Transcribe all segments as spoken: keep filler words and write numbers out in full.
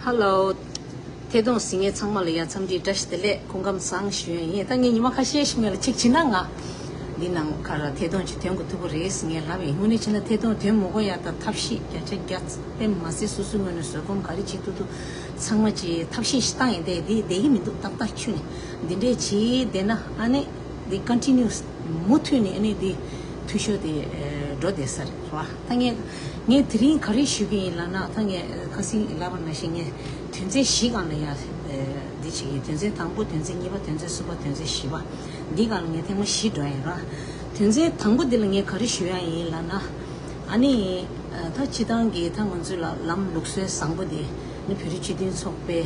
ཧེ་ལོ། ཐད་གཏོང་གཟིགས་མཁན་ཚང་མ་ལ་ཡ་འཚམས་འདྲི་བཀྲ་ཤིས་བདེ་ལེགས། སྐུ་ཁམས་བཟང་ཞུ་ཡ་ཡིན། ད་ངས་ཉི་མ་ཁ་ཤས་ཤིག་སྔོན་ལ་ཅིག་བྱིན་ན་ང་འདི་ནང་ཁ་ར་ཐད་གཏོང་ཅིག་ཐོན་དགོས་ཐུག་གི་རེད་ཟེར་ངས་ལབ་ཡིན། དངོས་གནས་བྱས་ན་ཐད་གཏོང་ཐོན་མི་དགོས་ཡ། ད་ཐབས་ཤེས་བརྒྱ་ཆ་བརྒྱ་དཔེ་མ་ཟད་སོ་སོའི་ངོས་ནས་བཟོད་སྒོམ་ག་རེ་བྱེད་ཐུབ་ཐུབ་ཚང་མ་ཅིག་ཐབས་ཤེས་ཤིག་བཏང་ཡིན། དེ་འདི་བསྡད་ཀྱི་མི་འདུག་ཏག་ཏག་ཁྱོན་ནས་འདི་འདྲས་བྱེད་བསྡད་ན་ཨ་ནི་འདི་ཀོན་ཊི་ནིའུ་སི་མུ་མཐུད་ནས་ཨ་ནི་འདི་འཐུས་ཤོར་དེ་འགྲོ་བསྡད་ས་རེད་བ། ད་ངས་ངས་དེ་རིང་ག་རེ་ཞུ་གི་ཡིན་ལབ་ན། ད་ངས་ཁ་སང་ལབ་པ་ནང་བཞིན་ངས་དོན་ཚན་བཞི་སྒང་ལ་ཡ་འདི་བྱེད་ཀྱི་ཡིན། དོན་ཚན་དང་པོ། དོན་ཚན་གཉིས་པ། དོན་ཚན་གསུམ་པ། དོན་ཚན་བཞི་པ། འདི་སྒང་ལ་ངས་ཐེངས་མ་བཞི་འགྲོ་ཡིན་ར། དོན་ཚན་དང་པོ་འདི་ལ་ངས་ག་རེ་ཞུ་ཡ་ཡིན་ལབ་ན། ཨ་ནི་ད་སྤྱི་བཏང་གི་ད་ང་ཚོའི་ལ་ལམ་ལུགས་སྲོལ་བཟང་པོ་འདི་ནི་བོད་རིགས་སྤྱི་མཐུན་ཚོགས་པའི་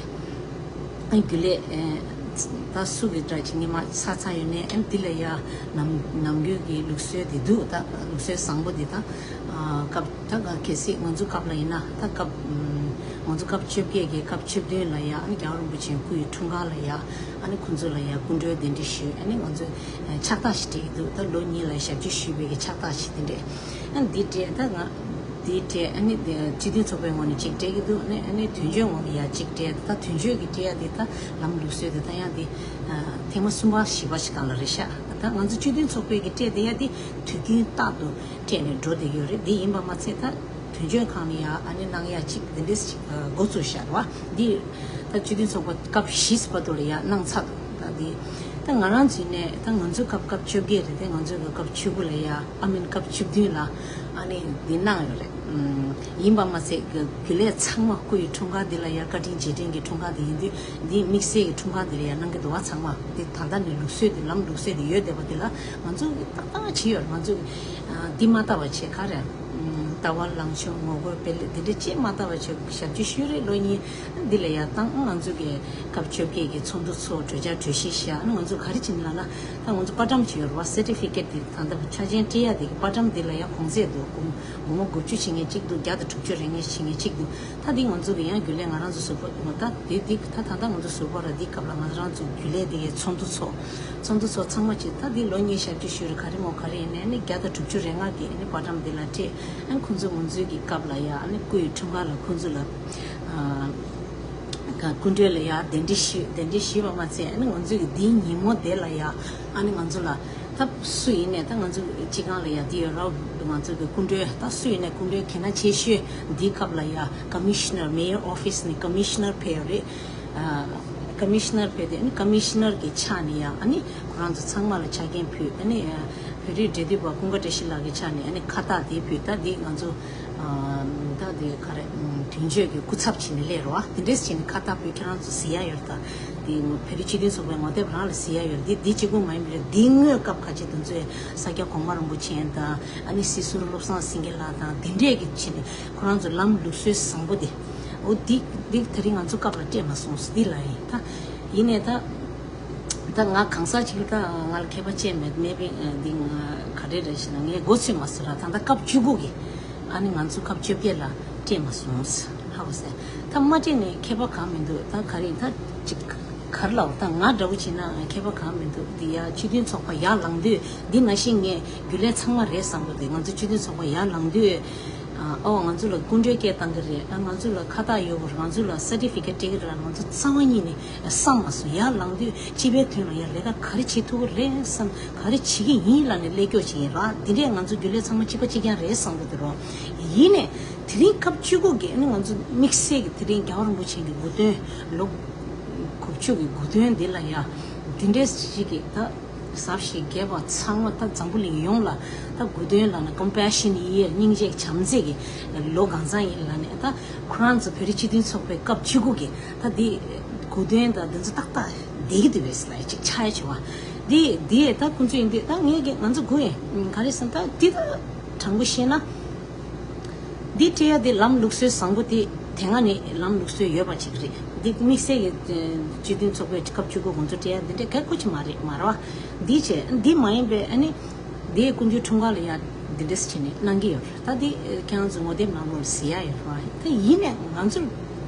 རྒྱུན་ལས་ད་སུ་གི་འདྲ་ཅིག་ཉི་མ་ཚར་ཚར་ཡོད་ནས། ཨ་ནི་འདི་ལ་ཡ་ནམ་ནམ་རྒྱུན་གྱི་ལུགས་སྲོལ་འདི་འདུག་ད་ལུགས་སྲོལ་བཟང་པོ་འདི་ད་སྐབས་ད་ག་གལ་སྲིད་ང་ཚོ་སྐབས་ལ་ཡིན་ན། ད་སྐབས་ང་ཚོ་སྐབས་བཅོ་བརྒྱད་ཀྱི་སྐབས་བཅུ་བདུན་ལ་ཡ་ཨ་ནི་རྒྱལ་བ་རིན་པོ་ཆེའི་སྐུ་ཡི་འཁྲུངས་སྐར་ལ་ཡ་ཨ་ནི་ཁོང་ཚོ་ལ་ཡ་སྐུ་མགྲོན་གདན་འདྲེན་ཞུས། ཨ་ནི་ང་ཚོས་ཕྱག་རྟགས་ཤིག་སྤྲད་ཀྱི་འདུག་ད་ལོ་གཉིས་ལ་ཞབས་ཕྱི་ཞུས་པའི་གི་ཕྱག་རྟགས་ཤིག་དེ་འདྲས། ཨ་འདི་སྤྲད་ད་ང་འདི་སྤྲད། ཨ་ནི་འདི་སྤྱི་མཐུན་ཚོགས་པའི་ངོས་ནས་གཅིག་སྤྲད་ཀྱི་འདུག་ཨ་ནི་ཨ་ནི་དོན་གཅོད་ངོས་ནས་ཡ་གཅིག་སྤྲད། ད་དོན་གཅོད་ཀྱི་སྤྲད་ཡ་འདི་ད་ལམ་ལུགས་སྲོལ་འདི་ད་ཡང་འདི་ཐེངས་མ་གསུམ་པ་བཞི་པ་ཞིག་སྒང་ལ་རེད་ཤག་ད་ང་ཚོ་སྤྱི་མཐུན་ཚོགས་པའི་གི་སྤྲད་བསྡད་ཡ་འདི་དུས་རྒྱུན་རྟག་ཏུ་སྤྲད་ནས་འགྲོ་བསྡད་ཡོད་རེད། འདི་ཡིན་པ་མ་ཚད་ད་དོན་གཅོད་ཁང་ནས་ཡ་ཨ་ནི་གནང་ཡ་གཅིག་འདི་འདྲས་ཞིག་འགོ་བཙུགས་ཤག་རེད་བ། འདི་ད་སྤྱི་མཐུན་ཚོགས་པ་སྐབས་བཞི་བར་དུ་ལ་ཡ་གནང་ཚར་འདུག་ད་འདི་ད་ང་རང་ཚོའི་ནས་ད་ང་ཚོའི་སྐབས་སྐབས་བཅོ་བརྒྱད་རེད་དེ། ང་ཚོའི་སྐབས་བཅུ་དགུ་ལ་ཡ་ཨ་མིན་སྐབས་བཅུ་བདུན་ལ་ཨ་ནི་འདི་གནང་ཡོད་རེད། ཡིན་པ་མ་ཚད་རྒྱུན་ལས་ཚང་མ་སྐུ་ཡི་འཁྲུངས་སྐར་འདི་ལ་ཡ་བཀའ་དྲིན་རྗེས་དྲན་གྱི་འཁྲུངས་སྐར་འདི་ཡིན་དུས་འདི་དམིགས་བསལ་གྱི་འཁྲུངས་སྐར་འདི་ལ་ཡ་གནང་གི་འདུག་བ། ཚང་མ་འདི་ད་ལྟ་ནས་ལུགས་སྲོལ་འདི་ལམ་ལུགས་སྲོལ་འདི་ཡོད་བསྡད་པ་འདི་ལ་ང་ཚོ་ཏག་ཏག་བྱས་ཡོད་རེད། ང་ཚོ་འདི་མ་ལྟ་བ་བྱས་ག་རེ་ཟླ་བ་ལང་ཤོར་ངོ་རྒོལ་སྤེལ་འདི་འདྲ་ཅིག་མ་ལྟ་བ་བྱས་ཞབས་ཕྱི་ཞུས་རེད། ལོ་གཉིས་འདི་ལ་ཡ་བཏང་། ང་ཚོ་གི་སྐབས་བཅོ་བརྒྱད་ཀྱི་ཚོགས་འདུ་ཚོགས་གྲོས་འཆར་གྲོས་གཞི་བཞག་ང་ཚོ་ག་རེ་བྱས་ནས་ལབ་ན། ད་ང་ཚོ་པར་སྒྲོམ་ཅིག་ཡོད་རེད་བ། སར་ཊི་ཕི་ཀེཊ་འདི་ད་ལྟ་ཆ་རྐྱེན་སྤྲད་ཡ་འདི་གི་པར་སྒྲོམ་འདི་ལ་ཡ་གོང་ཚད་འདུག་སྒོར་མོ་དགུ་བཅུ་བྱེད་མཁན་གཅིག་འདུག་བརྒྱ་དང་དྲུག་ཅུ་རེ་ལྔ་བྱེད་མཁན་གཅིག་འདུག་ད་འདི་ང་ཚོ་གི་ཡང་རྒྱུན་ལས་ང་རང་ཚོ་ཟུར་པ་ད་འདི་འདི་ད་ད་ལྟ་ང་ཚོ་ཟུར་པ་ར་འདི་སྐབས་ལ་ང་རང་ཚོ་རྒྱུན་ལས་འདི་གའི་ཚོགས་འདུ་ཚོགས། ཚོགས་འདུ་ཚོགས་ཚང་མ་ཅིག་ད་འདི་ལོ་གཉིས་ཞབས་ཕྱི་ཞུས་རེད། ག་རེ་མོ་ག་རེ་ཡིན་ནའི་ནི་བརྒྱ་དང་དྲུག་ཅུ་རེ་ལྔ་གི་ནི་པར་སྒྲོམ་འདི་ལ་སྤྲད། ཨ་ཁོང་ཚོ་ང་ཚོའི་གི་སྐབས་ལ་ཡ་ཨ་ནི་སྐུ་ཡི་འཁྲུངས་སྐར་ལ་ཁོང་ཚོ་ལ་ཨ་སྐུ་མགྲོན་ལ་ཡ་གདན་འདྲེན་ཞུས། གདན་འདྲེན་ཞུས་པ་མ་ཚད་ཨ་ནི་ང་ཚོའི་གི་འདིའི་ཉིན་མོ་དེ་ལ་ཡ་ཨ་ནི་ང་ཚོ་ལ་ད་སུ་ཡིན་ནའི་ད་ང་ཚོ་སྤྱི་ཁང་ལ་ཡ་འདི་ཡོད་ར། ང་ཚོ་གི་སྐུ་མགྲོན་ད་སུ་ཡིན་ནའི་སྐུ་མགྲོན་གལ་ཆེ་ཤོས་འདིའི་སྐབས་ལ་ཡ་ཀོ་མི་ཤི་ནར་མེ་ཡར་ཨོ་ཕི་སི་ནས་ཀོ་མི་ཤི་ནར་ཕེབས་ཡོད་རེད། ཀོ་མི་ཤི་ནར་ཕེབས་ཏེ་ཨ་ནི་ཀོ་མི་ཤི་ནར་གི་ཕྱག་ནས་ཡ་ཨ་ནི་ཁོ་རང་ཚོ་ཚང་མ་ལ་ཕྱག་འགན་ཕུལ། ཨ་ནི་བོད་རིགས་འབྲེལ་མཐུད་པ་ཀུན་དགའ་བཀྲ་ཤིས་ལགས་ཀྱི་ཕྱག་ནས་ཨ་ནི་ཁ་བཏགས་དེ་ཕུལ། ད་འདི་ང་ཚོ་ད་འདི་ག་རེ་དོན་གཅོད་ཀྱི་སྐུ་ཚབ་བྱས་ནས་སླེབས་རོགས། དེ་འདྲས་བྱས་ནས་ཁ་བཏགས་ཕུལ། ཁྱེད་རང་ཚོ་གཟིགས་ཡ་ཡོད་རེད། ད་འདི་བོད་རིགས་སྤྱི་མཐུན་ཚོགས་པའི་ངོ་དེབ་རང་ལ་གཟིགས་ཡ་ཡོད་རེད། འདི་འདི་གཅིག་པུ་མ་ཡིན་པ་རེད། འདི་སྔོན་སྐབས་ཁ་ཆེ་དེ་ཚོས་ས་སྐྱ་གོང་མ་རིན་པོ་ཆེ་དང་ཨ་ནི་སྲིད་ཟུར་བློ་བཟང་སེང་གེ་ལགས་དང་དེ་འདྲས་ཀྱི་བྱས་ནས་ཁོ་རང་ཚོ་ལམ་ལུགས་སྲོལ་བཟང་པོ་དེ། འོ་འདི་འདི་དེ་རིང་ང་ཚོ་སྐབས་ལ་སྤྲད་མ་སོང་། འདི་ལ་ཡིན་ད། ཡིན་ནའི་ད་ད་ང་གང་ཟག་ཅིག་ད་ང་ལ་ཁྱད་པར་ཅན་མེད། མེད་པའི་འདི་ང་ག་རེ་རེད་ཞེ་ན་ངས་མགོ་ཚོས་མ་ཟེར་ར། ད་ལྟ་སྐབས་བཅུ་དགུ་གི་ཨ་ནི་ང་ཚོ་སྐབས་བཅོ་བརྒྱད་ལ་སྤྲད་མ་སོང་། ཧ་གོ་སོང་། ད་མ་སྤྲད་ནས་ཁྱད་པར་གང་མི་འདུག་ད་ག་རེ་ད་ཅིག་ག་རེ་ལབ། ད་ང་འདྲ་བོ་བྱས་ན་ཁྱད་པར་གང་མི་འདུག་འདི་ཡ་སྤྱི་མཐུན་ཚོགས་པ་ཡར་ལངས་དུས་འདི་ནང་བཞིན་ངས་རྒྱུན་ལས་ཚང་མ་རེད་བསམ་གི་འདུག་ང་ཚོ་སྤྱི་མཐུན་ཚོགས་པ་ཡར་ལངས་དུས། ཨོ་ང་ཚོ་ལ་སྐུ་མགྲོན་སྐད་བཏང་གི་རེད། ང་ཚོ་ལ་ཁ་བཏགས་ཡོད་དགོས་རེད། ང་ཚོ་ལ་སར་ཊི་ཕི་ཀེཊ་སྤྲད་ཀྱི་རེད་ལ་ང་ཚོ་རྩ་བ་ཉིད་ནས་བསམ་མ་སོང་། ཡར་ལངས་དུས་སྤྱི་པའི་དོན་ལ་ཡར་ལས་ཀ་ག་རེ་བྱེད་ཐུབ་ཀྱི་རེད་བསམ། ག་རེ་བྱེད་ཀྱི་ཡིན་ལབ་ནས་སླེབས་སྐྱོ་བྱེད་ཡིན་ར། འདི་འདྲས་ང་ཚོ་རྒྱུན་ལས་ཚང་མ་གཅིག་པ་གཅིག་རྐྱང་རེད་བསམ་གི་འདུག་རོ། ཡིན་ནས་དེ་རིང་སྐབས་བཅུ་དགུ་གི་ནི་ང་ཚོ་དམིགས་བསལ་གྱི་དེ་རིང་རྒྱལ་བ་རིན་པོ་ཆེ་གི་དགུང་སྟོན་ལོ་དགུ་བཅུ་གི་དགུང་སྟོན་འདི་ལ་ཡ་འདི་འདྲས་ཞིག་གི་ད། ཟབ་ཞི་རྒྱས་པ་ཚང་མ་ད་འཛམ་བུ་གླིང་ཡོངས་ལ་ད་དགུང་སྟོན་ལབ་ན་ཀོམ་པེ་ཤན་ཡིན་ཡས་སྙིང་རྗེ་བྱམས་བརྩེ་གི་ལོ་གང་ཚང་ཡིན་ལབ་ནས། ད་ཁོ་རང་ཚོ་བོད་རིགས་སྤྱི་མཐུན་ཚོགས་པའི་སྐབས་བཅུ་དགུ་གི་ད་འདི་དགུང་སྟོན་ད་འདི་ཚོ་ཏག་ཏག་བསྡད་ཀྱི་འདུག་བས་ལ་ཅིག་ཆགས་ཡ་བྱུང་བ། འདི་འདི་ད་ཁོང་ཚོ་ཡིན་དུས་ད་ངས་ཀྱི་ང་ཚོ་དགུ་ཡིན་ག་རེ་ཟེར་ན་ད་འདི་ད་དྲང་པོ་བཤད་ན། འདི་སྤྲད་ཡ་དེ་ལམ་ལུགས་སྲོལ་བཟང་པོ་དེ་དེ་སྔ་ནས་ལམ་ལུགས་སྲོལ་ཡོད་པ་ཅིག་རེད། འདི་དམིགས་བསལ་གྱི་སྤྱི་མཐུན་ཚོགས་པའི་སྐབས་བཅུ་དགུ་དགོང་ཚོགས་སྤྲད་ཡ་འདི་འདྲའི་གལ་ཁོ་ཆེ་མ་རེད་མ་རེད་བ། འདི་བྱས་འདི་མ་ཡིན་པའི་ཨ་ནི་དེའི་སྐུ་མདུན་འཁྲུངས་སྐར་ལ་ཡ་འདི་འདྲས་བྱས་ནས་གནང་གི་ཡོད་རེད། ད་འདི་ཁྱེད་རང་ཚོ་ངོ་དེབ་ནང་ལོགས་ལ་གཟིགས་ཡ་ཡོད་རེད་བ། ད་ཡིན་ནས་ང་ཚོར་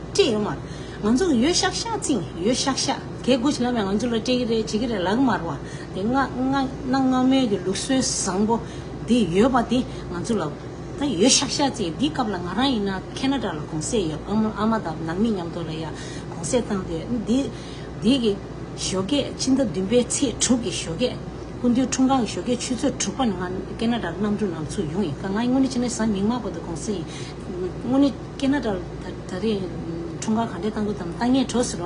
སྤྲད་ཡོད་མ་རེད། ང་ཚོ་ཡོད་ཤག་ཤག་བཙིང་ཡོད་ཤག་ཤག་གལ་དགོས་ཆེ་ལ་མེད། ང་ཚོ་ལ་སྤྲད་ཀྱི་རེད་བྱེད་ཀྱི་རེད་ལབ་ཀྱི་མ་རེད་བ། དེ་སྔ་སྔ་གནའ་སྔ་མོའི་གི་ལུགས་སྲོལ་བཟང་པོ་འདི་ཡོད་པ་དེ་ང་ཚོ་ལ། ད་ཡོད་ཤག་ཤག་ཅིག་འདི་སྐབས་ལ་ང་རང་ཡིན་ན་ཁེ་ན་ཌ་ལ་གུང་སེང་ཡོད། ཨ་མ་ཨ་མ་དང་ནང་མི་མཉམ་དུ་ལ་ཡ་གུང་སེང་བཏང་དུས་འདི་འདི་གི་ཞོགས་ཀས་ཕྱི་ཟླ་བདུན་པའི་ཚེས་དྲུག་གི་ཞོགས་ཀས། སྐུ་མདུན་འཁྲུངས་སྐར་གྱི་ཞོགས་ཀས་ཆུ་ཚོད་དྲུག་པ་ནས་ང་ཁེ་ན་ཌ་གནམ་གྲུ་ནང་ཚུར་ཡོང་ཡིན། ང་དངོས་གནས་བྱས་ན་གཟའ་མིག་དམར་བར་དུ་གུང་སེང་ཡིན། དངོས་གནས་ཁེ་ན་ཌ་ལ་ད་ད་རེས་འཁྲུངས་སྐར་ག་འདྲས་བཏང་དགོས་དམ་བཏང་ངེས་འགྲོ་ཟེར་བ་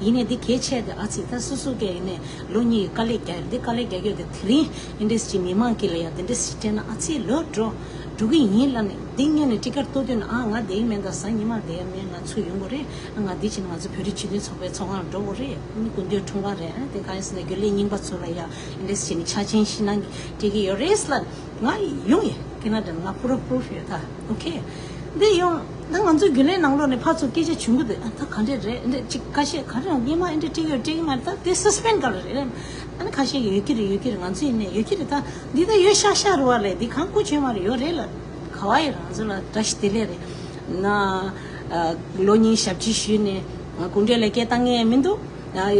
ཡིན་ནས། འདི་གལ་ཆེ་དེ་ཨ་ཙི་ད་སོ་སོ་གས་ཡིན་ནས་ལོ་གཉིས་ཀྱི་དཀའ་ལས་རྒྱག་ཡོད། འདི་དཀའ་ལས་རྒྱག་ཡོད་དེ་དེ་རིང་ཨིན་འདྲས་ཅིག་མི་མང་གི་ལ་ཡ་དེ་འདྲས་ཅིག་སྤྲད་ན་ཨ་ཙི་ལོས་འགྲོ་འགྲོ་གི་ཡིན་ལབ་ནས། འདི་ངས་ནས་ཊི་ཀེ་ཊི་ལྟོ་དུས་ན་ཨ་ང་བསྡད་ཀྱི་མེད། ད་གཟའ་ཉི་མ་བསྡད་ཡ་མེད། ང་ཚུར་ཡོང་དགོས་རེད། ང་འདི་ཕྱིན་ང་ཚོ་བོད་རིགས་སྤྱི་མཐུན་ཚོགས་པའི་ཚོགས་ཁང་ལ་འགྲོ་དགོས་རེད། ཨ་ནི་སྐུ་མདུན་འཁྲུངས་སྐར་རེད། ཨ་དེ་ག་ཡིན་ཟེར་ན་རྒྱུན་ལས་རྙིང་པ་ཚོ་ལ་ཡ་ཨིན་འདྲས་ཅིག་ནི་ཆ་ཆེན་ཞིག་གནང་གི་སྤྲད་ཀྱི་ཡོད་རེད་ལབ། ང་ཡོང་ཡིན། ཁེ་ན་ཌ་ང་པུ་རུབ་པུ་རུབ་ཡོད་ད། ཨོ་ཁེ། འདི་ཡོང་ད་ང་ཚོ་རྒྱུན་ལས་ནང་ལོགས་ནས་ཕར་ཚུར་སྐད་ཆ་བྱུང་གི་འདུག་ཨ་ད་ག་འདྲས་རེད། འདི་ཅིག་ཁ་ཤས་ག་རེ་སྔོན་མ་ཨེ་འདྲས་སྤྲད་ཡོད་སྤྲད་ཀྱི་མ་རེད། ད་དེ་སི་སི་པེན་ཌི་ག་རེ་རེད། ཨ་ནི་ཁ་ཤས་ཀྱིས་ཡོད་ཀྱི་རེད་ཡོད་ཀྱི་རེད། ང་ཚོ་ཡིན་ནས་ཡོད་ཀྱི་རེད། ད་འདི་ད་ཡོད་ཤག་ཤག་རེད་བ་ལས། འདི་གང་བཀོད་བྱས་མ་རེད། ཡོད་རེད་ལ་ག་བ་ཡི་རང་ཚོ་ལ་བཀྲ་ཤིས་བདེ་ལེགས་རེད། ན་ལོ་གཉིས་ཞབས་ཕྱི་ཞུས་ནས་གུང་ཁྲན་ལ་སྐད་བཏང་ངེས་མི་འདུག་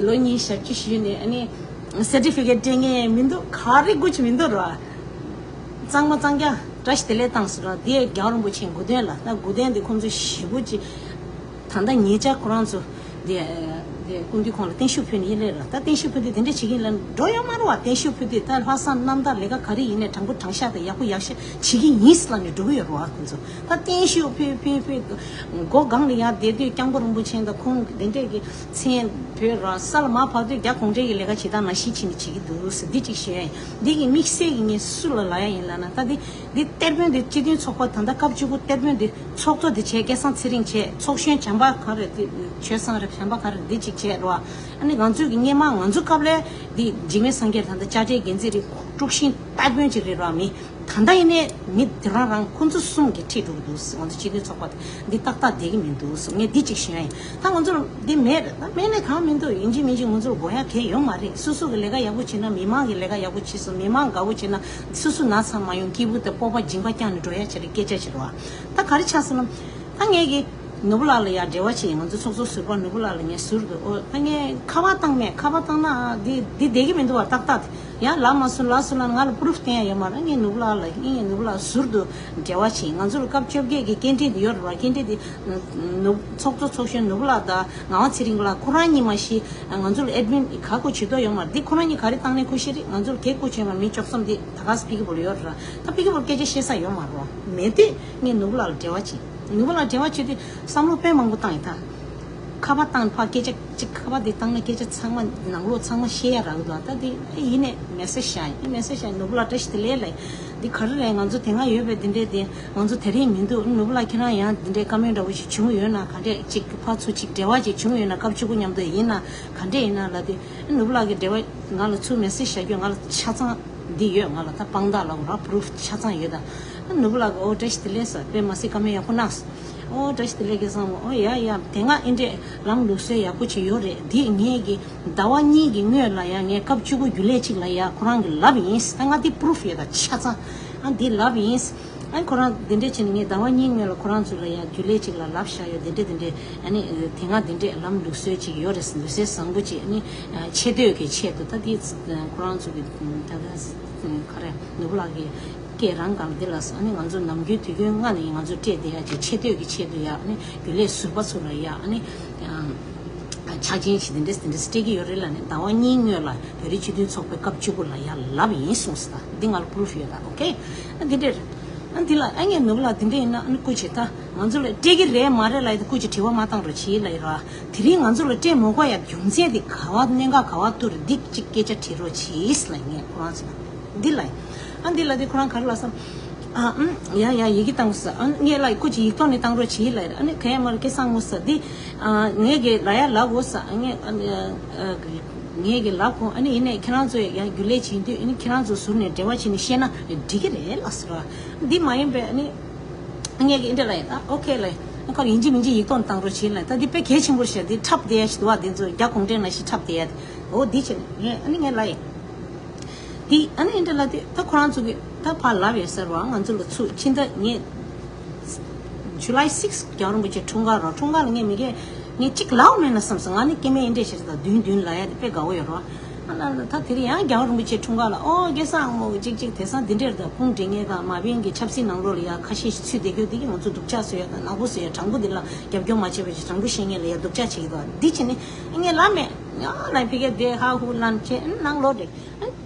ལོ་གཉིས་ཞབས་ཕྱི་ཞུས་ནས་ཨ་ནི་སེར་ཊི་ཕི་ཀེ་ཊི་སྤྲད་ངེས་མི་འདུག་ག་རེ་དགོས་ཀྱི་མི་འདུག་ར། གཙང་མ་གཙང་རྐྱང་བཀྲ་ཤིས་བདེ་ལེགས་བཏང་ཟེར་ར། དེ་རྒྱལ་བ་རིན་པོ་ཆེ་མགོ་སྟོན་ལ། ད་མགོ་སྟོན་དེ་ཁོང་ཚོ་ཞེ་པོ་ཅིག་ད་ལྟ་ཉེ་ཆར་ཁོ་རང་ཚོ་དེ་དེ་སྐུ་མདུན་ཁོང་ལ་བརྟན་བཞུགས་ཕུལ་ནས་ཡིན་ལེ་ར། ད་བརྟན་བཞུགས་ཕུལ་དུས་དེ་འདྲ་བྱེད་ཀྱིན་ལ་འགྲོ་ཡོད་མ་རེད་བ། བརྟན་བཞུགས་ཕུལ་དུས་ད་ལྷག་བསམ་རྣམ་དག་ལས་ཀ་ག་རེ་ཡིན་ནས་དྲང་པོ་དྲང་བཞག་དང་ཡག་པོ་ཡག་ཤོས་བྱེད་ཀྱི་ཡིན་ལབ་ནས་འགྲོ་གི་ཡོད་རེད་བ། ཁོང་ཚོ་ད་བརྟན་བཞུགས་ཕུལ་ཕུལ་ཕུལ་སྒོ་སྒང་ལ་ཡར་བསྡད་དུས་སྐྱབས་མགོན་རིན་པོ་ཆེ་དང་ཁོང་དེ་འདྲས་ཀྱི་མཚན་བོད་ར་ས་ལ་མར་བབས་དུས་རྒྱ་གུང་ཁྲན་གྱི་ལས་ཀ་བྱེད་སྟངས་ནང་བཞིན་བྱས་ནས་བྱེད་ཀྱི་འདུག་ཟེར་འདི་གཅིག་ཞུ་ཡ་ཡིན། འདི་གི་དམིགས་བསལ་གྱི་ངས་སུ་ལ་ལབ་ཡ་ཡིན་ལབ་ན། ད་འདི་འདི་གཏེར་དཔོན་འདི་སྤྱི་མཐུན་ཚོགས་པ་ད་ལྟ་སྐབས་བཅུ་དགུ་གཏེར་དཔོན་འདི་ཚོགས་གཙོ་འདི་བྱས་སྐལ་བཟང་ཚེ་རིང་བྱས། ཚོགས་གཞོན་བྱམས་པ་ག་རེ་འདི་ཆོས་བཟང་རེད། བྱམས་པ་ག་རེ་འདི་གཅིག་བྱས་རོ། ཨ་ནི་ང་ཚོའི་གི་སྔོན་མ་ང་ཚོ་སྐབས་ལ་འདི་འཇིགས་མེད་སངས་རྒྱས་ད་ལྟ་དཔྱ་ཁྲལ་འགན་འཛིན་རེད། དཀྲུག་ཤིང་གཏེར་དཔོན་ཅིག་རེད་རོ། མི་ད་ལྟ་ཡིན་ནའི་མི་དེ་རང་རང་ཁོ་ཚོ་གསུམ་གྱིས་ཁྲིད་འགྲོ་གི་འདུག་ཟེར། ང་ཚོ་སྤྱི་མཐུན་ཚོགས་པ་འདི་ཏག་ཏག་བསྡད་ཀྱི་མི་འདུག་ཟེར། ངས་འདི་གཅིག་ཞུ་ཡ་ཡིན། ད་ང་ཚོར་འདི་མེད་རེད། ད་མེད་ནས་གང་མི་འདུག་ཡིན་གཅིག་མིན་གཅིག་ང་ཚོར་དགོས་ཡ་གང་ཡོད་མ་རེད། སོ་སོ་གི་ལས་ཀ་ཡག་པོ་བྱེད་ན་མི་མང་གི་ལས་ཀ་ཡག་པོ་བྱེད་སོང་། མི་མང་དགའ་བོ་བྱེད་ན་སོ་སོ་ན་ཚ་མ་ཡོང་། སྐྱིད་པོ་དང་སྤོབས་པ་སྦྱིན་པ་བསྐྱངས་ནས་འགྲོ་ཡ་བྱེད་རེད། སྐད་ཆ་བྱེད་རོགས། ད་ག་རེ་ཆགས་སོང་ན། ད་ངས་ཀྱི་ནོར་བུ་ལགས་ལ་ཡ་འབྲེལ་བ་བྱས། ང་ཚོ་ཚོགས་གཙོ་ཟུར་པ་ནོར་བུ་ལགས་ལ་ངས་ཟུར་དུ། ཨོ་ད་ངས་ཁ་པར་བཏང་མེད། ཁ་པར་བཏང་ན་འདི་འདི་བསྡད་ཀྱི་མི་འདུག་བ། ཏག་ཏག་ཡང་ལབ་མ་སོང་ལབ་སོང་ལབ་ང་ལ་པུ་རུབ་བསྟན་ཡ་ཡོད་མ་རེད། ངས་ནོར་བུ་ལགས་ལ་ངས་ནོར་བུ་ལགས་ཟུར་དུ་འབྲེལ་བ་བྱས། ང་ཚོ་ལ་སྐབས་བཅོ་བརྒྱད་ཀྱི་སྐད་འཕྲིན་འདི་ཡོད་རེད་བ། སྐད་འཕྲིན་འདི་ནོར་ཚོགས་གཙོ་ཚོགས་གཞོན་ནོར་བུ་ལགས་དང་ངག་དབང་ཚེ་རིང་ལགས་ཁོ་རང་གཉིས་མ་གཞི་ང་ཚོ་ལ་ཨེ་ཌི་མིན་ག་གོ་བྱེད་དོ་ཡོད་མ་རེད། འདི་ཁོ་རང་གཉིས་ག་རེ་བཏང་ནས་ཁུ་ཤེས་རེད། ང་ཚོ་ལ་གེ་གོ་བྱེད་མ་མི་བཅུ་གསུམ་འདི་ད་ག་ས་པི་ཀི་བོ་ལ་ཡོད་རེད། ད་པི་ཀི་བོ་ལ་སྐད་ཆ་བཤད་ས་ཡོད་མ་རེད་བ། མེད་དུས་ངས་ནོར་བུ་ལགས་ལ་འབྲེལ་བ་བྱས། ནོར་བུ་ལགས་འབྲེལ་བ་བྱེད་དུས་བསམ་བློ་དཔེ་མང་པོ་བཏང་ཡིན། ད་ཁ་པར་བཏང་ཕར་སྐད་ཆ་གཅིག་ཁ་པར་དེ་བཏང་ན་སྐད་ཆ་ཚང་མ་ནང་ལོགས་ཚང་མ་ཤེས་ཡ་རག་གི་འདུག་ད་དེ་ཡིན་ནས་མེ་སེ་ཇི་བཞག་ཡིན། མེ་སེ་ཇི་བཞག་ཡིན། ནོར་བུ་ལགས་བཀྲ་ཤིས་བདེ་ལེགས་ལབ་ཡིན། འདི་ག་རེ་རེད། ང་ཚོ་དེ་སྔ་ཡོད་པའི་འདི་འདྲའི་དེ་ང་ཚོ་དེ་རིང་མི་འདུག་ནོར་བུ་ལགས་ཁྱེད་རང་ཡང་འདི་འདྲའི་བཀའ་མོལ་འདྲ་བོ་ཞིག་བྱུང་ཡོད་ན་ག་འདྲས། གཅིག་ཕར་ཚུར་གཅིག་འབྲེལ་བ་ཅིག་བྱུང་ཡོད་ན་སྐབས་བཅུ་དགུ་མཉམ་དུ་ཡིན་ན་ག་འདྲས་ཡིན་ན་ལབ་དུས། ནོར་བུ་ལགས་ཀྱི་འབྲེལ་བ་ང་ལ་ཚུར་མེ་སེ་ཇི་བཞག་རྒྱུ་ང་ལ་ཆ་ཚང་འདི་ཡོད། ང་ལ་ད་དཔང་རྟགས་ལབ་དགོས་ར། པུ་རུབ་ཆ་ཚང་ཡོད་ད། ནོར་བུ་ལགས་ཀྱིས་ཨོ་བཀྲ་ཤིས་བདེ་ལེགས་ཟེར། དཔེ་མ་སྲིད་བཀའ་མོལ་ཡག་པོ་གནང་སོང་། ཨོ་བཀྲ་ཤིས་བདེ་ལེགས་ཀྱི་བསམ་བློ། ཨོ་ཡ་ཡ་དེ་སྔ་ཨེ་འདྲས་ལམ་ལུགས་སྲོལ་ཡག་པོ་ཅིག་ཡོད་རེད། འདི་ངས་ཀྱི་ཟླ་བ་གཉིས་ཀྱི་སྔོན་ལ་ཡ་ངས་སྐབས་བཅུ་དགུ་རྒྱུན་ལས་གཅིག་ལ་ཡ་ཁོ་རང་གི་ལབ་ཡིན། ད་ང་འདི་པུ་རུབ་ཡོད་ད་ཆ་ཚང་། ཨ་འདི་ལབ་ཡིན། ཨ་ཁོ་རང་འདི་འདྲས་བྱས་ནས་ངས་ཟླ་བ་གཉིས་སྔོན་ལ་ཁོ་རང་ཚོ་ལ་ཡ་རྒྱུན་ལས་གཅིག་ལ་ལབ་བཞག་ཡོད། འདི་འདྲས་འདི་འདྲས་ཨ་ནི་དེ་སྔ་འདི་འདྲས་ལམ་ལུགས་སྲོལ་ཅིག་ཡོད་རེད། ལུགས་སྲོལ་བཟང་པོ་ཅིག་ཨ་ནི་ཆེ་བསྟོད་ཀྱི་ཆེད་དུ། ད་འདི་ཁོ་རང་ཚོ་གི་ད་ག་རེ་ནོར་བུ་ལགས་ཀྱི་སྐད་རང་གང་འདི་ལ་ཨ་ནི་ང་ཚོ་ནམ་རྒྱུན་དུས་རྒྱུན་སྔ་ནས་ང་ཚོ་སྤྲད་བསྡད་ཡ་ཅིག་ཆེ་བསྟོད་ཀྱི་ཆེད་དུ་ཡ། ཨ་ནི་རྒྱུན་ལས་ཟུར་པ་ཚོ་ལ་ཡ་ཨ་ནི་ཆ་རྐྱེན་ཞིག་འདི་འདྲས་འདི་འདྲས་སྤྲད་ཀྱི་ཡོད་རེད་ལབ་ནས་ཟླ་བ་གཉིས་སྔོན་ལ་བོད་རིགས་སྤྱི་མཐུན་ཚོགས་པའི་སྐབས་བཅུ་དགུ་ལ་ཡ་ལབ་ཡིན་གསུངས་སོང་། ད་འདི་ང་ལ་པུ་རུབ་ཡོད་ད། ཨོ་ཁེ། ཨ་འདི་འདྲས་རེད། ཨ་འདི་ལ་ཨ་ངས་ནོར་བུ་ལགས་འདི་འདྲས་ཡིན་ན་ཨ་ནི་སྐུ་མཁྱེན་ད་ང་ཚོ་ལ་སྤྲད་ཀྱི་རེད་མ་རེད་ལབ་ཡ་དེ་སྐུ་མཁྱེན་དྲི་བ་མ་བཏང་རོགས་གྱིས་ལབ་ཡིན་ར། དེ་རིང་ང་ཚོ་ལ་སྤྲད་མ་དགོས་ཡ་རྒྱུ་མཚན་དེ་ག་བ་གནད་འགག་ག་བ་ཐུག་རེད། འདི་གཅིག་སྐད་ཆ་དྲི་རོགས་གྱིས་ལབ་ངས་ཁོ་རང་ཚོ་ལ་འདི་ལབ་ཡིན། ཨ་འདི་ལ་དེ་ཁོ་རང་ག་རེ་ལབ་སམ། ཨ་ཨུམ་ཡ་ཡ་ཡི་གེ་བཏང་ས། ཨ་ངས་ལབ་ཡིན་སྐུ་མཁྱེན་ཡིག་ཐོག་ནས་བཏང་རོགས་གྱིས་ལབ་ཡིན། ཨ་ནི་ག་ཡ་མར་སྐལ་བཟང་ངོ་ས་འདི་ཨ་ངས་གི་ལབ་ཡ་ལབ་དགོས་ས། ཨ་ངས་ཨ་ཨ་ངས་གི་ལབ་གོ། ཨ་ནི་ཡིན་ནའི་ཁྱེད་རང་ཚོས་ཡང་རྒྱུན་ལས་བྱེད་དུས་ཨ་ནི་ཁྱེད་རང་ཚོ་ཟུར་ནས་འབྲེལ་བ་བྱས་ནས་བཤད་ན་འགྲིག་གི་རེད་ལབ་ཟེར་བ། འདི་མ་ཡིན་པའི་ཨ་ནི། ངས་ཀྱི་འདི་ལ་ཡིན་ད་ཨོ་ཁེ་ལ་ཡིན། ཁོ་ཡིན་གཅིག་མིན་གཅིག་ཡིག་ཐོག་བཏང་རོགས་བྱེད་ལ་ཡིན། ད་འདི་དཔེ་གལ་ཆེན་པོ་ཞིག་འདི་འཁྲབ་བསྡད་ཡ་ཞིག་འདུག་བ། འདི་ཚོ་རྒྱ་གུང་ཁྲན་ནང་བཞིན་འཁྲབ་བསྡད་ཡ་དེ་འོ་འདི་བྱས་ནས་ངས་ཨ་ནི་ངས་ལ་ཡིན། འདི་ཨ་ནི་འདི་ལ་དེ་ད་ཁོ་རང་ཚོ་གི་ད་ཕར་ལབ་ཡོད་ཟེར་བ། ང་ཚོ་ལ་ཚུར་ཕྱི་ཟླ་ངས་July six རྒྱལ་བ་རིན་པོ་ཆེ་འཁྲུངས་སྐར་རོ། འཁྲུངས་སྐར་ལ་ངས་མི་སྐད་ངས་གཅིག་ལབ་མེད་ན་བསམ་སོང་། ང་ནི་སྐྱེ་དམན་འདི་འདྲས་ཞིག་རེད། ད་བདུན་བདུན་ལབ་ཡ་དེ་དཔེ་དགའ་བོ་ཡོད་རོ། ལ་ལ་ད་དེ་རིང་ཡང་རྒྱལ་བ་རིན་པོ་ཆེ་འཁྲུངས་སྐར་ལ་ཨོ་སྐལ་བཟང་མོ་གཅིག་གཅིག་དེང་སང་འདི་འདྲར་ད་ཁུངས་འདྲེན་མཁན་དང་མ་བན་གྱི་ཆབ་སྲིད་ནང་ལོགས་ལ་ཡ་ཁ་ཤས་ཤིག་ཚུད་བསྡད་རྒྱུ་འདི་གི་ང་ཚོ་སྡུག་ཅག་བཟོ་ཡ་དང་ནག་པོ་བཟོ་ཡ་དྲང་པོ་འདི་ལ་རྒྱབ་སྐྱོར་མ་བྱས་པ་ཞིག་དྲང་པོ་བཤད་མཁན་ལ་ཡ་སྡུག་ཅག་བྱེད་ཀྱི་འདུག་འདི་བྱས་ནས་ངས་ལབ་མེད། ཡང་ལ་ཕི་གེ་དེ་ཧ་ཧུ་ལན་བྱས་ནང་ལོགས་རེད།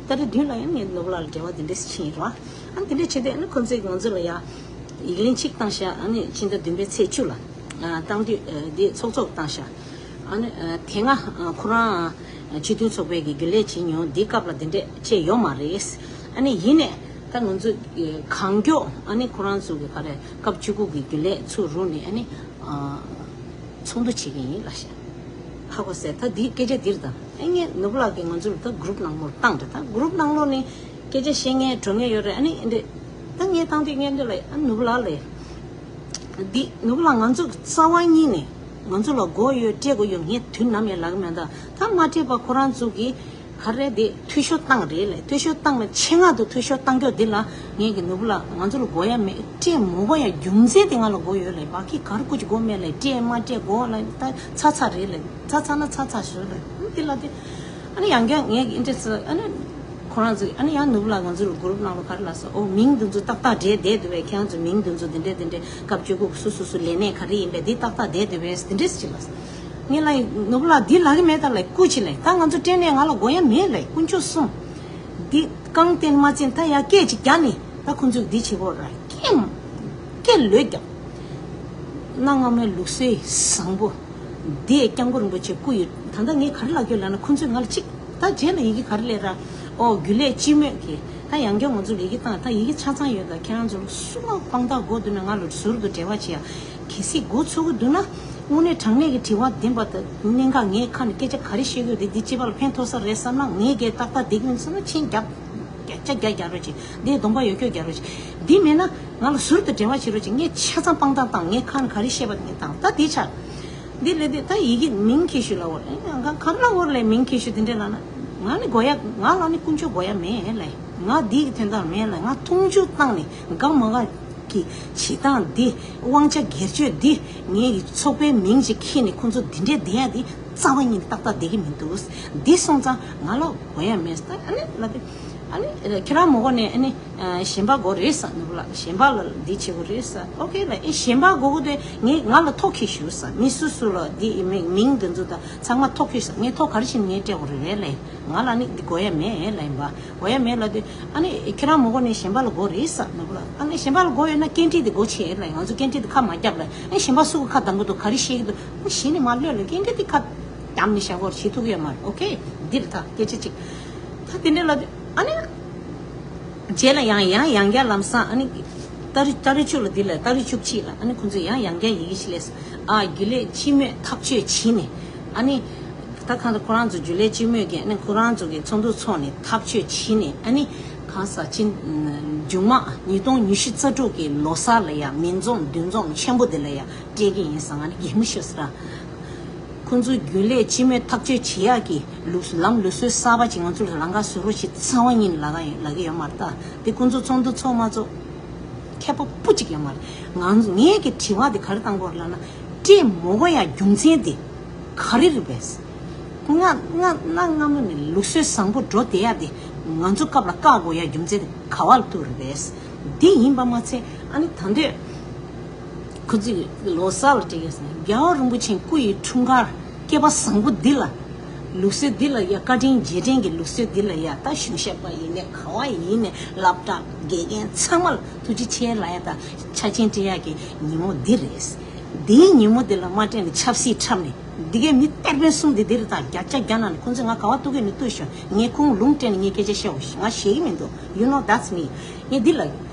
ད་རེས་མདུན་ལ་ཡང་ངས་ནོར་བུ་ལགས་ལ་འབྲེལ་བ་འདི་འདྲས་ཕྱིན་ཡོད་རེད་བ། ཨ་འདི་འདྲས་བྱས་ཏེ་ཨ་ནི་ཁོང་ཚོས་ང་ཚོ་ལ་ཡ་ཡིག་ལན་གཅིག་བཏང་ཤག་ཨ་ནི་ཕྱི་ཟླ་བདུན་པའི་ཚེས་བཅུ་ལ་ཨ་བཏང་དུས་ཨ་འདི་ཚོགས་གཙོ་བཏང་ཤག་ཨ་ནི་ཨ་དེ་སྔ་ཨ་ཁོ་རང་ཨ་སྤྱི་མཐུན་ཚོགས་པའི་གི་རྒྱུན་ལས་བྱེད་མྱོང་འདི་སྐབས་ལ་འདི་འདྲས་བྱས་ཡོད་མ་རེད། ཨ་ནི་ཡིན་ནས་ད་ང་ཚོ་གང་མགྱོགས་ཨ་ནི་ཁོ་རང་ཚོ་གི་ག་རེ་སྐབས་བཅུ་དགུ་གི་རྒྱུན་ལས་ཚུར་རུང་ནས་ཨ་ནི་ཨ་ཚོགས་འདུ་བྱེད་ཀྱི་ཡིན་ལབ་ཤག་ཧ་གོ་སོང་། ད་འདི་སྐད་ཆ་འདིར་དང་ཨ་ངས་ནོར་བུ་ལགས་ཀྱིས་ང་ཚོ་ལ་ད་གུ་རུབ་ནང་ལོགས་བཏང་འདྲ། ད་གུ་རུབ་ནང་ལོགས་ནས་སྐད་ཆ་བཤད་མཁན་འགྲོ་མཁན་ཡོད་རེད། ཨ་ནི་འདི་ད་ངས་བཏང་དུས་ངས་འདི་ལ་ཨ་ནོར་བུ་ལགས་ལས་འདི་ནོར་བུ་ལགས་ང་ཚོ་རྩ་བ་ཉིད་ནས་ང་ཚོ་ལ་མགོ་ཡོད་སྤྲད་དགོས་ཡོད་ངས་དུས་ནམ་ཡང་ལབ་གི་མེད། ད་ད་མ་སྤྲད་པ་ཁོ་རང་ཚོ་གིས་ག་རེ་དེ་འཐུས་ཤོར་བཏང་རེད་ལས། འཐུས་ཤོར་བཏང་ལ་ཆེད་མངགས་དུ་འཐུས་ཤོར་བཏང་རྒྱུ་འདི་ལ་ངས་ཀྱི་ནོར་བུ་ལགས་ང་ཚོ་ལ་དགོས་ཡ་མེད། སྤྲད་མ་དགོས་ཡ་རྒྱུ་མཚན་དེ་ང་ལ་དགོས་ཡོད་ལས། བ་ཁི་གར་ཀུ་ཅི་དགོས་མེད་ལས། སྤྲད་མ་སྤྲད་དགོས་ལ་ད་ཚ་ཚ་རེད་ལས། ཚ་ཚ་ན་ཚ་ཚ་ཞོར་ལས་འདི་ལ་དེ་ཨ་ནི་ཡང་བསྐྱར་ངས་ཀྱི་ཨིན་ཊེ་རེ་སི་ཨ་ནི་ཁོ་རང་ཚོས་ཨ་ནི་ཡང་ནོར་བུ་ལགས་ང་ཚོ་ལ་གུ་རུབ་ནང་ལ་ག་རེ་ལབ་སོང་། ཨོ་མིང་འདི་ཚོ་ཏག་ཏག་འདྲེས་བསྡད་འདུག་པས། ཁྱེད་རང་ཚོ་མིང་འདི་ཚོ་འདི་འདྲས་འདི་འདྲས་སྐབས་བཅུ་དགུ་སུ་སུ་སུ་ལས་གནས་ག་རེ་ཡིན་པས་འདི་ཏག་ཏག་བསྡད་འདུག་པས་འདི་འདྲས་ཅིག་ལབ་སོང་། ངས་ལ་ནོར་བུ་ལགས་འདི་ལབ་ཀྱི་མེད་ད་ལས་སྐུ་མཁྱེན་ལས། ད་ང་ཚོ་སྤྲད་ནས་ང་ལ་དགོས་ཡ་མེད་ལས། དཀོན་མཆོག་གསུམ་འདི་རྐང་སྟེང་མ་བཙན་ད་ཡ་སྐད་ཅིག་རྒྱག་ནི་ད་ཁོང་ཚོས་འདི་བྱེད་དགོས་ར་སྐད་སྐད་ལོས་རྒྱག་གནའ་སྔ་མོའི་ལུགས་སྲོལ་བཟང་པོ་འདི་སྐྱབས་མགོན་རིན་པོ་ཆེ་སྐུ་ཡི་ད་ལྟ་ངས་ག་རེ་ལབ་ཀྱི་ཡོད་ལབ་ན་ཁོང་ཚོས་ང་ལ་གཅིག་ད་རྗེས་ལ་ཡི་གེ་ག་རེ་སླེབས་ར། ཨོ་རྒྱུན་ལས་སྤྱི་མོས་ཀྱིས་ད་ཡང་བསྐྱར་ང་ཚོ་ལ་ཡི་གེ་བཏང་། ད་ཡི་གེ་ཆ་ཚང་ཡོད། ད་ཁྱེད་རང་ཚོ་ལ་སུ་ལ་དཔང་རྟགས་དགོས་འདུག་ན་ང་ལ་ཟུར་དུ་འབྲེལ་བ་བྱེད་ཡ། གལ་སྲིད་མགོ་ཚོས་ཀྱི་འདུག་ན་དངོས་གནས་དྲང་གནས་ཀྱི་དྲི་བ་བདེན་པ་དང་གནད་འགག་ངས་ཁ་ནས་སྐད་ཆ་ག་རེ་བཤད་ཀྱི་ཡོད་དེ་འདི་སྤྱི་པ་ལ་ཕན་ཐོགས་ས་རེད་བསམ་ན། ངས་ཀྱི་ཏག་ཏག་བསྡད་ཀྱི་ཡིན་བསམ་ན་མཆན་རྒྱབ་བརྒྱ་ཆ་བརྒྱ་རྒྱག་རོགས་བྱེད། འདིའི་གདོང་པ་ཡོད་ཁྱོད་རྒྱག་རོགས་བྱེད། འདི་མེད་ན་ང་ལ་ཟུར་དུ་འབྲེལ་བ་བྱེད་རོགས་བྱེད། ངས་ཆ་ཚང་དཔང་རྟགས་བཏང་། ངས་ཁ་ནས་ག་རེ་བཤད་པ་ངས་བཏང་། ད་འདི་ཆ་འདི་ལས་དེ་ད་ཡི་གེ་མིང་ཁྱེར་ཤོག་ལབ་པ་རེད། ང་ག་རེ་ལབ་པ་རེད་ལས། མིང་ཁྱེར་ཤོག་དེ་འདྲས་ལབ་ན་ང་ནི་དགོས་ཡ། ང་ལ་ནི་དཀོན་མཆོག་དགོས་ཡ་མེད་ལས། ང་འདི་གི་དོན་དག་མེད་ལས། ང་མཐོང་ཆུང་བཏང་ནས་དགའ་མ་དགའ་གི་བྱེད་སྟངས་འདི་དབང་ཆ་སྒེར་གཅོད་འདི་ངའི་གི་ཚོགས་པའི་མིང་ཞིག་ཁྱེར་ནས་ཁོང་ཚོ་འདི་འདྲས་བསྡད་ཡ་འདི་རྩ་བ་ཉིད་ནས་ཏག་ཏག་བསྡད་ཀྱི་མི་འདུག་འདི་སོང་ཙང་ང་ལ་དགོས་ཡ་མེད་ཟེར། ད་ཨ་ནི་ལབ་དུས་ཨ་ནི་ཁྱེད་རང་མ་དགོས་ནས་ཨ་ནི། ཨ་གཞན་པ་དགོས་རེད་ཟེར། ནོར་བུ་ལགས་གཞན་པ་ལ་འདི་བྱེད་དགོས་རེད་ཟེར། ཨོ་ཁེ་ལ་ཨེ་གཞན་པ་དགོས་དགོས་དེ་ངས་ང་ལ་ཐོ་ཁྱེར་ཤོག་ཟེར། མི་སུ་སུ་ལ་འདི་མིང་མིང་འདི་ཚོ་དང་ཚང་མ་ཐོ་ཁྱེར་ཤོག་ངས་ཐོ་ག་རེ་བྱས་ནས་ངས་སྤྲད་དགོས་རེད་རེད་ལས། ང་ལ་ནི་འདི་དགོས་ཡ་མེད་ལབ་ཡིན་པ། དགོས་ཡ་མེད་ལབ་དུས་ཨ་ནི་ཁྱེད་རང་མ་དགོས་ནས་གཞན་པ་ལ་དགོས་རེད་ཟེར། ནོར་བུ་ལགས་ཨ་ནི་གཞན་པ་ལ་དགོས་ཡོད་ན་སྐད་འཕྲིན་དེ་སྒོ་ཕྱེ་ལབ། ང་ཚོ་སྐད་འཕྲིན་དེ་ཁ་མ་བརྒྱབ་ལབ། ཨ་གཞན་པ་སུ་གི་ཁ་གདང་གི་འདུག་ག་རེ་བཤད་ཀྱི་འདུག་ཨ་གཞི་ནས་མ་ལོས་ལ་སྐད་འཕྲིན་དེ་ཁ་བརྒྱབ་ནས་བཞག་དགོས་རེད། བྱེད་ཐུབ་ཀྱི་ཡོད་མ་རེད། ཨོ་ཁེ་འདི་རེད། ད་སྐད་ཆ་གཅིག་ད་དེ་འདྲ་ལབ་དུས་ཨ་ནི། རྗེས་ལ་ཡང་ཡང་ཡང་བསྐྱར་ལམ་སང་ཨ་ནི། ཏ་རིག་ཏ་རིག་བཅུ་ལ་འདི་ལ་ཏ་རིག་བཅུ་གཅིག་ལ་ཨ་ནི་ཁོང་ཚོས་ཡང་ཡང་བསྐྱར་ཡི་གེ་ཞིག་སླེབས་སོང་། ཨ་རྒྱུན་ལས་སྤྱི་མོས་ཐག་གཅོད་བྱས་ནས་ཨ་ནི། ད་གང་ལྟར་ཁོ་རང་ཚོ་རྒྱུན་ལས་སྤྱི་མོས་ཀྱིས་ཨ་ནི་ཁོ་རང་ཚོ་གི་ཚོགས་འདུ་ཚོགས་ནས་ཐག་གཅོད་བྱས་ནས་ཨ་ནི། གང་ཟག་ཅིག་མཇུག་མ་ཉིས་སྟོང་ཉི་ཤུ་རྩ་དྲུག་གི་ལོ་གསར་ལ་ཡ་མི་འཛོམས་འདུ་འཛོམས་ཆེན་པོ་འདི་ལ་ཡ་སྤྲད་ཀྱི་ཡིན་ཟེར། ཨ་ནི་གད་མོ་ཤོར་ཟེར། ཁོང་ཚོའི་རྒྱུན་ལས་སྤྱི་མོས་ཐག་གཅོད་བྱེད་ཡག་གི་ལུགས་ལམ་ལུགས་སྲོལ་གསར་པ་ཅིག་ང་ཚོ་ལ་རང་ཁ་བཟོ་རོགས་ཞེས་རྩ་བ་ཉིད་ནས་ལབ་ཀྱི་ཡོད་མ་རེད། ད་དེ་ཁོང་ཚོ་ཚོགས་འདུ་ཚོགས་མ་ཚོགས་ཁྱད་པར་སྤུ་གཅིག་ཡོད་མ་རེད། ང་ཚོ་ངས་ཀྱི་དྲི་བ་དེ་ག་རེ་བཏང་དགོས་རེད་ལབ་ན་སྤྲད་མ་དགོས་ཡ་རྒྱུ་མཚན་དེ་ག་རེ་རེད་པས། སྔ་སྔ་གནའ་སྔ་མོ་ནས་ལུགས་སྲོལ་བཟང་པོ་འགྲོ་བསྡད་ཡ་དེ་ང་ཚོ་སྐབས་ལ་བཀག་དགོས་ཡ་རྒྱུ་མཚན་དེ་ག་བ་ལ་ཐུག་རེད་པས། དེ་ཡིན་པ་མ་ཚད་ཨ་ནི་ད་འདོད། ཁོ་ཚོས་ལོ་གསར་ལ་སྤྲད་ཀྱི་ཟེར། རྒྱལ་བ་རིན་པོ་ཆེ་སྐུ་ཡི་འཁྲུངས་སྐར་བསྐལ་པ་བཟང་པོ་འདི་ལ། ལུགས་སྲོལ་འདི་ལ་ཡ་བཀའ་དྲིན་རྗེས་དྲན་གྱི་ལུགས་སྲོལ་འདི་ལ་ཡ་ད་གཞུང་ཞབས་པ་ཡིན་ནས་ག་བ་ཡིན་ནས་སློབ་གྲྭ་དགེ་རྒན་ཚང་མ་ལ་ཐུགས་རྗེ་ཆེ་ལབ་ཡ་ད་ཆ་ཆེན་སྤྲད་ཡ་གི་ཉིན་མོ་འདི་རེད། འདིའི་ཉིན་མོ་འདི་ལ་མ་སྤྲད་ནས་ཆབ་སྲིད་འཁྲབ་ནས་འདི་གའི་མི་གཏེར་སྟོན་གསུམ་འདི་འདིར་ད་བརྒྱ་ཆ་བརྒྱ་ནང་ནས་ཁོང་ཚོས་ང་ག་བ་གཏུག་གི་ནས་གཏུག་ཤོག་ངས་ཁོང་ལུང་སྤྲད་ནས་ངས་སྐད་ཆ་བཤད་འོ་ང་ཞེད་ཀྱི་མི་འདུག you know that's me. ངས་འདི་ལ་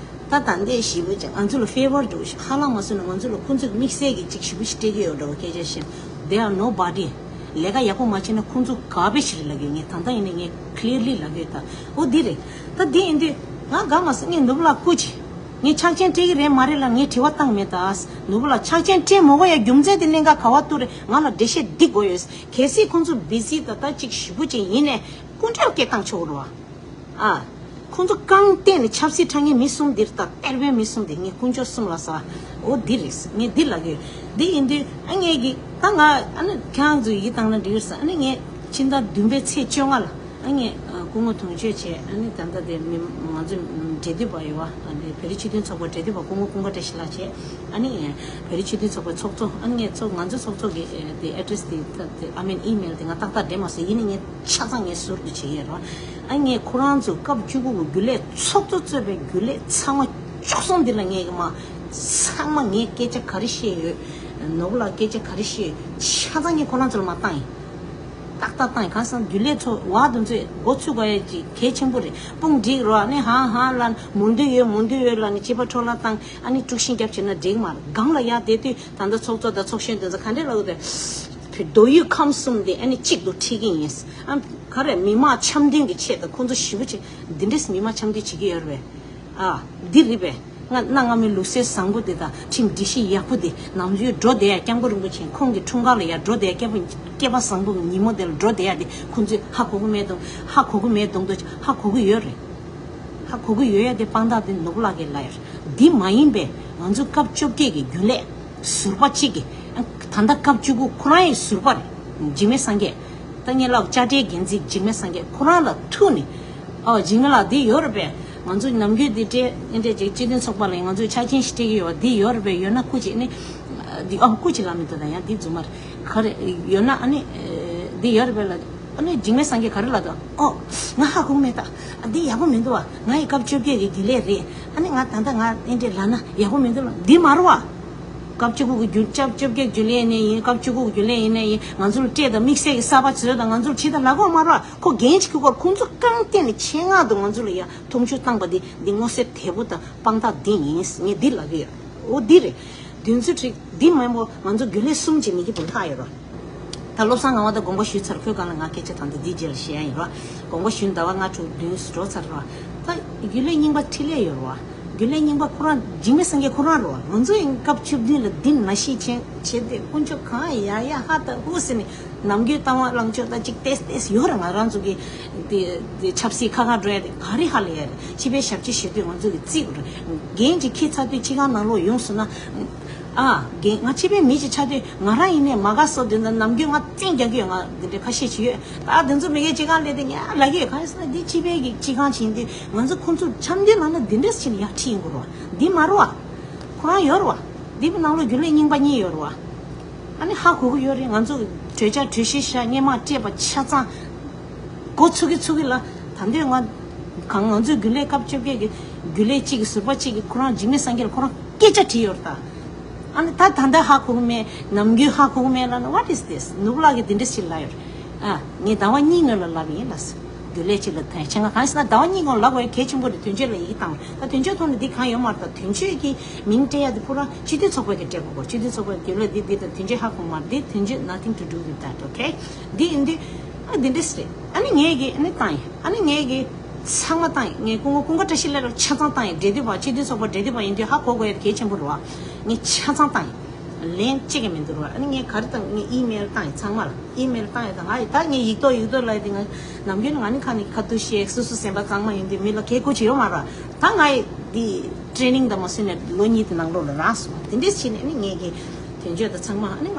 ད་ད་ལྟའི་ཞེ་པོ་ཅིག་ང་ཚོ་ལ་ཕེ་ཝར་འགྲོ་ཞིག་ཧ་ལམ་མ་སོང་ན་ང་ཚོ་ལ་ཁོང་ཚོས་དམིགས་བསལ་གྱི་ཅིག་ཞེ་པོ་ཞིག་སྤྲད་ཀྱི་ཡོད་འདྲ་བོ་སྐད་ཆ་བཤད། They are nobody. ལས་ཀ་ཡག་པོ་མ་བྱས་ན་ཁོང་ཚོ་ག་པེ་ཞིག་རེད་ལབ་ཡོད། ངས་ད་ལྟ་ཡིན་ན་ངས་clearly་ལབ་ཡོད། ད་འོ་འདི་རེད། ད་འདི་ཡིན་དུས་ང་དགའ་མ་སོང་། ངས་ནོར་བུ་ལགས་སྐུ་མཁྱེན། ངས་ཆག་ཆེན་སྤྲད་ཀྱི་རེད་མ་རེད་ལ་ངས་དྲི་བ་བཏང་མེད་ད། ནོར་བུ་ལགས་ཆག་ཆེན་སྤྲད་མ་དགོས་ཡ་རྒྱུ་མཚན་དེ་གནད་འགག་ག་བ་ཐུག་རེད། ང་ལ་འགྲེལ་བཤད་འདི་དགོས་ཡོད། གལ་སྲིད་ཁོང་ཚོ་བི་སི་ད་ལྟ་ཅིག་ཞེ་པོ་ཅིག་ཡིན་ནས་སྐུ་མགྲོན་སྐད་བཏང་ཆོག་རེད་བ། ཨ། ཁོང་ཚོ་རྐང་སྟེང་ནས་ཆབ་སྲིད་འཁྲབ་མཁན་མི་གསུམ་འདིར་ད་གཏེར་དཔོན་མི་གསུམ་འདི་ངས་དཀོན་མཆོག་གསུམ་ལ་ཟ། འོ་འདི་རེད། ངས་འདི་ལབ་ཀྱི་ཡོད། འདི་ཡིན་དུས་ཨ་ངས་ཀྱི་ད་ང་ཨ་ནི་ཁྱེད་རང་ཚོ་ཡིད་བཏང་ན་འགྲིག་རེད་ཟ། ཨ་ནི་ངས་ཕྱི་ཟླ་བདུན་པའི་ཚེས་བཅོ་ལྔ་ལ་ ཨ་ངས་སྐུ་ངོ་དུང་ཆོས་བྱས། ཨ་ནི་ད་ལྟ་དེ་མི་ང་ཚོ་འབྲེལ་མཐུད་པ་ཡོད་བ། ཨ་ནི་བོད་རིགས་སྤྱི་མཐུན་ཚོགས་པ་འབྲེལ་མཐུད་པ་སྐུ་ངོ་ཀུན་དགའ་བཀྲ་ཤིས་ལགས་བྱས། ཨ་ནི་བོད་རིགས་སྤྱི་མཐུན་ཚོགས་པའི་ཚོགས་གཙོ། ཨ་ནི་ངས་ཚོགས་ང་ཚོ་ཚོགས་གཙོ་གི་དེ་ཨེ་ཌི་རེ་སི་དེ་ད་དེ་ཨ་མིན་ཨི་མེལ་དེ་ང་ཏག་ཏག་འདྲེན་མ་སོང་། ཡིན་ནའི་ངས་ཆ་ཚང་ངས་ཟུར་དུ་བྱེད་ཡས་རོ། ཨ་ངས་ཁོ་རང་ཚོ་སྐབས་བཅུ་དགུ་གི་རྒྱུན་ལས་ཚོགས་གཙོ་གཙོས་པའི་རྒྱུན་ལས་ཚང་མ་བཅུ་གསུམ་འདི་ལ་ངས་ཀྱི་མ་ཚང་མ་ངས་སྐད་ཆ་ག་རེ་བཤད་ཡོད། ནོར་བུ་ལགས་སྐད་ཆ་ག་རེ་བཤད་ཡོད། ཆ་ཚང་ངས་ཁོ་རང་ཚོ་ལ་མ་བཏང་ཡིན། ཏག་ཏག་བཏང་ཡིན། གང་ཟེར་ན་རྒྱུན་ལས་ཚོ་བ་དུ་ཚོས་འགོ་ཚུགས་དགོས་ཡ་ཅིག་གལ་ཆེན་པོ་རེད། དཔུང་སྒྲིག་རོགས། ཨ་ནི་ཧང་ཧང་ལ་མོ་འདོད་ཡོད་མོ་འདོད་ཡོད་ལ་ནི་སྐྱེས་པ་འཕྲོ་བརླག་བཏང་། ཨ་ནི་དཀྲུག་ཤིང་རྒྱབ་བྱས་ན་འགྲིག་མ་རེད། སྒང་ལ་ཡ་བསྡད་དུས་ད་ལྟ་ཚོགས་གཙོ་དང་ཚོགས་གཞོན་དེ་ཚོ་ག་འདྲས་ལབ་དགོས་དེ། བོད་མདོ་དབུས་ཁམས་གསུམ་དེ་ཨ་ནི་གཅིག་ཏུ་ཁྲིད་ཀྱི་ཡིན། ཨ་ག་རེ་མི་མང་འཆམ་མཐུན་གྱི་ཆེད་དུ་ཁོང་ཚོ་ཞེ་པོ་ཅིག་འདི་འདྲས་མི་མང་འཆམ་མཐུན་བྱེད་ཀྱི་ཡོད་རེད་པས། ཨ་འདི་རེད་པས། ང་གནའ་སྔ་མོའི་ལུགས་སྲོལ་བཟང་པོ་དེ་དང་ཁྲིམས་སྒྲིག་གཞི་ཡག་པོ་དེ་ནམ་རྒྱུན་འགྲོ་བསྡད་ཡ། སྐྱབས་མགོན་རིན་པོ་ཆེ་ཁོང་གི་འཁྲུངས་སྐར་ལ་ཡ་འགྲོ་བསྡད་ཡ། སྐྱབས་མགོན་སྐྱེས་པ་བཟང་པོ་གི་ཉིན་མོ་དེ་ལ་འགྲོ་བསྡད་ཡ་དེ་ཁོང་ཚོས་ཧ་གོ་གི་མེད་དང་། ཧ་གོ་གི་མེད་དང་དུ་ཧ་གོ་གི་ཡོད་རེད། ཧ་གོ་གི་ཡོད་ཡ་དེ་དཔང་རྟགས་དེ་ནོར་བུ་ལགས་ཀྱིས་ལབ་ཡ་རེད། འདི་མ་ཡིན་པས་ང་ཚོ་སྐབས་བཅོ་བརྒྱད་ཀྱི་རྒྱུན་ལས་ཟུར་པ་གཅིག་གིས། ད་ལྟ་སྐབས་བཅུ་དགུ་ཁོ་རང་ཡི་ཟུར་པ་རེད། འཇིགས་མེད་སངས་རྒྱས། ད་ངས་ལབ་དཔྱ་ཁྲལ་འགན་འཛིན་འཇིགས་མེད་སངས་རྒྱས་ཁོ་རང་ལ་ཐུག་ནས། ཨོ་འཇིགས་མེད་ལགས་འདི་ཡོད་རེད་པས། ང་ཚོ་ནམ་རྒྱུན་འདི་སྤྲད་ཨེ་འདྲས་ཅིག་སྤྱི་མཐུན་ཚོགས་པ་ལ་ང་ཚོས་ཆ་རྐྱེན་ཞིག་སྤྲད་ཀྱི་ཡོད་པ་འདི་ཡོད་རེད་པས། ཡོད་ན་སྐུ་མཁྱེན་ནི་འདི་ཨོ་སྐུ་མཁྱེན་ལབ་མི་འདུག་ད་ཡང་འདི་རྫུན་མ་རེད། ག་རེ་ཡོད་ན་ཨ་ནི་འདི་ཡོད་རེད་པས་ལ། ཨ་ནི་འཇིགས་མེད་སངས་རྒྱས་ག་རེ་ལབ་འདུག་ཨོ་ང་ཧ་གོ་མེད་ད། ཨ་འདི་ཡག་པོ་མི་འདུག་བ། ང་ཡི་སྐབས་བཅོ་བརྒྱད་ཀྱི་རྒྱུན་ལས་རེད། ཨ་ནི་ང་ད་ལྟ་ང་ཨེ་འདྲས་ལབ་ན་ཡག་པོ་མི་འདུག་ལ་འདི་མ་རེད་བ། སྐབས་བཅུ་དགུ་གི་རྒྱུན་སྐབས་བཅོ་བརྒྱད་རྒྱུན་ལས་ཡིན་ནའི་ཡིན། སྐབས་བཅུ་དགུ་གི་རྒྱུན་ལས་ཡིན་ནའི་ཡིན། ང་ཚོ་ལ་སྤྲད་དང་དམིགས་བསལ་གྱི་གསར་པ་བཟོས་དང་ང་ཚོ་ལ་བྱེད་དང་ལབ་དགོས་མ་རེད་བ། ཁོ་འགན་ཅིག་ཁུར་དགོས། ཁོང་ཚོ་རྐང་སྟེང་ནས་ཆེད་མངགས་དུ་ང་ཚོ་ལ་ཡ་མཐོང་ཆུང་བཏང་པ་འདི་འདི་མངོན་གསལ་དོད་པོ་དང་དཔང་རྟགས་འདི་ཡིན། ངས་འདི་ལབ་ཀྱི་ཡོད། འོ་འདི་རེད། དོན་ཚུལ་ཁྲིག་འདི་མེན་པོ་ང་ཚོ་རྒྱུན་ལས་གསུམ་གྱི་མི་གི་བུ་ལྷག་ཡོད་རོ། ད་བློ་བཟང་ངག་དབང་ད་དགོངས་པ་ཞུས་ཚར། ཁོའི་སྒང་ལ་ང་སྐད་ཆ་དང་དུ་འདི་རྗེས་ལ་བཤད་ཡ་ཡིན་རོ། དགོངས་པ་ཞུས་ཟླ་བ་ལྔ་དྲུག་བདུན་འགྲོ་ཚར་རོ། ད་རྒྱུན་ལས་རྙིང་པ་འཕྲིན་ལས་ཡོད་རོ། རྒྱུན་ལས་རྙིང་པ་ཁོ་རང་འཇིགས་མེད་སངས་རྒྱས་ཁོ་རང་རོ། ང་ཚོ་ཡིན་སྐབས་བཅུ་བདུན་ལ་འདི་ནང་བཞིན་བྱས་བྱས་ཏེ་དཀོན་མཆོག་གང་ཡ་ཡ་ཧ་ད་ཧུ་ཟེར་ནས་ནམ་རྒྱུན་ལྟ་བ་ལངས་ཕྱོགས་ད་ཅིག་ཏེས་ཏེས་ཡོད་ར། ང་རང་ཚོ་གི་དེ་དེ་ཆབ་སྲིད་ཁ་ཁ་འགྲོ་ཡ་དེ་ག་རེ་ཧ་ལས་ཡ་རེད། སྤྱི་པའི་ཞབས་ཕྱི་ཞུ་དུས་ང་ཚོ་གི་རྩིས་རེད། འགན་ཅིག་འཁྱེར་ཚར་དུས་སྤྱི་ཁང་ནང་ལོགས་ཡོང་སོང་ན། ཨ་རྒན་ང་སྤྱི་པའི་མི་ཞིག་ཆགས་དུས་ང་རང་ཡིན་ནའི་མ་དགའ་སོ་དེ་འདྲ་ནམ་རྒྱུན་ང་བཙན་རྒྱག་གི་ཡོད། ང་འདི་འདྲ་ཁ་ཤས་ཤིག་ཡོད། ད་དེ་ཚོ་མི་སྒེར་སྤྱི་ཁང་སླེབས་དུས་ངས་ལབ་ཀྱི་ཡོད། གང་ཡིན་ཟེར་ན་འདི་སྤྱི་པའི་གི་སྤྱི་ཁང་ཕྱིན་དུས་ང་ཚོ་ཁོང་ཚོ་འཆམ་མཐུན་ལངས་ན་འདི་འདྲས་ཕྱིན་ཡག་ཁྲིད་ཡིན་དགོས་རེད་བ། འདི་མ་རེད་བ། ཁོ་རང་ཡོད་རེད་བ། འདི་པའི་ནང་ལོགས་རྒྱུན་ལས་རྙིང་པ་གཉིས་ཡོད་རེད་བ། ཨ་ནི་ཧ་གོ་གི་ཡོད་རེད། ང་ཚོ་གྲོས་འཆར་གྲོས་གཞི་བཞག་སྔོན་མ་སྤྲད་པ་ཆ་ཚང་འགོ་ཚུགས་ཀྱི་ཚུགས་ཀྱི་ལ། ད་འདོད་ང་གང་ང་ཚོའི་རྒྱུན་ལས་སྐབས་བཅོ་བརྒྱད་ཀྱི་རྒྱུན་ལས་གཅིག་གི་ཟུར་པ་གཅིག་གིས་ཁོ་རང་འཇིགས་མེད་སངས་རྒྱས་ལ་ཁོ་རང་སྐད་ཆ་དྲིས་ཡོད་རེད་ད། ཨ་ནི་ད་ད་ལྟ་ཧ་གོ་གི་མེད། ནམ་རྒྱུན་ཧ་གོ་གི་མེད་ལབ་ན། What is this? ནོར་བུ་ལགས་ཀྱིས་འདི་འདྲ་ཞིག་ལབ་ཡོད་རེད། ཨ་ངས་ཟླ་བ་གཉིས་སྔོན་ལ་ལབ་ཡིན་ལ། རྒྱུན་ལས་གཅིག་ལ་ཐོན་ཆེ་ང་གང་ཟེར་ན་ཟླ་བ་གཉིས་སྔོན་ལབ་དགོས་གལ་ཆེན་པོ་རེད། དོན་གཅོད་ལ་ཡིག་བཏང་བ་ད་དོན་གཅོད་ཐོག་ནས་འདི་གང་ཡོད་མ་རེད། ད་དོན་གཅོད་ཀྱི་མིང་སྤྲད་ཡ་དེ་ཕུ་ར་སྤྱི་འཐུས་ཚོགས་པ་གི་སྤྲད་དགོས་གོ། སྤྱི་འཐུས་ཚོགས་པ་རྒྱུན་ལས་འདི་འདི་དང་དོན་གཅོད་ཧ་གོ་མ་རེད། འདི་དོན་གཅོད་nothing to do with that, okay? འདི་ཡིན་དུས་ཨ་འདི་འདྲས་རེད། ཨ་ནི་ངས་གི་ཨ་ནི་བཏང་ཡིན། ཨ་ནི་ངས་གི་ཚང་མ་བཏང་ཡིན། ངས་སྐུ་ངོ་ཀུན་དགའ་བཀྲ་ཤིས་ལགས་ལ་ཆ་ཚང་བཏང་ཡིན། འབྲེལ་མཐུད་པ་སྤྱི་འཐུས་ཚོགས་པ་འབྲེལ་མཐུད་པ་ཡིན་དུས་ཧ་གོ་དགོས་ཡ་གལ་ཆེན་པོ་རེད་བ། ངས་ཆ་ཚང་བཏང་ཡིན། ལན་གཅིག་ཀྱང་མི་འདུག་ར། ཨ་ནི་ངས་ག་རེ་བཏང་། ངས་ཨི་མེལ་བཏང་ཡིན་ཚང་མ་ལ། ཨི་མེལ་བཏང་ཡིན། ད་ང་ཡི་ད་ངས་ཡིག་ཐོག་ཡིག་ཐོག་ལ་ཡི་དེ་ང་ནམ་རྒྱུན་ང་ནི་ཁ་ནས་ཁ་ཐུག་བཤད། སོ་སོ་སེམས་པ་གཙང་མ་ཡིན་དུས་མི་ལ་ཁེ་ཁུར་བྱེད་ཡོད་མ་ར། ད་ང་ཡི་འདི་ཊེ་ནིང་དང་མ་སོན་ནས་ལོ་གཉིས་དེ་ནང་ལོགས་ལ་རག་སོང་། དེ་འདྲས་བྱས་ནས་ཨ་ནི་ངས་ཀྱི་དོན་གཅོད་དང་ཚང་མ་ཨ་ནི་ང་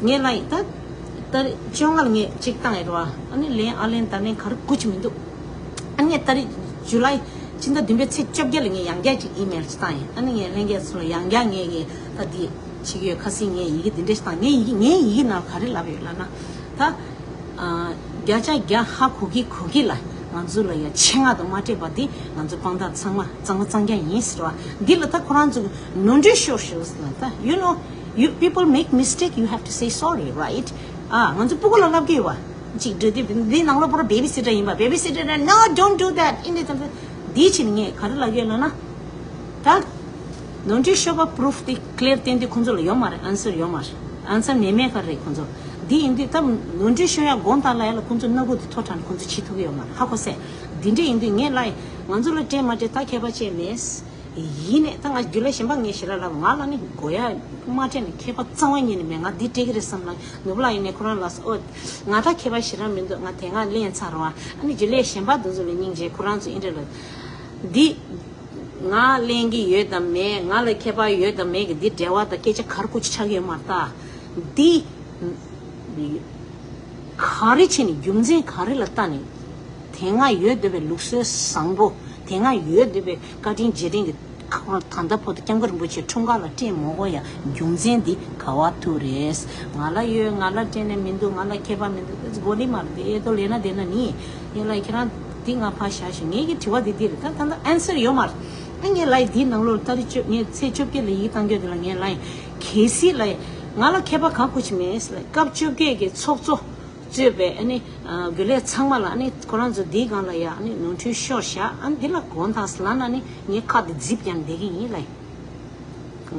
ངས་ལ་ཡི་ད་ད་བཅོ་ལྔ་ལ་ངས་གཅིག་བཏང་ཡོད་ར། ཨ་ནི་ལན་ཨ་ལན་ད་ལན་ག་རེ་དགོས་ཀྱི་མི་འདུག་ཨ་ནི་ད་རེས་ཇུ་ལའི་ཕྱི་ཟླ་བདུན་པའི་ཚེས་བཅོ་བརྒྱད་ལ་ངས་ཡང་བསྐྱར་ཅིག་ཨི་མེལ་ཅིག་བཏང་ཡིན། ཨ་ནི་ངས་ལྷན་རྒྱས་ཚོ་ལ་ཡང་བསྐྱར་ངས་ཀྱི་ད་འདི་བྱེད་ཀྱི་ཡོད། ཁ་སང་ངས་ཡི་གེ་འདི་འདྲ་ཞིག་བཏང་། ངས་ཡི་གེ་ངའི་ཡི་གེ་ནང་ག་རེ་ལབ་ཡོད་ལབ་ན། ད་ཨ་བརྒྱ་ཆ་བརྒྱ་ཧ་གོ་གི་གོ་གི་ལ་ང་ཚོ་ལ་ཡ་ཆེད་མངགས་དང་མ་སྤྲད་པ་འདི་ང་ཚོ་དཔང་རྟགས་ཚང་མ་གཙང་མ་གཙང་རྐྱང་ཡིན་ཟེར་བ་འདི་ལ་ད་ཁོ་རང་ཚོ་གི་ནོར་འཁྲུལ་ཤོར་ཤོར་ཟེར་ན། ད་you know, you people make mistake, you have to say sorry, right? ཨ་ང་ཚོ་སྤུ་གུ་ལ་ལབ་ཀྱི་ཡོད་བ། ཅིག་འགྲོ་དུས་འདི་ནང་ལོགས་པོ་ར་བེ་བི་སི་ཊར་ཡིན་པ། བེ་བི་སི་ཊར་ན་no, don't do that. ཨིན་དེ་ཙམ་དུ་འདིའི་ཕྱིར་ངས་ག་རེ་ལབ་ཡོད་ལབ་ན། ད་ནོར་འཁྲུལ་ཤོར་བ་པུ་རུཕ་དེ་ཀླེར་བསྟན་དུས་ཁོང་ཚོ་ལ་ཡོད་མ་རེད། ཨན་སར་ཡོད་མ་རེད། ཨན་སར་མེད་མེད་ག་རེད་ཁོང་ཚོ། འདི་ཡིན་དུས་ད་ནོར་འཁྲུལ་ཤོར་ཡ་དགོངས་དག་ལ་ཡ་ལ་ཁོང་ཚོ་སྣ་ཁུག་དེ་ཐོ་དྲངས་ཁོང་ཚོ་བྱེད་ཐུབ་ཀྱི་ཡོད་མ་རེད། ཧ་གོ་སོང་། འདི་འདྲ་ཡིན་དུས་ངས་ལབ་ཡིན། ང་ཚོ་ལ་སྤྲད་མ་སྤྲད་ད་ཁྱད་པར་ཅིག་མེད། ཡིན་ནས་ད་ང་རྒྱུན་ལས་གཞན་པ་ངས་ཞེ་དྲག་ལབ། ང་ལ་ནི་དགོས་ཡ་མ་སྤྲད་ནས་ཁྱད་པར་རྩ་བ་ཉིད་ནས་མེད། ང་འདི་སྤྲད་ཀྱི་རེད་བསམ་ན་ནོར་བུ་ལགས་ཡིན་ནས་ཁོ་རང་ལ་སོ་ང་ད་ཁྱད་པར་ཞེ་དྲག་མི་འདུག་ང་དེ་སྔ་ལེན་ཚར་བ། ཨ་ནི་རྒྱུན་ལས་གཞན་པ་འདི་ཚོ་ལ་སྙིང་རྗེ། ཁོ་རང་ཚོ་ཨིན་དྲ་ལ་འདི་ང་ལེན་གྱི་ཡོད་དམ་མེད། ང་ལ་ཁྱད་པར་ཡོད་དམ་མེད་ཀྱི་འདི་འབྲེལ་བ་དང་སྐད་ཆ་ག་རེ་ཁུ་ཆུ་ཆགས་ཀྱི་ཡོད་མ་རེད། ད་འདི་ག་རེ་བྱས་ནས་རྒྱུ་མཚན་ག་རེ་ལ་ལྟ་ནས། དེ་སྔ་ཡོད་བསྡད་པའི་ལུགས་སྲོལ་བཟང་པོ། དེ་སྔ་ཡོད་བསྡད་པའི་བཀའ་དྲིན་རྗེས་དྲན་གྱི་ཁ་ད་ལྟ་བར་དུ་སྐྱབས་མགོན་རིན་པོ་ཆེ་འཁྲུངས་སྐར་ལ་སྤྲད་མ་དགོས་ཡ་རྒྱུ་མཚན་འདི་ག་བ་ཐུག་རེད། ང་ལ་ཡོད། ང་ལ་སྤྲད་ནས་མི་འདུག་ང་ལ་ཁྱད་པར་མི་འདུག་ཨེ་ཏོ་ལེ་ན་དེ་ན་ནི་ཡིན་ལ་ཁྱེད་རང་འདི་ང་ཕར་བཞག་ཞུ། ངེད་ཀྱི་དྲི་བ་འདི་འདི་རེད། ད་ད་ལྟ་ཨན་སར་ཡོད་མ་རེད། ཨ་ངས་ལ་ཡི་འདིའི་ནང་ལོགས་ལ་ཏ་རིག་བཅོ་ངས་ཚེས་བཅོ་བརྒྱད་ལ་ཡིག་བཏང་རྒྱུ་དེ་ལ་ངས་ལ་ཡི་གལ་སྲིད་ལ་ཡི་ང་ལ་ཁྱད་པར་གང་ཁུ་ཆི་མེད་ལ་སྐབས་བཅོ་བརྒྱད་ཀྱི་ཚོགས་གཙོ་གཙོས་པའི་ཨ་ནི་རྒྱུན་ལས་ཚང་མ་ལ་ཨ་ནི་ཁོ་རང་ཚོ་འདིའི་སྒང་ལ་ཡ་ཨ་ནི་ནོར་འཁྲུལ་ཤོར་བཞག་ཨ་ནི་འདི་ལ་དགོངས་དག་ལབ་ན་ནི་ངས་ཁ་འདི་ཛིབ་ཀྱང་བསྡད་ཀྱི་ཡིན་ལ་ཡི།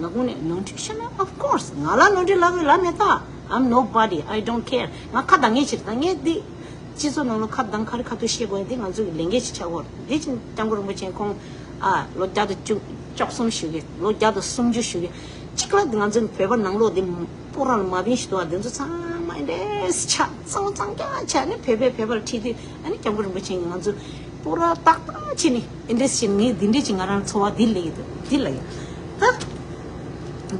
ང་ཀུན་ནས་ནོར་འཁྲུལ་ཤོར་ན་of course ང་ལ་ནོར་འཁྲུལ་ལབ་དགོས་ལབ་མེད་ད། I'm nobody, I don't care. ང་ཁ་གདངས་ངེས་ཕྱིར་ད་ངས་འདི་སྤྱི་ཚོགས་ནང་ལ་ཁ་གདངས་ཁ་རི་ཁ་ཐུག་བཤད་དགོས་ཡ་འདི་ང་ཚོ་གི་ལས་འགན་ཞིག་ཆགས་ཡོད་རེད། འདི་ཕྱིན་སྐྱབས་མགོན་རིན་པོ་ཆེ་ཁོང་ཨ་ལོ་བརྒྱ་དང་བཅུ་བཅུ་གསུམ་ཞུ་གི་ལོ་བརྒྱ་དང་སུམ་ཅུ་ཞུ་གི་གཅིག་ལ་འདི་ང་ཚོ་བོད་པ་ནང་ལོགས་འདི་སྤོ་ར་ལ་མ་བིན་ཞིག་འདུག་ཨ། འདི་ཚོ་ཚང་མ་འདྲེས་ཆགས་གཙང་གཙང་རྐྱང་ཆགས་ནས་བོད་པའི་བོད་པར་ཁྲིད་དུས་ཨ་ནི་སྐྱབས་མགོན་རིན་པོ་ཆེ་གིས་ང་ཚོ་སྤོ་ར་ཏག་ཏག་བྱས་ནས་ཨེ་འདྲས་བྱས་ནས་ངས་འདི་འདྲས་ཀྱི་ང་རང་འཚོ་བ་འདི་ལས་ཀྱི་འདུག་འདི་ལ་ཡ། ད་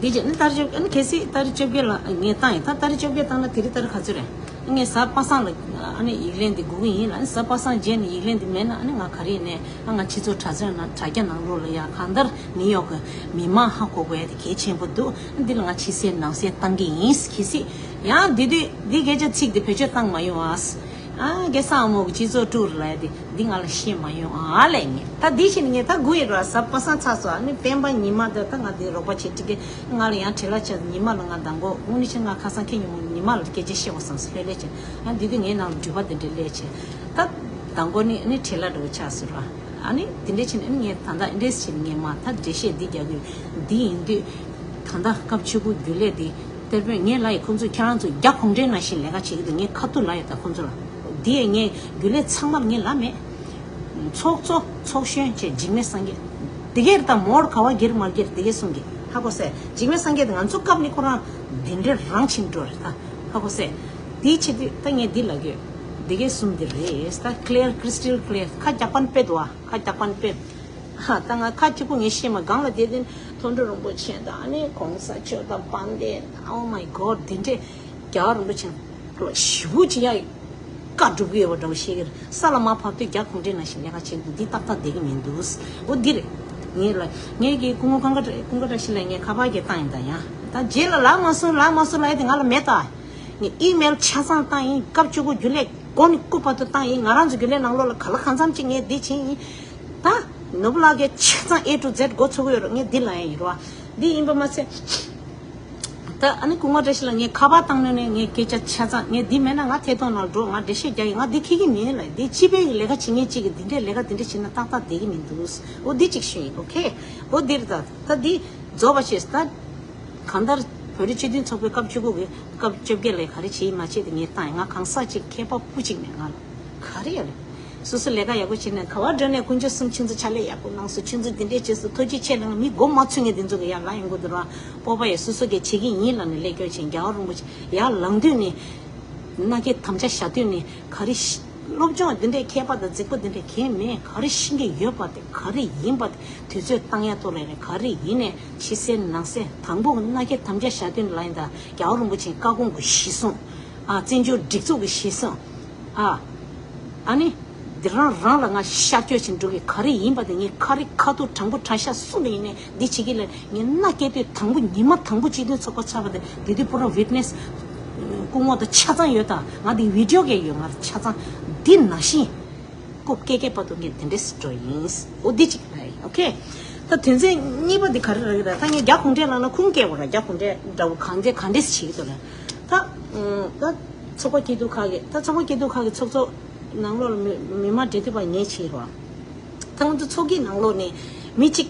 འདི་བྱས་ནས་ཏ་རིག་བཅོ་ཨ་ནི་གལ་སྲིད་ཏ་རིག་བཅོ་བརྒྱད་ལ་ངས་བཏང་ཡིན། ད་ཏ་རིག་བཅོ་བརྒྱད་བཏང་ན་དེ་རིང་ཏ་རིག་ག་ཚོད་རེད། ངས་གཟའ་པ་སངས་ལ་ཨ་ནི་ཡིག་ལན་འདི་སྒུག་གི་ཡིན་ལ། གཟའ་པ་སངས་རྗེས་ནས་ཡིག་ལན་འདི་མེད་ན་ཨ་ནི་ང་ག་རེ་ཡིན་ནས་ཨ་ང་ཕྱི་ཚོགས་དྲ་ཚོགས་ནང་དྲ་རྒྱ་ནང་ལོགས་ལ་ཡ་གང་ལྟར་ནིའུ་ཡོག་གི་མི་མང་ཧ་གོ་དགོས་ཡ་དེ་གལ་ཆེན་པོ་འདུག་འདི་ལ་ང་ཕྱི་གསལ་ནང་གསལ་བཏང་གི་ཡིན། གལ་སྲིད་ཡང་འདི་དུས་འདི་སྐད་ཆ་ཚིག་འདི་བེད་སྤྱོད་བཏང་མ་ཡོང་ཨ། ཨ་སྐལ་བཟང་ཨ་མོ་གི་སྤྱི་ཚོགས་དཀྲུག་རེད་ལབ་ཡ་དེ་འདི་ང་ལ་བཤད་མ་ཡོང་ཨ་ལས་ངས་ད་འདི་བཤད་ནས་ངས་ད་སྒུག་ཡོད་ར། གཟའ་པ་སངས་ཚར་སོང་ཨ་ནི་སྤེན་པ་ཉི་མ་དེ་ད་ང་འདི་རོགས་པ་བྱེད་ཀྱི་ང་ལ་ཡང་བྲེལ་བ་ཆེ་ཉི་མ་ལ་ང་ཟླ་མགོ་དངོས་གནས་ཆེ་ང་ཁ་སང་ཁྱེད་ཉི་མ་ཉི་མ་ལ་སྐད་ཆ་བཤད་དགོས་བསམ་སོང་ལྷོད་ལྷོད་བྱས། ཨ་འདི་དུས་ངའི་ནང་ལ་འགྲུལ་པ་དེ་འདྲ་སླེབས་བྱས་ད་ཟླ་མགོ་ནི་ཨ་ནི་བྲེལ་བ་འགྲོ་ཆགས་སོང་ར། ཨ་ནི་དེ་འདྲ་བྱས་ནས་ཨ་ནི་ངས་ད་ལྟ་ཨེ་འདྲས་བྱས་ནས་ངས་མ་ད་འགྲེལ་བཤད་འདི་རྒྱག་གི་འདི་ཡིན་དུས་ད་ལྟ་སྐབས་བཅུ་དགུ་རྒྱུན་ལས་འདི། དེར་བརྟེན་ངས་ལབ་ཡི་ཁོང་ཚོས་ཁྱེད་རང་ཚོ་རྒྱ་གུང་ཁྲན་ནང་བཞིན་ལས་ཀ་བྱེད་ཀྱི་འདུག་ངས་ཁ་ཐུག་ལབ་ཡོད་ད་ཁོང་ཚོ་ལ། འདི་ཡས་ངས་རྒྱུན་ལས་ཚང་མར་ངས་ལབ་མེད། ཚོགས་གཙོ་ཚོགས་གཞོན་བཅས་འཇིགས་མེད་སངས་རྒྱས། འདི་གས་ད་མོར་ག་བ་སྒེར་མ་སྒེར་འདི་གས་གསུང་གི་ཧ་གོ་སེ། འཇིགས་མེད་སངས་རྒྱས་དེ་ང་ཚོ་སྐབས་ནི་ཁོ་རང་འདི་འདྲའི་རང་ཕྱིན་འགྲོ་རེད་ད་ཧ་གོ་སེ། འདི་བྱེད་དུས་ད་ངས་འདི་ལབ་གི་ཡོད། འདི་གས་གསུང་འདི་རེད་ད་clear crystal clear ཁ་རྒྱག་པ་ནི་དཔེ་འདུག་ཨ། ཁ་རྒྱག་པ་ནི་དཔེ། ཧ་ད་ང་ཁ་གཅིག་པུ་ངས་ཤེས་མ་སྒང་ལ་བསྡད་དེ་མཐོང་གྲོལ་རིན་པོ་ཆེ་དང་ཨ་ནི་གོང་ས་མཆོག་དང་དཔལ་ལྡན། Oh my God འདི་འདྲས་རྒྱལ་བ་རིན་པོ་ཆེ་ལ་ཞེ་པོ་ཅིག་ཡ་བཀའ་སྒྲུབ་ཀྱི་ཡོད་པ་འདྲ་བོ་ཤེས་ཀྱི་རེད། ས་ལ་མར་བབས་དུས་རྒྱ་གུང་ཁྲན་ནང་བཞིན་ལས་ཀ་བྱེད་དགོས་འདི་ཏག་ཏག་བསྡད་ཀྱི་མི་འདུག་འོ་འདི་རེད། ངས་ལ་ངས་ཀྱི་སྐུ་ངོ་ཀུན་དགའ་ཀུན་དགའ་བཀྲ་ཤིས་ལ་ངས་ཁ་པར་གྱིས་བཏང་ཡིན་ད་ཡང་ད་རྗེས་ལ་ལབ་མ་སོང་ལབ་མ་སོང་ལབ་ཡ་དེ་ང་ལ་མེད་ད། ངས་ཨི་མེལ་ཆ་ཚང་བཏང་ཡིན། སྐབས་བཅུ་དགུ་རྒྱུན་ལས་མགོ་ནས་རྐུབ་བར་དུ་བཏང་ཡིན། ང་རང་ཚོ་རྒྱུན་ལས་ནང་ལོགས་ལ་ག་ལ་གང་འཚམ་ཅིག་ངས་འདི་བྱས་ཡིན། ད་ནོར་བུ་ལགས་ཀྱིས་ཆ་ཚང་A to Z མགོ་ཚོས་ཀྱི་ཡོད་རེད། ངས་འདི་ལབ་ཡ་ཡིན་རོ། འདི་ཡིན་པ་མ་ཚད། ད་ཨ་ནི་སྐུ་ངོ་བཀྲ་ཤིས་ལགས་ངས་ཁ་པར་བཏང་ནས་ནས་ངས་སྐད་ཆ་ཆ་ཚང་ངས་འདི་མེད་ན་ང་ཐད་གཏོང་ནང་འགྲོ་ང་འགྲེལ་བཤད་རྒྱག་གི་ང་འདི་ཁྱེད་ཀྱི་མིན་ལ་འདི་སྤྱི་པའི་ལས་ཀ་བྱེད་མཁན་གཅིག་གིས་འདི་འདྲའི་ལས་ཀ་འདི་འདྲ་བྱེད་ན་ཏག་ཏག་བསྡད་ཀྱི་མི་འདུག་འོ་འདི་གཅིག་ཞུ་ཡིན། ཨོ་ཁེ། འོ་འདིར་ད་ད་འདི་རྫོགས་པ་བྱས་ད། གང་ལྟར་བོད་རིགས་སྤྱི་མཐུན་ཚོགས་པའི་སྐབས་བཅུ་དགུ་གི་སྐབས་བཅོ་བརྒྱད་ལ་ག་རེ་བྱེད་ཡིན་མ་བྱེད་དེ་ངས་བཏང་ཡིན། ང་གང་ཟག་ཅིག་མཁས་པ་སྤུ་གཅིག་མེད་ང་ལ་ག་རེ་ཡོད་རེད། སོ་སོ་ལས་ཀ་ཡག་པོ་བྱེད་ནས་ག་བ་འགྲོ་ནས་དཀོན་མཆོག་གསུམ་ཁྱེད་ཚོ་ཕྱག་ལས་ཡག་པོ་གནང་སོང་། ཁྱེད་ཚོ་འདི་འདྲས་བྱས་སོང་། ཐུགས་རྗེ་ཆེ་ལབ། ང་མི་མགོ་མ་ཚོས་མཁན་དེ་ཚོ་གི་ཡར་ལངས་ཡོང་གི་འདུག་ར། སྤོབས་པ་ཡོད། སོ་སོ་གིས་བྱེད་ཀྱི་ཡིན་ལབ་ནས་སླེབས་སྐྱོར་བྱས། རྒྱལ་བ་རིན་པོ་ཆེ་ཡར་ལངས་དུས་ནས་མནའ་སྐྱེལ་དམ་བཅའ་བཞག་དུས་ནས་ག་རེ་ཤི། སློབ་སྦྱོང་འདི་འདྲའི་མཁས་པ་དང་རྫིག་པོ་འདི་འདྲའི་གང་མེད། ག་རེ་ཤེས་ཀྱི་ཡོད་པ་དེ་ག་རེ་ཡིན་པ་དེ་དུས་ཚོད་བཏང་ཡ་ཐོག་ལ་རེད། ག་རེ་ཡིན་ནས་ཕྱི་གསལ་ནང་གསལ་དང་པོ་མནའ་སྐྱེལ་དམ་བཅའ་བཞག་དུས་ལ་ཡིན་ད་རྒྱལ་བ་རིན་པོ་ཆེའི་བཀའ་དགོངས་ཀྱི་གཞི་བཟུང་། ཨ་བཙན་བྱོལ་སྒྲིག་འཛུགས་ཀྱི་གཞི་བཟུང་། ཨ་ཨ་ནི་འདི་རང་རང་ལ་ང་ཤར་སྐྱོད་བྱེད་འགྲོ་གི་ག་རེ་ཡིན་པ་དེ་ངས་ཁ་རི་ཁ་ཐུག་དྲང་པོ་དྲང་བཞག་གསུངས་པ་ཡིན་ནས་འདི་བྱེད་ཀྱི་ལ་ངས་མནའ་སྐྱེལ་དུས་དང་པོ་ཉི་མ་དང་པོ་སྤྱི་མཐུན་ཚོགས་པ་ཚར་བ་དེ་དེ་དུས་པོ་རང་ཝིཊ་ནེ་སི་སྐུ་ངོ་དང་ཆ་ཚང་ཡོད་ད། ང་དེ་བི་ཌི་ཡོ་གས་ཡོད། ང་ཆ་ཚང་འདི་ནང་བཞིན། རྐུབ་སྐེ་སྐེ་བར་དུ་ངས་དེ་འདྲས་འགྲོ་ཡིན། འོ་འདི་གཅིག་རེད། ཨོ་ཁེ། ད་དོན་ཚན་གཉིས་པ་འདི་ག་རེ་རག་གི་རེད། ད་ངས་རྒྱ་གུང་ཁྲན་ལབ་ན་ཁུངས་སྐྱེལ་དགོས་ར། རྒྱ་གུང་ཁྲན་འདྲ་བོ་གང་འདྲས་གང་འདྲས་བྱེད་ཀྱི་འདུག་ལ། ད་ད་ཚོགས་པ་སྐྱིད་སྡུག་ཁག་གི་ད་ཚོགས་པ་སྐྱིད་སྡུག་ཁག་གི་ཚོགས་གཙོ་ནང་ལོགས་ལ་མི་མི་མང་འབྲེལ་མཐུད་པ་ངས་བྱེད་རོགས། ད་ང་ཚོ་ཚོགས་ཀྱི་ནང་ལོགས་ནས་མི་གཅིག་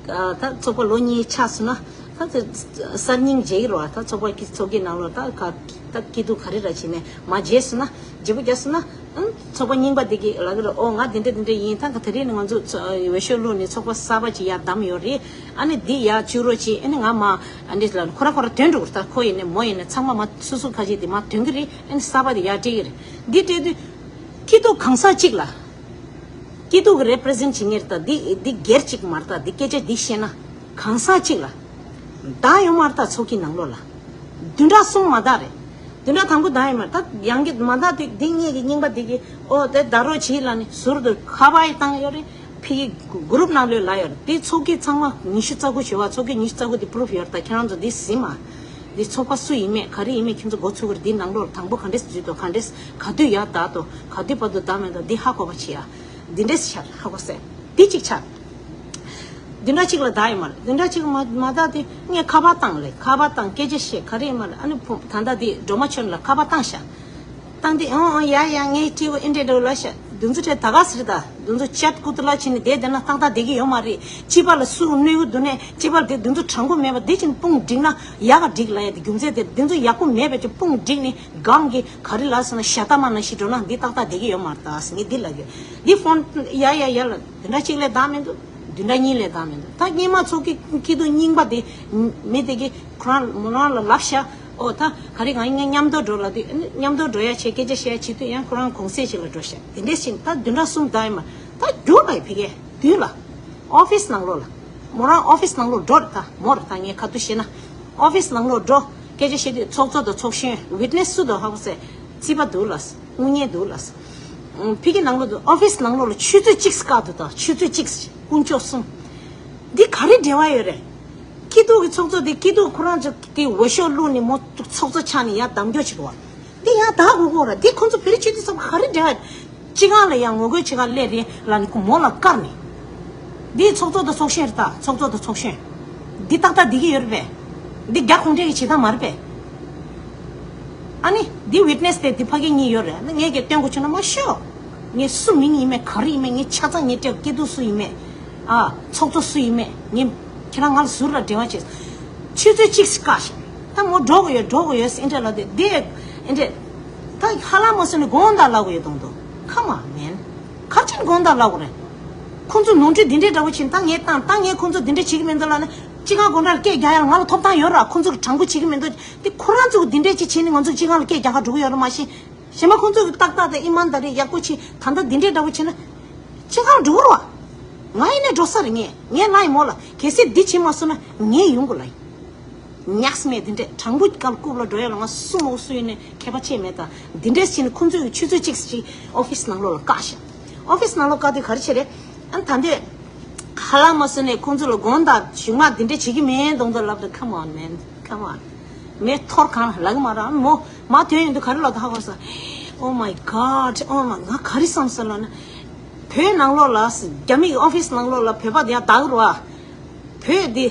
ད་ཚོགས་པ་ལོ་གཉིས་ཆགས་སོང་ན་ད་གསར་རྙིང་བརྗེ་གི་རོགས། ད་ཚོགས་པ་ཚོགས་ཀྱི་ནང་ལོགས་ད་ག་ད་སྐྱིད་སྡུག་ག་རེ་ར་བྱས་ནས་མ་བརྗེ་སོང་ན། བརྗེ་པོ་རྒྱག་སོང་ན། ཨང་། ཚོགས་པ་རྙིང་པ་འདི་གི་ལ་གི་རེད། ཨོ་ང་འདི་འདྲ་འདི་འདྲ་ཡིན། ད་ག་དེ་རིང་ནི་ང་ཚོ་འོས་ཤོག་བླུགས་ནས་ཚོགས་པ་གསར་པ་ཅིག་ཡར་བདམས་ཡོད་རེད། ཨ་ནི་འདི་ཡར་བཅུག་རོགས་གྱིས། ཨ་ནི་ང་མ་ཨ་འདི་ལ་ཁོ་ར་ཁོ་ར་དོན་འགྲུབ་ད་ཁོ་ཡིན་ནས་མོ་ཡིན་ནས་ཚང་མ་མ་སུ་སུ་ཁ་ཅིག་འདི་མ་དོན་གི་རེད། ཨ་ནི་གསར་པ་འདི་ཡར་སྤྲད་གི་རེད། འདི་སྤྲད་དུས་སྐྱིད་སྡུག་གང་ཟག་གཅིག་ལ་སྐྱིད་སྡུག་གི་རེ་པི་རི་ཟེན་ཊི་བྱེད་ངེས་རེད། ད་འདི་འདི་སྒེར་གཅིག་མ་རེད། ད་འདི་སྐད་ཆ་འདི་བཤད་ན་གང་ཟག་གཅིག་ལ་བདག་ཡོད་མ་རེད། ད་ཚོགས་ཀྱི་ནང་ལོགས་ལ་བདུན་ཕྲག་གསུམ་མ་བདག་རེད། བདུན་ཕྲག་དང་པོ་ད་ཡིན་མ་རེད། ད་ཡང་གི་མ་ད་དེ་འདི་ངེད་ཀྱི་རྙིང་པ་འདི་གི་ཨོ་དེ་ད་རོགས་བྱེད་ལ་ནི་ཟུར་དུ་ཁ་པར་ཡི་བཏང་ཡོད་རེད། ཕི་གི་གུ་རུབ་ནང་ལོས་ལ་ཡོད་རེད། དེ་ཚོགས་ཀྱི་ཚང་མ་ཉི་ཤུ་རྩ་དགུ་བྱེད་བ། ཚོགས་ཀྱི་ཉི་ཤུ་རྩ་དགུ་དེ་པུ་རུབ་ཡོད་རེད། ད་ཁྱེད་རང་ཚོ་འདི་ཟིན་མ། འདི་ཚོགས་པ་སུ་ཡིན་མེད་ག་རེ་ཡིན་མེད་ཁྱེད་ཚོ་མགོ་ཚུགས་གི་རེད། འདི་ནང་ལོགས་དང་པོ་ག་འདྲས་འཛུལ་འདུག་ག་འདྲས་ག་དུས་ཡར་བསྡད་འདུག་ག་དུས་བར་དུ་བསྡད་མེད་འདུག་འདི་ཧ་གོ་བ་བྱེད་ཡ། འདི་འདྲས་ཆགས་ཧ་གོ་སོང་། འདི་གཅིག་ཆགས། བདུན་ཕྲག་གཅིག་ལ་བསྡད་ཡོད་མ་རེད། བདུན་ཕྲག་གཅིག་མ་མ་བསྡད་དེ་ངས་ཁ་པར་བཏང་ལེ། ཁ་པར་བཏང་སྐད་ཆ་བཤད་ག་རེ་ཡིན་མ་རེད། ཨ་ནི་ཕུ་ད་ལྟ་དེ་སྒྲོལ་མ་ཆོས་ལ་ཁ་པར་བཏང་ཤག་བཏང་དེ་ཨང་ཨང་ཡ་ཡ་ངས་ཁྲིད་འོ་ཨེ་འདྲས་འདྲ་བོ་ལ་ཤག་བདུན་ཚོ་ཁྲལ་ད་ག་ཟེར་ད་བདུན་ཚོ་ཅད་ཀུ་ཏུ་ལ་ཕྱིན་ནས་བསྡད་བསྡད་ན་ཏག་ཏག་བསྡད་ཀྱི་ཡོད་མ་རེད། སྤྱི་པ་ལ་སུ་གནོད་གི་འདུག་ནས་སྤྱི་པ་ལ་དེ་བདུན་ཚོ་དྲང་པོ་མེད་པ་འདི་ཕྱིན་དཔུང་བསྒྲིགས་ན་ཡག་ག་འགྲིག་ལ་ཡ། དེ་རྒྱུ་མཚན་དེ་བདུན་ཚོ་ཡག་པོ་མེད་པ་ཅིག་དཔུང་བསྒྲིགས་ནས་སྒང་གི་ག་རེ་ལ་སོང་ན་ཞྭ་ཏ་མ་ན་ཞིག་འགྲོ་ན་འདི་ཏག་ཏག་བསྡད་ཀྱི་ཡོད་མ་རེད་ད་ཟེར་ངས་འདི་ལབ་ཡོད། འདི་ཕོན་ཡ་ཡ་ཡ་ལ་བདུན་ཕྲག་གཅིག་ལས་ལྡང་མི་འདུག་བདུན་ཕྲག་གཉིས་ལས་ལྡང་མི་འདུག་ད་སྔོན་མ་ཚོགས་ཀྱི་སྐྱིད་སྡུག་རྙིང་པ་དེ་མི་དེ་གི་ཁོ་རང་མོ་རང་ལ་ལབ་ཤག་ཨོ་ད་ག་རེ་ང་ཡིན་ངས་མཉམ་དུ་འགྲོ་ལབ་དུས་མཉམ་དུ་འགྲོ་ཡ་བྱས་སྐད་ཆ་བཤད་ཡ་བྱེད་དུས་ཡང་ཁོ་རང་གུང་སེང་ཞིག་ལ་འགྲོ་ཤག་དེ་འདྲས་ཕྱིན་ད་བདུན་ཕྲག་གསུམ་ལྡང་ཡོད་མ་ད་རྒྱུགས་པ་ཡི་ཕ་གི་བདུན་ལ་ཨོ་ཕིས་ནང་ལོགས་ལ་མོ་རང་ཨོ་ཕིས་ནང་ལོགས་འགྲོ་རེད། ད་མོ་རེད། ད་ངས་ཁ་ཐུག་བཤད་ན་ཨོ་ཕིས་ནང་ལོགས་འགྲོ་སྐད་ཆ་བཤད་དུས་ཚོགས་གཙོ་དང་ཚོགས་གཞོན་ཝིཊ་ནེ་སི་སུ་དང་ཧ་གོ་སོང་། རྩིས་པ་འདུག་ལ། དངུལ་གཉེར་འདུག་ལ། ཕ་གི་ནང་ལོགས་འདུག་ཨོ་ཕིས་ནང་ལོགས་ལ་ཆུ་ཚོད་གཅིག་བཀག་འདུག་ད་ཆུ་ཚོད་གཅིག་དཀོན་མཆོག་གསུམ། འདི་ག་རེ་འབྲེལ་བ་ཡོད་རེད། སྐྱིད་སྡུག་གི་ཚོགས་གཙོ་དེ་སྐྱིད་སྡུག་ཁོ་རང་ཚོ་དེ་འོས་ཤོག་བླུགས་ནས་མོ་ཚོགས་གཙོ་ཆགས་ནས་ཡར་གདམ་སྐྱོར་བྱེད་པ། འདི་ཡང་ད་དགོས་དགོས་ར་འདི་ཁོ་ཚོ་བོད་རིགས་སྤྱི་འཐུས་ཚོགས་པ་ག་རེ་འབྲེལ་བ། སྤྱི་ཁང་ལ་ཡང་ངོ་རྒོལ་བྱེད་ག་སླེབས་རེད་ལ་ནི་ཁོ་མོ་ལ་བཀར་ནས། འདི་ཚོགས་གཙོ་དང་ཚོགས་གཞོན་རེད་ད་ཚོགས་གཙོ་དང་ཚོགས་གཞོན། འདི་ཏག་ཏག་འདི་གི་ཡོད་རེད་པས། འདི་རྒྱ་གུང་ཁྲན་གྱི་བྱེད་སྟངས་མ་རེད་པས། ཨ་ནི་འདི་ཝིཊ་ནེ་སི་དེ་འདི་ཕ་གི་གཉིས་ཡོད་རེད། ཨ་ནི་ངས་ཀྱི་སྟོན་དགོས་བྱུང་ན་མ་ཤོག་ངས་སུ་མིང་ཡིན་མེད་ག་རེ་ཡིན་མེད་ངས་ཆ་ཚང་ངས་སྤྲད། སྐྱིད་སྡུག་སུ་ཡིན་མེད། ཨ་ཚོགས་གཙོ་སུ་ཡིན་མེད་ངས་ཁྱེད་རང་ང་ལ་ཟུར་ལ་འབྲེལ་བ་བྱས། ཆུ་ཚོད་གཅིག་བཀག་ཤིང་ད་མོ་འགྲོ་གི་ཡོད་འགྲོ་གི་ཡོད་ཟེར་འདྲ་ལ་དེ་དེ་འདྲ་ད་ཧ་ལམ་མ་སོང་ནས་དགོངས་དག་ལབ་གི་ཡོད་དང་དུ་ཁ་མ་མེན། ག་ཅིན་དགོངས་དག་ལབ་དགོས་རེད། ཁོང་ཚོ་ནོར་འཁྲུལ་འདི་འདྲའི་འདྲ་བོ་ཕྱིན་ད་ངས་བཏང་ད་ངས་ཁོང་ཚོ་འདི་འདྲ་བྱེད་ཀྱི་མི་འདུག་ལབ་ན་སྤྱི་ཁང་སྒོ་འགྲམ་ལ་སྐད་རྒྱག་ཡ་ལ་ང་ལ་ཐོབ་ཐང་ཡོད་ར། ཁོང་ཚོ་གི་དྲང་པོ་བྱེད་ཀྱི་མི་འདུག་དེ་ཁོ་རང་ཚོ་གི་འདི་འདྲ་ཅིག་བྱས་ནས་ང་ཚོ་སྤྱི་ཁང་ལ་སྐད་རྒྱག་ག་འགྲོ་གི་ཡོད་ར་མ་གཞི། གཞན་པ་ཁོང་ཚོ་གི་ཏག་ཏག་དང་ཨི་མན་ད་རེ་ཡག་པོ་བྱས་ད་ལྟ་འདི་འདྲའི་འདྲ་བོ་བྱས་ན་སྤྱི་ཁང་འགྲོ་གི་ར་བ། ང་ཡིན་ནས་འགྲོ་ས་རེད། ངས་ངས་ལབ་ཡིན་མོ་ལ་གལ་སྲིད་འདི་བྱེད་མ་སོང་ན་ངས་ཡོང་དགོས་ལབ་ཡིན། ཉག་སྨྲས་འདི་འདྲས་དྲང་པོ་སྐབས་རྐུབ་ལ་འགྲོ་ཡ་ལ་ང་སུ་མོ་སུ་ཡིན་ནས་ཁྱད་པར་ཆེ་མེད་ད། འདི་འདྲས་བྱས་ནས་ཁོང་ཚོས་ཆུ་ཚོད་གཅིག་ཅིག་ཨོ་ཕིས་ནང་ལོགས་ལ་བཀག་ཤག་ཨོ་ཕིས་ནང་ལོགས་བཀག་དུས་ག་རེ་བྱས་རེད། ཨ་ད་འདི་ཧ་ལམ་མ་སོང་ནས་ཁོང་ཚོ་ལ་དགོངས་དག་གཞུག་མ་འདི་འདྲས་བྱེད་ཀྱི་མེད་དོང་དུ་ལབ་དུས་come on man come on མེ་ཐོར་གང་ལ་ལག་མ་ར་མོ་མ་དོན་ཡོང་དུས་ག་རེ་ལབ་དུ་ཧ་གོ་ས། Oh my god oh my ང་ག་རེ་བསམ་སོང་ལབ་ན། བོད་ནང་ལོགས་ལ་རྒྱ་མི་གི་ཨོ་ཕིས་ནང་ལོགས་ལ་བོད་པ་དེ་ཡང་དག་རུ་བ། བོད་འདི་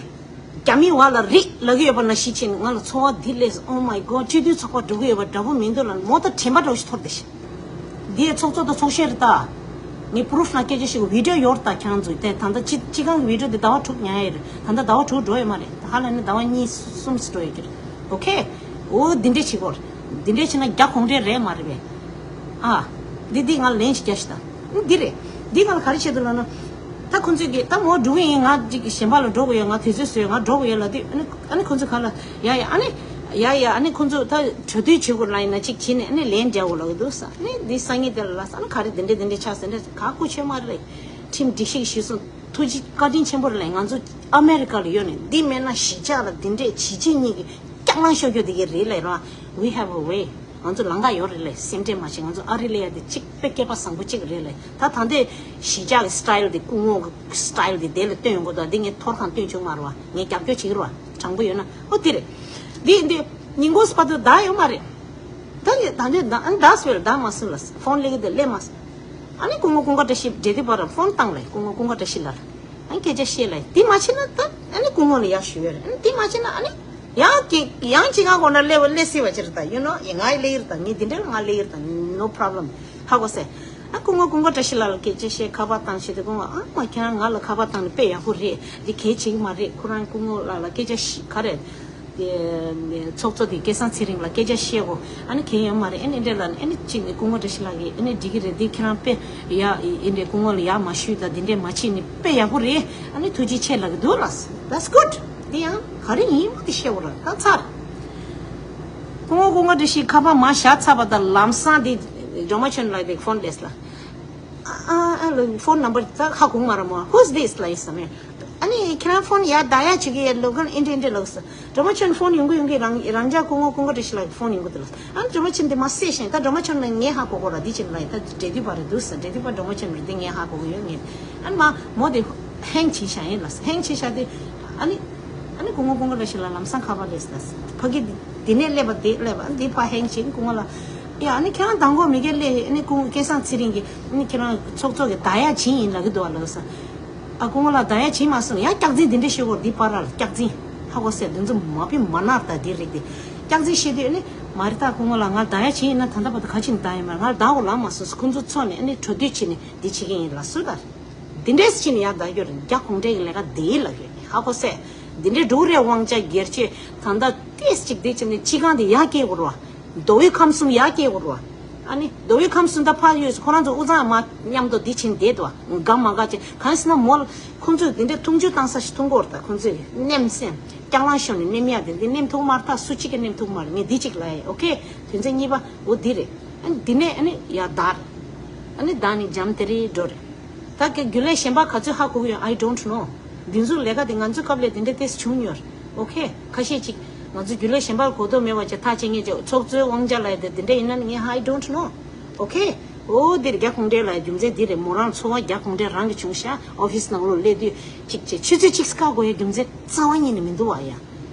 རྒྱ་མི་བ་ལ་རིགས་ལབ་ཀྱི་ཡོད་པ་ནང་བཞིན་བྱས་ནས་ང་ལ་ཚོར་བ་འདི་སླེབས་སོང་། Oh my god སྤྱི་འཐུས་ཚོགས་པ་འགྲོ་གི་ཡོད་པ་འདྲ་པོ་མི་འདུག་ལ་མོ་ད་དྲན་པ་འདྲ་བོ་ཞིག་ཐོར་བསྡད་ཤག་འདི་ཚོགས་གཙོ་དང་ཚོགས་གཞོན་རེད་ད། ངས་པུ་རུབ་ནང་སྐད་ཆ་ཞིག་བི་ཌི་ཡོ་ཡོད་རེད་ད་ཁྱེད་རང་ཚོས་དེ་ད་ལྟ་སྤྱི་སྤྱི་ཁང་གི་བི་ཌི་ཡོ་འདི་ཟླ་བ་དྲུག་ཉར་ཡ་རེད། ད་ལྟ་ཟླ་བ་དྲུག་འགྲོ་ཡོད་མ་རེད། ད་ཧ་ལམ་ནི་ཟླ་བ་གཉིས་གསུམ་ཙམ་འགྲོ་ཡོད་ཀྱི་རེད། ཨོ་ཁེ། འོ་འདི་འདྲས་བྱེད་དགོས་རེད། འདི་འདྲས་བྱས་ན་རྒྱ་གུང་ཁྲན་རེད་མ་རེད་པས། ཨ། འདི་འདི་ང་ལན་ཞིག་རྒྱག་ཤི་ད། འདི་རེད། འདི་ང་ལ་ག་རེ་བྱེད་འདུག་ལབ་ན། ད་ཁོང་ཚོས་ཀྱིས་ད་མོ་འགྲོ་གི་ཡིན། ང་ཅིག་གཞན་པ་ལ་འགྲོ་དགོས་ཡོད། ང་དུས་ཚོད་བཟོས་ཡོད། ང་འགྲོ་དགོས་ཡོད་ལབ་དུས་ཨ་ནི་ཨ་ནི་ཁོང་ཚོ་ག་ལ་ཡ་ཡ་ཨ་ནི་ཡ་ཡ་ཨ་ནི་ཁོང་ཚོ་ད་གྲོས་བསྡུར་བྱེད་དགོས་ལབ་ཡིན་ན་ཅིག་བྱས་ནས་ཨ་ནི་ལན་རྒྱག་དགོས་ལབ་ཀྱི་འདུག་ས། ཨ་ནི་འདི་སང་ཉིན་དེ་ལ་ལབ་ས། ཨ་ནི་ག་རེ་འདི་འདྲས་འདི་འདྲས་ཆགས་ཟེར་འདྲས་ག་གོ་ཆོད་མ་རེད། ཁྲིམས་སྒྲིག་གཞི་ཞིག་སོང་ཐུགས་རྗེ་བཀའ་དྲིན་ཆེན་པོ་རེད་ལབ། ང་ཚོ་ཨ་མེ་རི་ཀ་ལ་ཡོད་ནས་འདི་མེད་ན་གཞིས་ཆགས་ལ་འདི་འདྲས་བྱིས་བྱེས་གཉིས་ཀྱི་སྐྱག་ལང་ཤོར་རྒྱུ་དེ་ག་རེད་ལབ་ར། We have a way ང་ཚོ་ལམ་ཁ་ཡོད་རེད་ལབ། སེམས་ཁྲལ་མ་བྱེད། ང་ཚོ་ཨ་རི་ལ་ཡ་དེ་གཅིག་དཔེ་སྐལ་པ་བཟང་པོ་གཅིག་རེད་ལབ། ད་ད་འདི་གཞིས་ཆགས་ཀྱི་སི་ཊའིལ་དེ་སྐུ་ངོ་གི་སི་ཊའིལ་དེ་དེ་ལ་སྟོན་ཡོང་གི་འདུག་འདི་ངས་ཐོར་གང་སྟོན་བྱུང་མ་རེད་བ། ངས་རྒྱབ་སྐྱོར་བྱེད་ཀྱི་རེད་བ། དྲང་པོ་ཡོད་ན་ཨོ་དེ་རེད། འདི་འདི་ཉིན་གུང་བར་དུ་བདག་ཡོད་མ་རེད། ད་ནི་ད་ནི་ད་ཨ་ནི་བདག་སུ་ཡོད་ལ་བདག་མ་སུ་ལ་ཕོན་ལེགས་དེ་ལས་མ་སུ། ཨ་ནི་སྐུ་ངོ་ཀུན་དགའ་བཀྲ་ཤིས་འབྲེལ་དེ་བར་ཕོན་བཏང་ལས་སྐུ་ངོ་ཀུན་དགའ་བཀྲ་ཤིས་ལ། ཨ་ནི་སྐད་ཆ་བཤད་ལ་དེ་མ་བྱེད་ན་ད་ཨ་ནི་སྐུ་ངོ་ལ་ཡག་ཞུ་ཡོད་རེད། ཨ་ནི་དེ་མ་བྱེད་ན་ཨ་ནི་ཡང་གི་ཡང་གཅིག་ང་གོ་ན་སླེབས་སླེབས་སྲིད་པ་ཅིག་རེད་ད། ཡུ་ནོ་ཡི་ང་ཡི་སླེབས་ཡོད་རེད་ད། ངས་འདི་འདྲ་ལ་ང་སླེབས་ཡོད་རེད་ད། ནོ་པོ་རོབ་ལེམ་ཧ་གོ་སེ། ཨ་སྐུ་ངོ་ཀུན་དགའ་བཀྲ་ཤིས་ལགས་ལ་སྐད་ཆ་བཤད་ཁ་པར་བཏང་བྱེད་དུས་སྐུ་ངོ་ཨ་མ་ཁྱེད་རང་ང་ལ་ཁ་པར་བཏང་ནས་དཔེ་ཡག་པོ་རེད། འདི་གལ་ཆེ་གི་མ་རེད། ཁོ་རང་སྐུ་ངོ་ལགས་ལ་སྐད་ཆ་ཞིག་ག་རེ། དེ་ཚོགས་གཙོ་དེ་སྐལ་བཟང་ཚེ་རིང་ལ་སྐད་ཆ་བཤད་གོ། ཨ་ནི་གལ་ཡོད་མ་རེད། ཨ་ནི་འདྲ་ལ་ཨ་ནི་གཅིག་ནས་སྐུ་ངོ་བཀྲ་ཤིས་ལགས་ཀྱིས་ཨ་ནི་འགྲིག་གི་རེད། འདི་ཁྱེད་རང་དཔེ་ཡ་ཨེ་འདྲས་སྐུ་ངོ་ལ་ཡ་མ་ཞུས་ད་འདི་འདྲས་མ་བྱེད་ནི་དཔེ་ཡག་པོ་རེད། ཨ་ནི་ཐུགས་རྗེ་ཆེ་ལབ་ཀྱི་འདུག་ལགས། That's good. འདི་ཡང་ག་རེ་ཡིན་པ་དེ་བཤད་གོ་ར་ད་ཚར། སྐུ་ངོ་ཀུན་དགའ་བཀྲ་ཤིས་ཁ་པར་མར་བཞག་ཚར་བ་དང་ལམ་སང་དེ་སྒྲོལ་མ་ཆོས་ལགས་དེ་ཕོན་སླེབས་ལ། ཨ་ཨ་ཨ་ལ་ཕོན་ནམ་བར་ད་ཧ་གོ་མ་ར་མོ། Who's this? ལབ་ཡིན་ས་མེད། ནི་ཁྱེད་རང་ཕོན་ཡར་བརྡ་ཡ་བྱེད་ཀྱི་ཡོད་ལབ་ཀྱི་ཨིན་དྲན་ཨིན་དྲན་ལབ་སོང་། སྒྲོལ་མ་ཆོས་ཕོན་ཡོང་གི་ཡོང་གི་རང་རང་ཅག་སྐུ་ངོ་སྐུ་ངོ་བཀྲ་ཤིས་ལགས་ཀྱི་ཕོན་ཡོང་གི་འདུག་ལབ། ཨ་ནི་སྒྲོལ་མ་ཆོས་དེ་མ་བསད་ཤེས་ད་སྒྲོལ་མ་ཆོས་ལ་ངས་ཧ་གོ་གོ་ར་འདི་བྱེད་ལ་ཡིན་ད་འབྲེལ་མཐུད་པ་རེད་འདུག་ཟེར། འབྲེལ་མཐུད་པ་སྒྲོལ་མ་ཆོས་རེད་འདི་ངས་ཧ་གོ་གི་ཡོད་ངས། ཨ་ནི་མ་མོ་དེ་ཧེང་བྱས་ཤག་ཡིན་ལ་ཧེང་བྱས་ཤག་དེ། ཨ་ནི་ཨ་ནི་སྐུ་ངོ་སྐུ་ངོ་བཀྲ་ཤིས་ལགས་ལམ་སང་ཁ་པར་སླེབས་སོང་། ད་ཕ་གི་འདི་ནས་སླེབས་པ་དེ་སླེབས་པ་འདི་ཕ་ཧེང་བྱས་སྐུ་ངོ་ལ། ཡ་ཨ་ནི་ཁྱེད་རང་མདང་དགོང་མི་སྒེར་སླེབས་ཨ་ནི་སྐུ་ངོ་སྐལ་བཟང་ཚེ་རིང་གིས་ཨ་ནི་ཁྱེད་རང་ཚོགས་གཙོ་གི་བརྡ་ཡ་བྱིན་ཡིན་ལབ་གི་འདུག་བ་ལབ་སོང་། ཨ་སྐུ་ངོ་ལགས་བརྡ་ཡ་བྱིན་མ་སོང་། ཡང་སྐྱག་རྫུན་འདི་འདྲ་བཤད་གོ་འདི་པར་ར་སྐྱག་རྫུན་ཧ་གོ་སོང་། འདི་ཚོ་མ་ཕི་མ་ནར་ད་འདི་རིགས་དེ་སྐྱག་རྫུན་བཤད་དུས་ཨ་ནི་མ་རེད་ད་སྐུ་ངོ་ལགས་ང་བརྡ་ཡ་བྱིན་ཡིན་ན་ད་ལྟ་བར་དུ་ག་ཅིག་བརྡ་ཡིན་མ་ང་བརྡ་འོ་ལབ་མ་སོང་ཟེར། ཁོང་ཚོ་ཚོགས་ནས་ཨ་ནི་གྲོས་བསྡུར་བྱས་ནས་འདི་བྱེད་ཀྱི་ཡིན་ལབ་སོང་ད། འདི་འདྲས་བྱས་ནས་ཡང་བརྡ་རྒྱུ་རེད། རྒྱ་གུང་ཁྲན་གྱི་ལས་ཀ་འདི་ལབ་ཡོད་ཧ་གོ་སོང་། འདི་འདྲའི་འགྲོ་གི་རེད། དབང་ཆ་སྒེར་གཅོད་ད་ལྟ་ཏིས་ཅིག་འདི་བྱས་ནས་སྤྱི་ཁང་འདི་ཡར་སྐྱེལ་དགོས་རེད་བ། མདོ་དབུས་ཁམས་གསུམ་ཡར་སྐྱེལ་དགོས་རེད་བ། ཨ་ནི་མདོ་དབུས་ཁམས་གསུམ་ད་ཕར་ཡོད་ཁོ་རང་ཚོ་དབུ་གཙང་མ་མཉམ་དུ་འདི་བྱེད་བསྡད་འདུག་བ། དགའ་མ་དགའ་བྱས་གང་ཟེར་ན་མོ་ལ་ཁོང་ཚོས་འདི་འདྲའི་འཐུང་ཆུ་བཏང་ས་ཞིག་འཐུང་གི་ཡོད་རེད། ད་ཁོང་ཚོས་ནེམ་སེམས་སྐྱག་ལང་ཤོར་ནས་ནེམ་ཡག་དེ་འདི་ནེམ་ཐུབ་མ་རེད། ད་སུ་གཅིག་གིས་ནེམ་ཐུབ་མ་རེད། ངས་འདི་གཅིག་ལབ་ཡ་ཨོ་ཁེ། དོན་ཚན་གཉིས་པ་འོ་འདི་རེད། ཨ་ནི་འདི་ནས་ཨ་ནི་ཡར་བརྡ་རེད། ཨ་ནི་བརྡ་ནི་འཇམ་དེ་རེད་འགྲོ་རེད། ད་གི་རྒྱུན་ལས་གཞན་པ་ག་ཚོད་ཧ་གོ་གི་ཡོད། I don't know། འདི་ཚོ་ལས་ཀ་དེ་ང་ཚོའི་སྐབས་ལ་དེ་འདྲ་ཏོག་ཙམ་བྱུང་མྱོང་། ཨོ་ཁེ། ཁ་ཤས་ཅིག་ང་ཚོ་རྒྱུན་ལས་གཞན་པ་གོ་ཐོས་མེད་པ་ཅིག་ཐག་བཅད་མཁན་ཅིག་ཚོགས་གཙོའི་དབང་ཆ་ལ་ཡ་དེ་དེ་འདྲ་ཡིན་ན་ནི་ངས་I don't know། ཨོ་ཁེ། ཨོ་འདིར་རྒྱ་གུང་ཁྲན་ལ་རྒྱུ་མཚན་འདི་རེད། མོ་རང་འཚོ་བ་རྒྱ་གུང་ཁྲན་རང་གི་བྱུང་ཤག་ཨོ་ཕིས་ནང་ལོགས་སླེབས་དུས་ཅིག་ཅིག་ཆུ་ཚོད་གཅིག་བཀག་དགོས་ཡ་རྒྱུ་མཚན་རྩ་བ་ཉིད་ནས་མི་འདུག་བ་ཡ།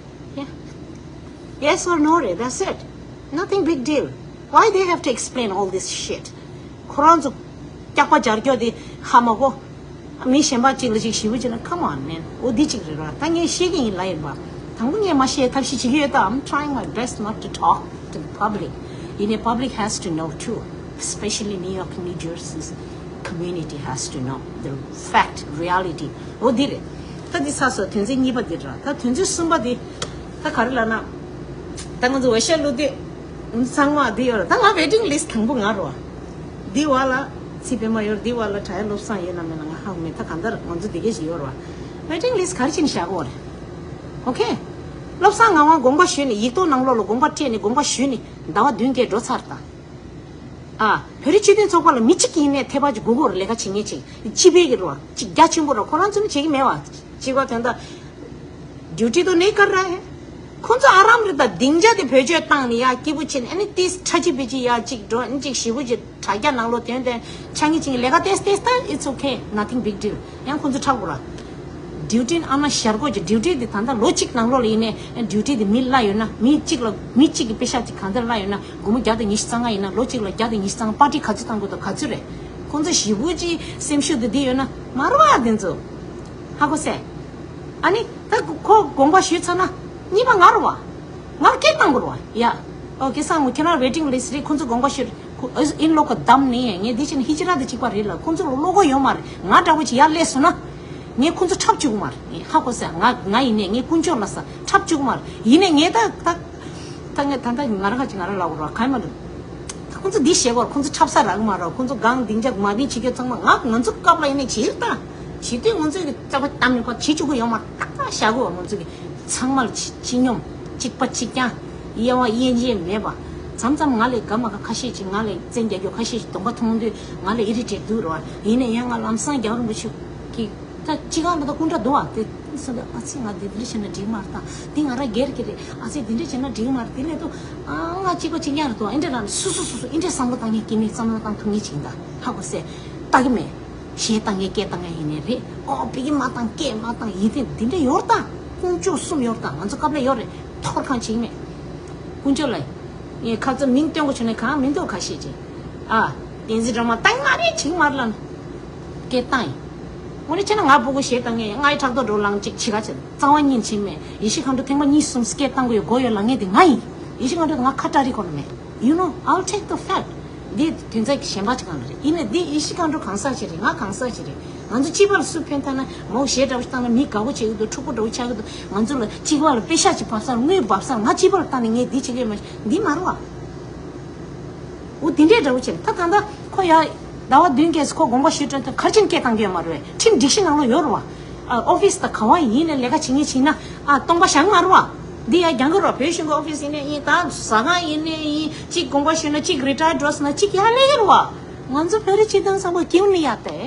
Yeah. Yes or no རེད། That's it. Nothing big deal. Why they have to explain all this shit? ཁོ་རང་ཚོ་སྐྱག་པ་སྦྱར་སྐྱོ་དེ་ཧ་མ་གོ། མི་གཞན་པ་གཅིག་ལ་གཅིག་ཞེ་པོ་བྱས་ན། Come on man. འོ་འདི་གཅིག་རེད་ར། ད་ངས་བཤད་ཀྱི་ཡིན་ལབ་ཡིན་པ། དང་པོ་ངས་མ་བཤད་ཐབས་ཤེས་བྱེད་ཀྱི་ཡོད། ད་I'm trying my best not to talk to the public. You know, public has to know too. Especially New York, New Jersey's community has to know the fact, reality. འོ་འདི་རེད། ད་འདི་ཚར་སོང་། དོན་ཚན་གཉིས་པ་འདི་རེད་ར། ད་དོན་ཚན་གསུམ་པ་འདི་ད་ག་རེ་ལབ་ན། ད་ང་ཚོ་འོས་ཤོག་བླུག་དུས་ཚང་མ་འདི་ཡོད་ར། ད་ང་waiting list དང་པོ་ང་རེད་བ། འདི་བ་ལ་ཚེ་པད་མ་ཡོད་ར། འདི་བ་ལ་བྲག་གཡབ་བློ་བཟང་ཡོད་ན་མེད་ན་ང་ཧ་གོ་མེད། ད་གང་ལྟར་ང་ཚོ་འདི་གས་ཞིག་ཡོད་ར་བ། waiting list ག་རེ་བྱས་ནས་བཞག་གོ་རེད། ཨོ་ཁེ། བློ་བཟང་ངག་དབང་དགོངས་པ་ཞུས་ནས་ཡིག་ཐོག་ནང་ལོགས་ལ་དགོངས་པ་སྤྲད་ནས་དགོངས་པ་ཞུས་ནས་ཟླ་བ་བདུན་བརྒྱད་འགྲོ་ཚར་ད། ཨ། བོད་རིགས་སྤྱི་མཐུན་ཚོགས་པ་ལ་མི་གཅིག་ཡིན་ནའི་ཐེ་བ་ཅིག་དགོས་ཀྱི་རེད། ལས་ཀ་བྱེད་མཁན་ཅིག་སྤྱི་པའི་གི་རོ་ཅིག་རྒྱ་ཆེན་པོ་ར། ཁོ་རང་ཚོ་ནི་བྱེད་ཀྱི་མེད་བ། གཅིག་པ་དོན་དག་duty तो नहीं कर रहा है། ཁོ་ཚོ་ཨ་རམ་རི་དང་སྡིངས་ཆ་དེ་བེད་སྤྱོད་བཏང་ནས་ཡ་སྐྱིད་པོ་བྱེད་ནས་ཨ་ནི་ཏིས་ཁྲ་ཅི་པི་ཅི་ཡ་གཅིག་འགྲོ་ཨ་ནི་གཅིག་ཞེ་པོ་ཅིག་དྲ་རྒྱ་ནང་ལོགས་དོན་དོན་ཆ་ངེ་ཅིག་ལས་ཀ་ཏེས་ཏེས་ད་it's okay, nothing big deal། ཡང་ཁོ་ཚོ་ཁྲག་པོ་ར། duty ཨ་མ་ཞར་གོ་ཅིག་duty དེ་ད་ལྟ་ལོ་གཅིག་ནང་ལོགས་ལ་ཡིན་ནའི་duty དེ་མི་གླ་ཡོད་ན། མི་གཅིག་ལ་མི་གཅིག་གི་པེ་ཤག་ཅིག་གང་འདྲ་གླ་ཡོད་ན། སྒོར་མོ་བརྒྱ་དང་ཉི་ཤུ་རྩ་ལྔ་ཡིན་ན་ལོ་གཅིག་ལ་བརྒྱ་དང་ཉི་ཤུ་རྩ་ལྔ་པར་ཊི་ག་ཚོད་བཏང་དགོས་དང་ག་ཚོད་རེད། ཁོང་ཚོ་ཞེ་པོ་ཅིག་སེམས་ཤུགས་དེ་འདི་ཡོད་ན་མ་རེད་བ། དེ་ཚོ་ཧ་གོ་སོང་། ཨ་ནི་ད་ཁོ་དགོངས་པ་ཞུས་ཚར་ན་གཉིས་པ་ང་རེད་བ། ང་ལ་སྐད་བཏང་དགོས་རེད་བ། ཡ། ཨོ་ཁེ་སང་ངོ་ཁྱེད་རང་waiting list རེད། ཁོང་ཚོ་དགོངས་པ་ཞུས། ཁོ་ཨིན་ལོ་ཀ་བདམས་ནས་ངས་འདི་བྱས་ན་ཧི་ཅི་ར་དེ་གཅིག་པ་རེད་ལ། ཁོང་ཚོ་ལ་བློ་ཁོག་ཡོད་མ་རེད། ང་འདྲ་བོ་ཅིག་ཡར་སླེབས་སོང་ན་ངས་ཁོང་ཚོ་འཁྲབ་བཅུག་གི་མ་རེད། ཧ་གོ་སོང་། ང་ང་ཡིན་ནས་ངས་དཀོན་མཆོག་ལ་ས་འཁྲབ་བཅུག་གི་མ་རེད། ཡིན་ནས་ངས་ད་ད་ད་ངས་ད་ད་ང་རང་ཁ་ཅིག་ང་རང་ལབ་དགོས་རེད་བ། གང་ཡིན་མ་རེད། ད་ཁོང་ཚོ་འདི་བཤད་དགོས་རེད། ཁོང་ཚོ་འཁྲབ་ས་རག་གི་མ་རེད། ཁོང་ཚོ་སྒང་སྡིངས་ཆ་མ་བདེ་བྱེད་མཁན་ཚང་མ་ང་ང་ཚོ་སྐབས་ལ་ཡིན་ནས་བྱེད་ད་བྱེད་དུས་ང་ཚོས་ཀྱི་རྩ་བ་གཏམ་ནས་ཕར་བྱེད་བཅུག་གི་ཡོད་མ་རེད། ད་ད་བཞག་དགོས་རེད། ང་ཚོ་གི་ཚང་མ་ལ་གཅིག་སྙོམས་གཅིག་པ་གཅིག་རྐྱང་། དབྱེ་བ་དབྱེ་འབྱེད་མེད་པ། མཚམས་མཚམས་ང་ལས་དགའ་མ་དགའ་ཁ་ཤས་ཅིག་ང་ལས་བཙན་རྒྱག་རྒྱུ་ཁ་ཤས་ཅིག་གདོང་པ་མཐོང་དུས་ང་ལས་ཨི་རི་ཊེཊ་འདུག་རོ། ཡིན་ན་ཡང་ང་ལམ་སང་རྒྱལ་བ་རིན་པོ་ཆེ་གི་ད་ཅི་ག་ལ་ད་སྐུ་འདྲ་འདུག་བ། དེ་སོང་ད་ཨ་ཙི་ང་འདི་འདི་འདྲ་བྱས་ན་འགྲིག་མ་རེད། ད་འདི་ང་རང་སྒེར་གྱི་རེད། ཨ་ཙི་འདི་འདྲ་བྱས་ན་འགྲིག་མ་རེད། དེ་ལས་དུ་ཨ་ང་གཅིག་པ་གཅིག་རྐྱང་རེད་འདུག་ཨེ་འདྲ་རང་སུ་སུ་སུ་སུ་ཨེ་འདྲ་བསམ་བློ་བཏང་མཁན་སྐྱེ་དམན་བསམ་བློ་བཏང་ཐུབ་མཁན་ཅིག་ཡིན་ད། ཧ་གོ་སོང་། ལྟ་གི་མེད། གཞས་བཏང་མཁན་སྐད་བཏང་མཁན་ཡིན་ནའི་རེད། ཨོ་ཕ་གི་མ་བཏང་སྐད་མ་བཏང་ཡིན་ཏེ་འདི་འདྲ་ཡོད་ད། དཀོན་མཆོག་གསུམ་ཡོད་ད། ང་ཚོ་སྐབས་ལ་ཡོད་རེད། ཐོར་ཁང་བྱེད་ཀྱི་མེད། དཀོན་མཆོག་ལ་ངས་ཁ་ཚ་མིང་སྟོན་དགོས་བྱུང་ན་གང་མི་འདུག་ཁ་ཤས་ཀྱིས། ཨ། བསྟན་འཛིན་སྒྲོལ་མ་བཏང་མ་རེད་བྱེད་ཀྱི་མ་རེད་ལབ་ན། སྐད་བཏང་ཡིན། འོ་ན་བྱས་ན་ང་སྤུ་གུ་གཞས་བཏང་མཁན་ཡིན། ང་ཡི་ཕྲག་དོག་འགྲོ་ལངས་ཅིག་བྱེད་ག་བྱེད། རྩ་བ་ཉིད་བྱེད་ཀྱི་མེད། ཡེ་ཤེས་མཁའ་འགྲོ་ཐེངས་མ་གཉིས་གསུམ་སྐད་བཏང་དགོས་ཡོད་དགོས་ཡོད་ལབ་མཁན་དེ་ང་ཡིན། ཡེ་ཤེས་མཁའ་འགྲོ་དང་ང་ཁ་བྲལ་རེད་གོ་ནི་མེད། You know, I'll take the fact. འདི་དོན་ཚན་གཞན་པ་ཅིག་གང་ལ་རེད། ཡིན་ནའི་འདི་ཡེ་ཤེས་མཁའ་འགྲོ་གང་ཟག་ཅིག་རེད། ང་གང་ཟག་ཅིག་རེད། ང་ཚོ་སྤྱི་པ་ལ་སུ་ཕན་ཐོགས་ན་མོ་གཞས་འདྲ་བོ་ཞིག་བཏང་ན་མི་དགའ་བོ་བྱེད་ཀྱི་འདུག་འཁྲུག་པོ་འདྲ་བོ་ཆགས་ཀྱི་འདུག་ང་ཚོ་ལ་སྤྱི་པ་ལ་པེ་ཤག་ཅིག་བབས་ས་དངུལ་བབས་ས་ང་སྤྱི་པ་ལ་བཏང་ནས་ངས་འདི་བྱེད་ཀྱི་ཡོད་མ་རེད། འདི་མ་རེད་བ། འོ་འདི་འདྲའི་འདྲ་བོ་བྱས་ད་ད་ལྟ་ཁོ་ཡ་ཟླ་བ་བདུན་གྱིས་ཁོ་དགོངས་པ་ཞུས་དྲན་དུ་ག་རེ་བྱས་ནས་སྐད་བཏང་གི་ཡོད་མ་རེད་བས། ཁྲིམས་སྒྲིག་གཞི་ནང་ལ་ཡོད་རེད་བ། ཨ་ཨོ་ཕིས་དང་ག་བ་ཡིན་ནས་ལས་ཀ་བྱེད་མཁན་བྱེད་ན་ཨ་སྟོང་པ་བཞག་མ་རེད་བ། འདི་ཡ་རྒྱང་གི་རོ་བོད་གཞུང་གི་ཨོ་ཕིས་ཡིན་ནས་ཡིན། ད་ཟ་ཁང་ཡིན་ནས་ཡིན། གཅིག་དགོངས་པ་ཞུས་ན་གཅིག་རི་ཊ་ཡར་འགྲོ་སོང་ན་གཅིག་ཡར་སླེབས་ཀྱི་རེད་བ། ང་ཚོ་བོད་རིགས་སྤྱི་མཐུན་ཚོགས་པ་སྐྱིད་པོ་ནི་ཡ་དེ།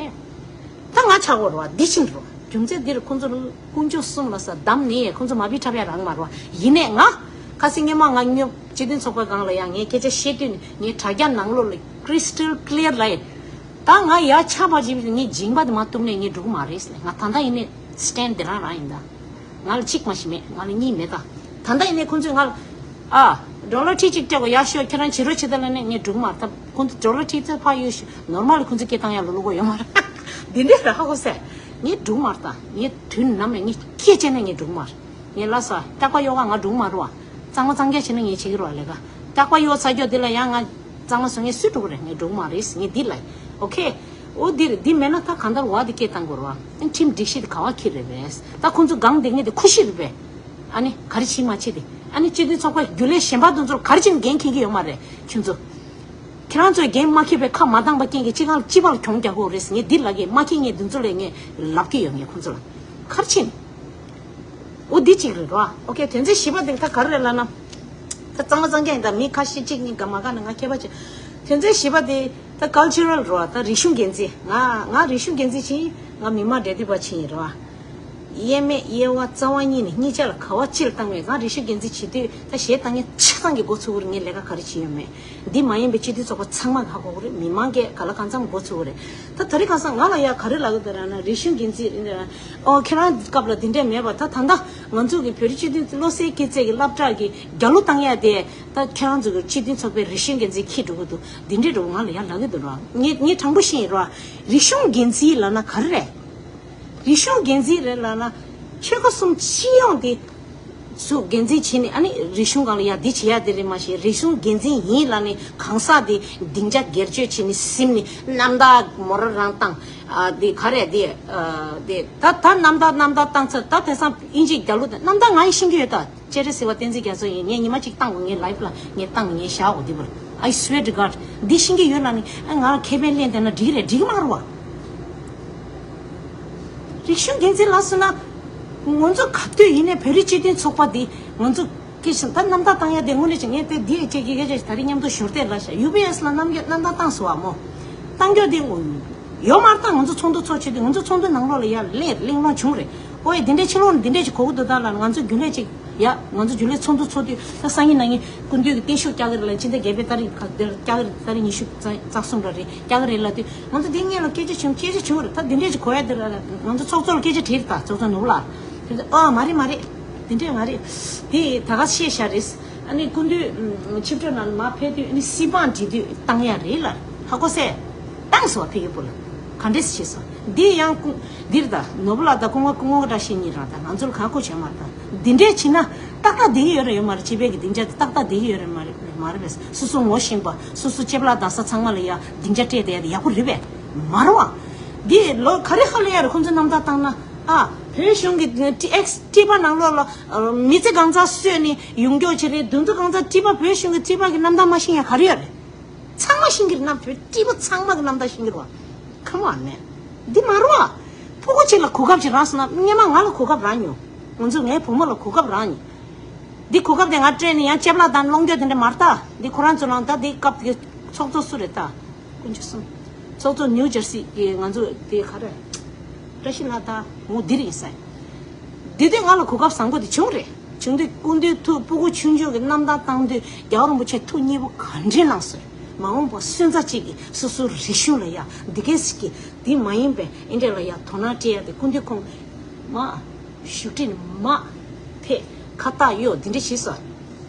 ད་ང་ཆགས་དགོས་རེད་བ། འདི་ཕྱིན་རོ། རྒྱུ་མཚན་འདིར་ཁོང་ཚོ་དཀོན་མཆོག་གསུམ་ལ་ས་བསྡམས་ནས་ཁོང་ཚོ་མ་བི་འཁྲབ་ཡ་རང་མ་རེད་བ། ཡིན་ནའི་ང་ཁ་སང་སྔོན་མ་ང་སྨྱོ་སྤྱི་མཐུན་ཚོགས་པའི་སྒང་ལ་ཡང་ངས་སྐད་ཆ་བཤད་དུས་ངའི་དྲ་རྒྱ་ནང་ལོགས་ལ་crystal clear ལ་ཡིན། ད་ང་ཡ་ཆ་བ་ཅིག་ངའི་སྦྱིན་པ་དེ་མ་གཏུབ་ནས་ངས་འགྲོ་གི་མ་རེད་ཟེར། ང་ད་ལྟ་ཡིན་ནའི་stand དེ་རང་རང་ཡིན་ད། ང་ལ་གཅིག་མ་ཞིག་མེད། ང་ལ་གཉིས་མེད་ད། ད་ལྟ་ཡིན་ནའི་ཁོང་ཚོས་ང་ལ་ཨ་ཌོ་ལར་ཁྲི་གཅིག་སྤྲད་དགོས་ཡག་ཤོས་ཁྱེད་རང་བྱེད་རོགས་བྱེད་ད་ལབ་ནས་ངས་འགྲོ་གི་མ་རེད་ད། ཁོང་ཚོ་ཌོ་ལར་ཁྲི་ཚོད་ཕར་གཡུག་ཤོག་ནོར་མལ་ཁོང་ཚོས་སྐད་བཏང་ཡག་ལོ་ལོ་གོ་ཡོད་མ་རེད། འདི་འདྲས་རེད་ཧ་གོ་སེ། ངས་འགྲོ་གི་མ་རེད་ད། ངས་དུས་ནམ་ཡང་ངས་སྐད་བྱས་ནས་ངས་འགྲོ་གི་མ་རེད། ངས་ལབ་ས་སྐྲག་པ་གཡོག་ག་ང་འགྲོ་གི་མ་རེད་བ། གཙང་མ་གཙང་རྐྱང་བྱས་ན་ངས་བྱེད་ཀྱི་རེད་བ་ལས་ཀ། སྐྲག་པ་གཡོག་ཚར་རྒྱུ་དེ་ལ་ཡང་ང་གཙང་མ་བཟོ་མཁན་སུས་འགྲོ་གི་རེད། ངས་འགྲོ་གི་མ་རེད། ངས་འདི་ལབ་ཡིན། ཨོ་ཁེ། ཨོ་འདི་རེད། འདི་མེད་ན་ད་གང་ལྟར་བ་འདི་སྐད་བཏང་དགོས་རེད་བ། ཁྲིམས་སྒྲིག་གཞི་དེ་ག་བ་འཁྱེར་རེད་པས། ད་ཁོང་ཚོ་སྒང་བསྡད་མཁན་དེ་ཁུ་ཤི་རེད་པས། ཨ་ནི་ག་རེ་བྱེད་མ་བྱེད་དེ། ཨ་ནི་སྤྱི་མཐུན་ཚོགས་པ་རྒྱུན་ལས་གཞན་པ་དེ་ཚོར་ག་རེ་བྱས་ནས་འགན་འཁྱེར་གྱི་ཡོད་མ་རེད་ཁྱོད་ཚོ། ཁྱེད་རང་ཚོས་འགན་མ་འཁྱེར་བའི་ཁ་མ་བཏང་པ་རྐྱེན་གྱིས་སྤྱི་ཁང་ལ་སྤྱི་པ་ལ་གྱོང་རྒྱག་གི་ཡོད་རེད་ཟེར། ངས་འདི་ལབ་གི། མ་འཁྱེར་མཁན་འདི་ཚོ་ལ་ངས་ལབ་ཀྱི་ཡོད། ངས་ཁོང་ཚོ་ལ་ག་རེ་བྱས་ནས། འོ་འདི་གཅིག་རེད་རོ། ཨོ་ཁེ། དོན་ཚན་བཞི་པ་དེ་ད་ག་རེ་རེད་ལབ་ན། ད་གཙང་མ་གཙང་རྐྱང་ཡིན། ད་མི་ཁ་ཤས་གཅིག་གཉིས་ག་མ་ག་ན་ང་མཁས་པ་བྱེད། དོན་ཚན་བཞི་པ་དེ་ད་ཀལ་ཅར་རལ་རོ། ད་རིག་གཞུང་འགན་འཛིན། ང་ང་རིག་གཞུང་འགན་འཛིན་བྱས་ཡིན། ང་མི་དམངས་འབྲེལ་མཐུད་པ་བྱས་ཡིན་རོ། དབྱེར་མེད་དབྱེ་བ་རྩ་བ་ཉིད་ནས་གཉིས་ཆ་ལ་ག་བ་ཕྱིར་བཏང་བས། ང་རིག་གཞུང་འགན་འཛིན་བྱེད་དུས་ད་གཞས་བཏང་མཁན་ཆ་ཚང་གི་མགོ་ཚོས་ཀྱི་རེད། ངས་ལས་ཀ་ག་རེ་བྱས་ཡོད་མེད། འདི་མ་ཡིན་པའི་སྤྱི་འཐུས་ཚོགས་པ་ཚང་མ་ཧ་གོ་གི་རེད། མི་མང་གིས་ག་ལ་གང་འཚམ་མགོ་ཚོས་ཀྱི་རེད། ད་དེ་རིང་ཁ་སང་ང་ལ་ཡ་ག་རེ་ལབ་ཀྱི་འདུག་ལབ་ན། རིག་གཞུང་འགན་འཛིན་ཨོ་ཁྱེད་རང་སྐབས་ལ་འདི་འདྲས་མེད་པ། ད་ད་ལྟ་ང་ཚོ་གི་བོད་རིགས་སྤྱི་མཐུན་བློ་གསལ་སྐྱེས་ཚེ་གི་སློབ་གྲྭ་གི་རྒྱ་ལོ་བཏང་ཡ་དེ་ད་ཁྱེད་རང་ཚོ་གི་སྤྱི་མཐུན་ཚོགས་པའི་རིག་གཞུང་འགན་འཛིན་འཁྱེར་འགྲོ་གི་འདུག་འདི་འདྲས་འགྲོ་ང་ལ་ཡ་ལབ་ཀྱི་འདུག་ར། ངས་ངས་དྲང་པོ་བཤད་ཡིན་ར། རིག་གཞུང་འགན་འཛིན་ལབ་ན་ག་རེ་རེད། རིག་གཞུང་འགན་འཛིན་རེད་ལབ་ན། ཆོལ་ཁ་གསུམ་སྤྱི་ཡོངས་དེ་ཚོ་འགན་འཛིན་བྱས་ནས། ཨ་ནི་རིག་གཞུང་སྒང་ལ་ཡ་འདི་བྱེད་ཡ་དེ་རེད་མ་གཞི། རིག་གཞུང་འགན་འཛིན་ཡིན་ལབ་ནས་གང་ཟག་དེ་སྡིངས་ཆ་སྒེར་གཅོད་བྱས་ནས་ཟིན་ནས་རྣམ་ཐར་མོ་རང་རང་བཏང་། ཨ་དེ་ག་རེད་དེ། ཨ་དེ་ད་ད་རྣམ་ཐར་རྣམ་ཐར་བཏང་ཚར། ད་དེང་སང་དབྱིན་ཇི་རྒྱ་ལོ་དེ་རྣམ་ཐར་ང་ཡིས་ཤེས་ཀྱི་ཡོད་ད། སྤྱན་རས་གཟིགས་པ་བསྟན་འཛིན་རྒྱ་མཚོ་ཡིན། ངས་ཉི་མ་གཅིག་བཏང་དགོས། ངའི་ལའིབ་ལ་ངས་བཏང་། ངས་བཞག་དགོས་འདི་བར། I swear to God. འདི་ཤེས་ཀྱི་ཡོད་ལ་ནི་ཨ་ང་ལ་ཁེ་ཕན་ལེན་བསྡད་ན་འགྲིག་རེད། འགྲིག་གི་མ་རེད་བ། རིག་གཞུང་འགན་འཛིན་ལ་སོང་ན། ང་ཚོ་ག་དུས་ཡིན་ནའི་བོད་རིགས་སྤྱི་མཐུན་ཚོགས་པ་འདི་ང་ཚོ་སྐད་ཆ་ད་རྣམ་ཐར་བཏང་ཡ་དེ་དངོས་གནས་བྱས་ངས་དེ་འདི་ཡི་ཅེ་གི་གེ་ཅེ་ད་རིང་མཉམ་དུ་ཞོར་དེ་ལ་བྱ་ཡུ་པི་ཨེ་སི་ལ་རྣམ་རྒྱལ་རྣམ་ཐར་བཏང་སོང་བ་མོ། བཏང་རྒྱུ་དེ་ཡོད་མ་རེད། ད་ང་ཚོ་ཚོགས་འདུ་ཚོགས་ཆེད་དུ་ང་ཚོ་ཚོགས་འདུ་ནང་ལོགས་ལ་ཡ་གླེང་གླེང་སློང་བྱུང་རེད། ཨོ་ཡ་འདི་འདྲའི་ཕྱི་ལོགས་ནས་འདི་འདྲའི་ཅིག་གོ་གི་འདུག་ད་ལ་ང་ཚོ་རྒྱུན་ལས་ཅིག་ཡ་ང་ཚོ་རྒྱུན་ལས་ཚོགས་འདུ་ཚོགས་དུས་ད་སང་ཉིན་གནངས་ཉིན་སྐུ་མདུན་གྱི་བརྟན་བཞུགས་བསྐྱལ་གི་རེད་ལ། ཕྱི་ཟླ་བརྒྱད་པའི་ཏ་རིག་ག་དེར་བསྐྱལ་གི་རེད། ཏ་རིག་ཉི་ཤུ་རྩ་རྩ་གསུམ་ར་རེད། བསྐྱལ་གི་རེད་ལ་དུས་ང་ཚོ་འདི་སྔོན་ལ་སྐད་ཆ་བྱུང་། སྐད་ཆ་བྱུང་རེད། ད་འདི་འདྲའི་ཅིག་གོ་ཡ་འདི་ལ་ང་ཚོ་ཚོགས་གཙོ་ལ་སྐད་ཆ་དྲིས་རེད། ད་ཚོགས་གཙོ་ནོར་བུ་ལགས་དེ་ཨ་མ་རེད་མ་རེད། དེ་འདྲས་མ་རེད། དེ་ད་ག་བཤད་བཞག་རེད། ཨ་ནི་སྐུ་མདུན་ཆིབས་བསྒྲགས་ནང་མར་ཕེབས་དུས་ཨ་ནི་སྲིད་དབང་འབྲི་དུས་བཏང་ཡ་རེད་ལ། ཧ་གོ་སེ། བཏང་སོང་བ་ཕ་གི་བུ་ལ། ག་འདྲས་བྱས་སོང་། འདི་ཡང་ཀུ་འདིར་ད་ནོར་བུ་ལགས་ད་སྐུ་ངོ་སྐུ་ངོ་བཀྲ་ཤིས་གཉིས་རང་ད་ང་ཚོར་ག་གོ་བྱས་མ་རེད། ད་འདི་འདྲས་བྱས་ན་ཏག་ཏག་བསྡད་ཀྱི་ཡོད་རེད་ཡོད་མ་རེད། སྤྱི་པའི་གི་སྡིངས་ཆ་དེ་ཏག་ཏག་བསྡད་ཀྱི་ཡོད་རེད་མ་རེད་མ་རེད་པས། སོ་སོ་ངོ་ཤེས་པ་སོ་སོ་ལྕེ་བ་ལ་བདག་ས་ཚང་མ་ལ་ཡ་སྡིངས་ཆ་སྤྲད་བསྡད་ཡ་དེ་ཡག་པོ་རེད་པས། མ་རེད་བ། འདི་ལོ་ག་རེ་ཧ་ལས་ཡ་རེད། ཁོང་ཚོ་རྣམ་ཐར་བཏང་ན། ཨ་བོད་གཞུང་གི་ཨེག་སི་ཊི་པ་ནང་ལོགས་ལ་མི་ཚེ་གང་ཚང་གསོས་ནས་ཡོང་རྒྱུ་བྱེད་རེད། དུང་དུ་གང་ཚང་ཊི་པ་བོད་གཞུང་གི་ཊི་པ་གི་རྣམ་ཐར་མ་ཤེས་ཡ་ག་རེ་ཡོད་རེད། ཚང་མ་ཤེས་ཀྱི་རེད། རྣམ་བོད་ཊི་པ་ཚང་མ་གི་རྣམ་ཐར་ཤེས་ཀྱི་རེད་བ། ཁམ་བ་མེད། འདི་མ་རུ་བ། ཕྲུ་གུ་གཅིག་ལ་གོ་སྐབས་ཅིག་རག་སོང་ན། སྔོན་མ་ང་ལ་གོ་སྐབས་རག་མྱོང་། ང་ཚོ་ངའི་བུ་མོ་ལ་གོ་སྐབས་རག་མྱོང་། འདི་གོ་སྐབས་དེ་ང་སྤྲད་ནས་ཡང་ལྕེ་བླ་དང་སློང་རྒྱུ་དེ་འདྲ་མ་རེད་ད། འདི་ཁོ་རང་ཚོ་ལ་ད་འདི་སྐབས་དེ་ཚོགས་གཙོ་སུ་རེད་ད། དཀོན་མཆོག་གསུམ། ཚོགས་གཙོ་ནིའུ་ཇར་སི་གི་ང་ཚོ་དེ་ག་རེ། བཀྲ་ཤིས་ལྷ་དར་མོ་འདིར་ཡིན་ས་ཡིན། འདི་དུས་ང་ལ་གོ་སྐབས་བཟང་པོ་དེ་བྱུང་རེད། བྱུང་དུས་སྐུ་མདུན་ཐུགས་སྤུ་གུ་ཆུང་ཆུང་གི་རྣམ་ཐར་བཏང་དུས་རྒྱལ་བ་རིན་པོ་ཆེ་ཐུགས་མཉེས་པོ་ག་འདྲས་གནང་སོང་། མ་འོངས་པ་སོན་རྩ་གཅིག་གིས་སོ་སོའི་རིག་གཞུང་ལ་ཡ་འདི་གས་ཞིག་གིས་འདི་མ་ཡིན་པའི་ཨེ་འདྲས་ལ་ཡ་དོ་སྣང་སྤྲད་ཡ་དེ་སྐུ་མདུན་ཁོང་མ་བཞུགས་ཁྲི་ནས་མ་ཕེབས་ཁ་བཏགས་གཡོག་འདི་འདྲས་བྱས་སོང་།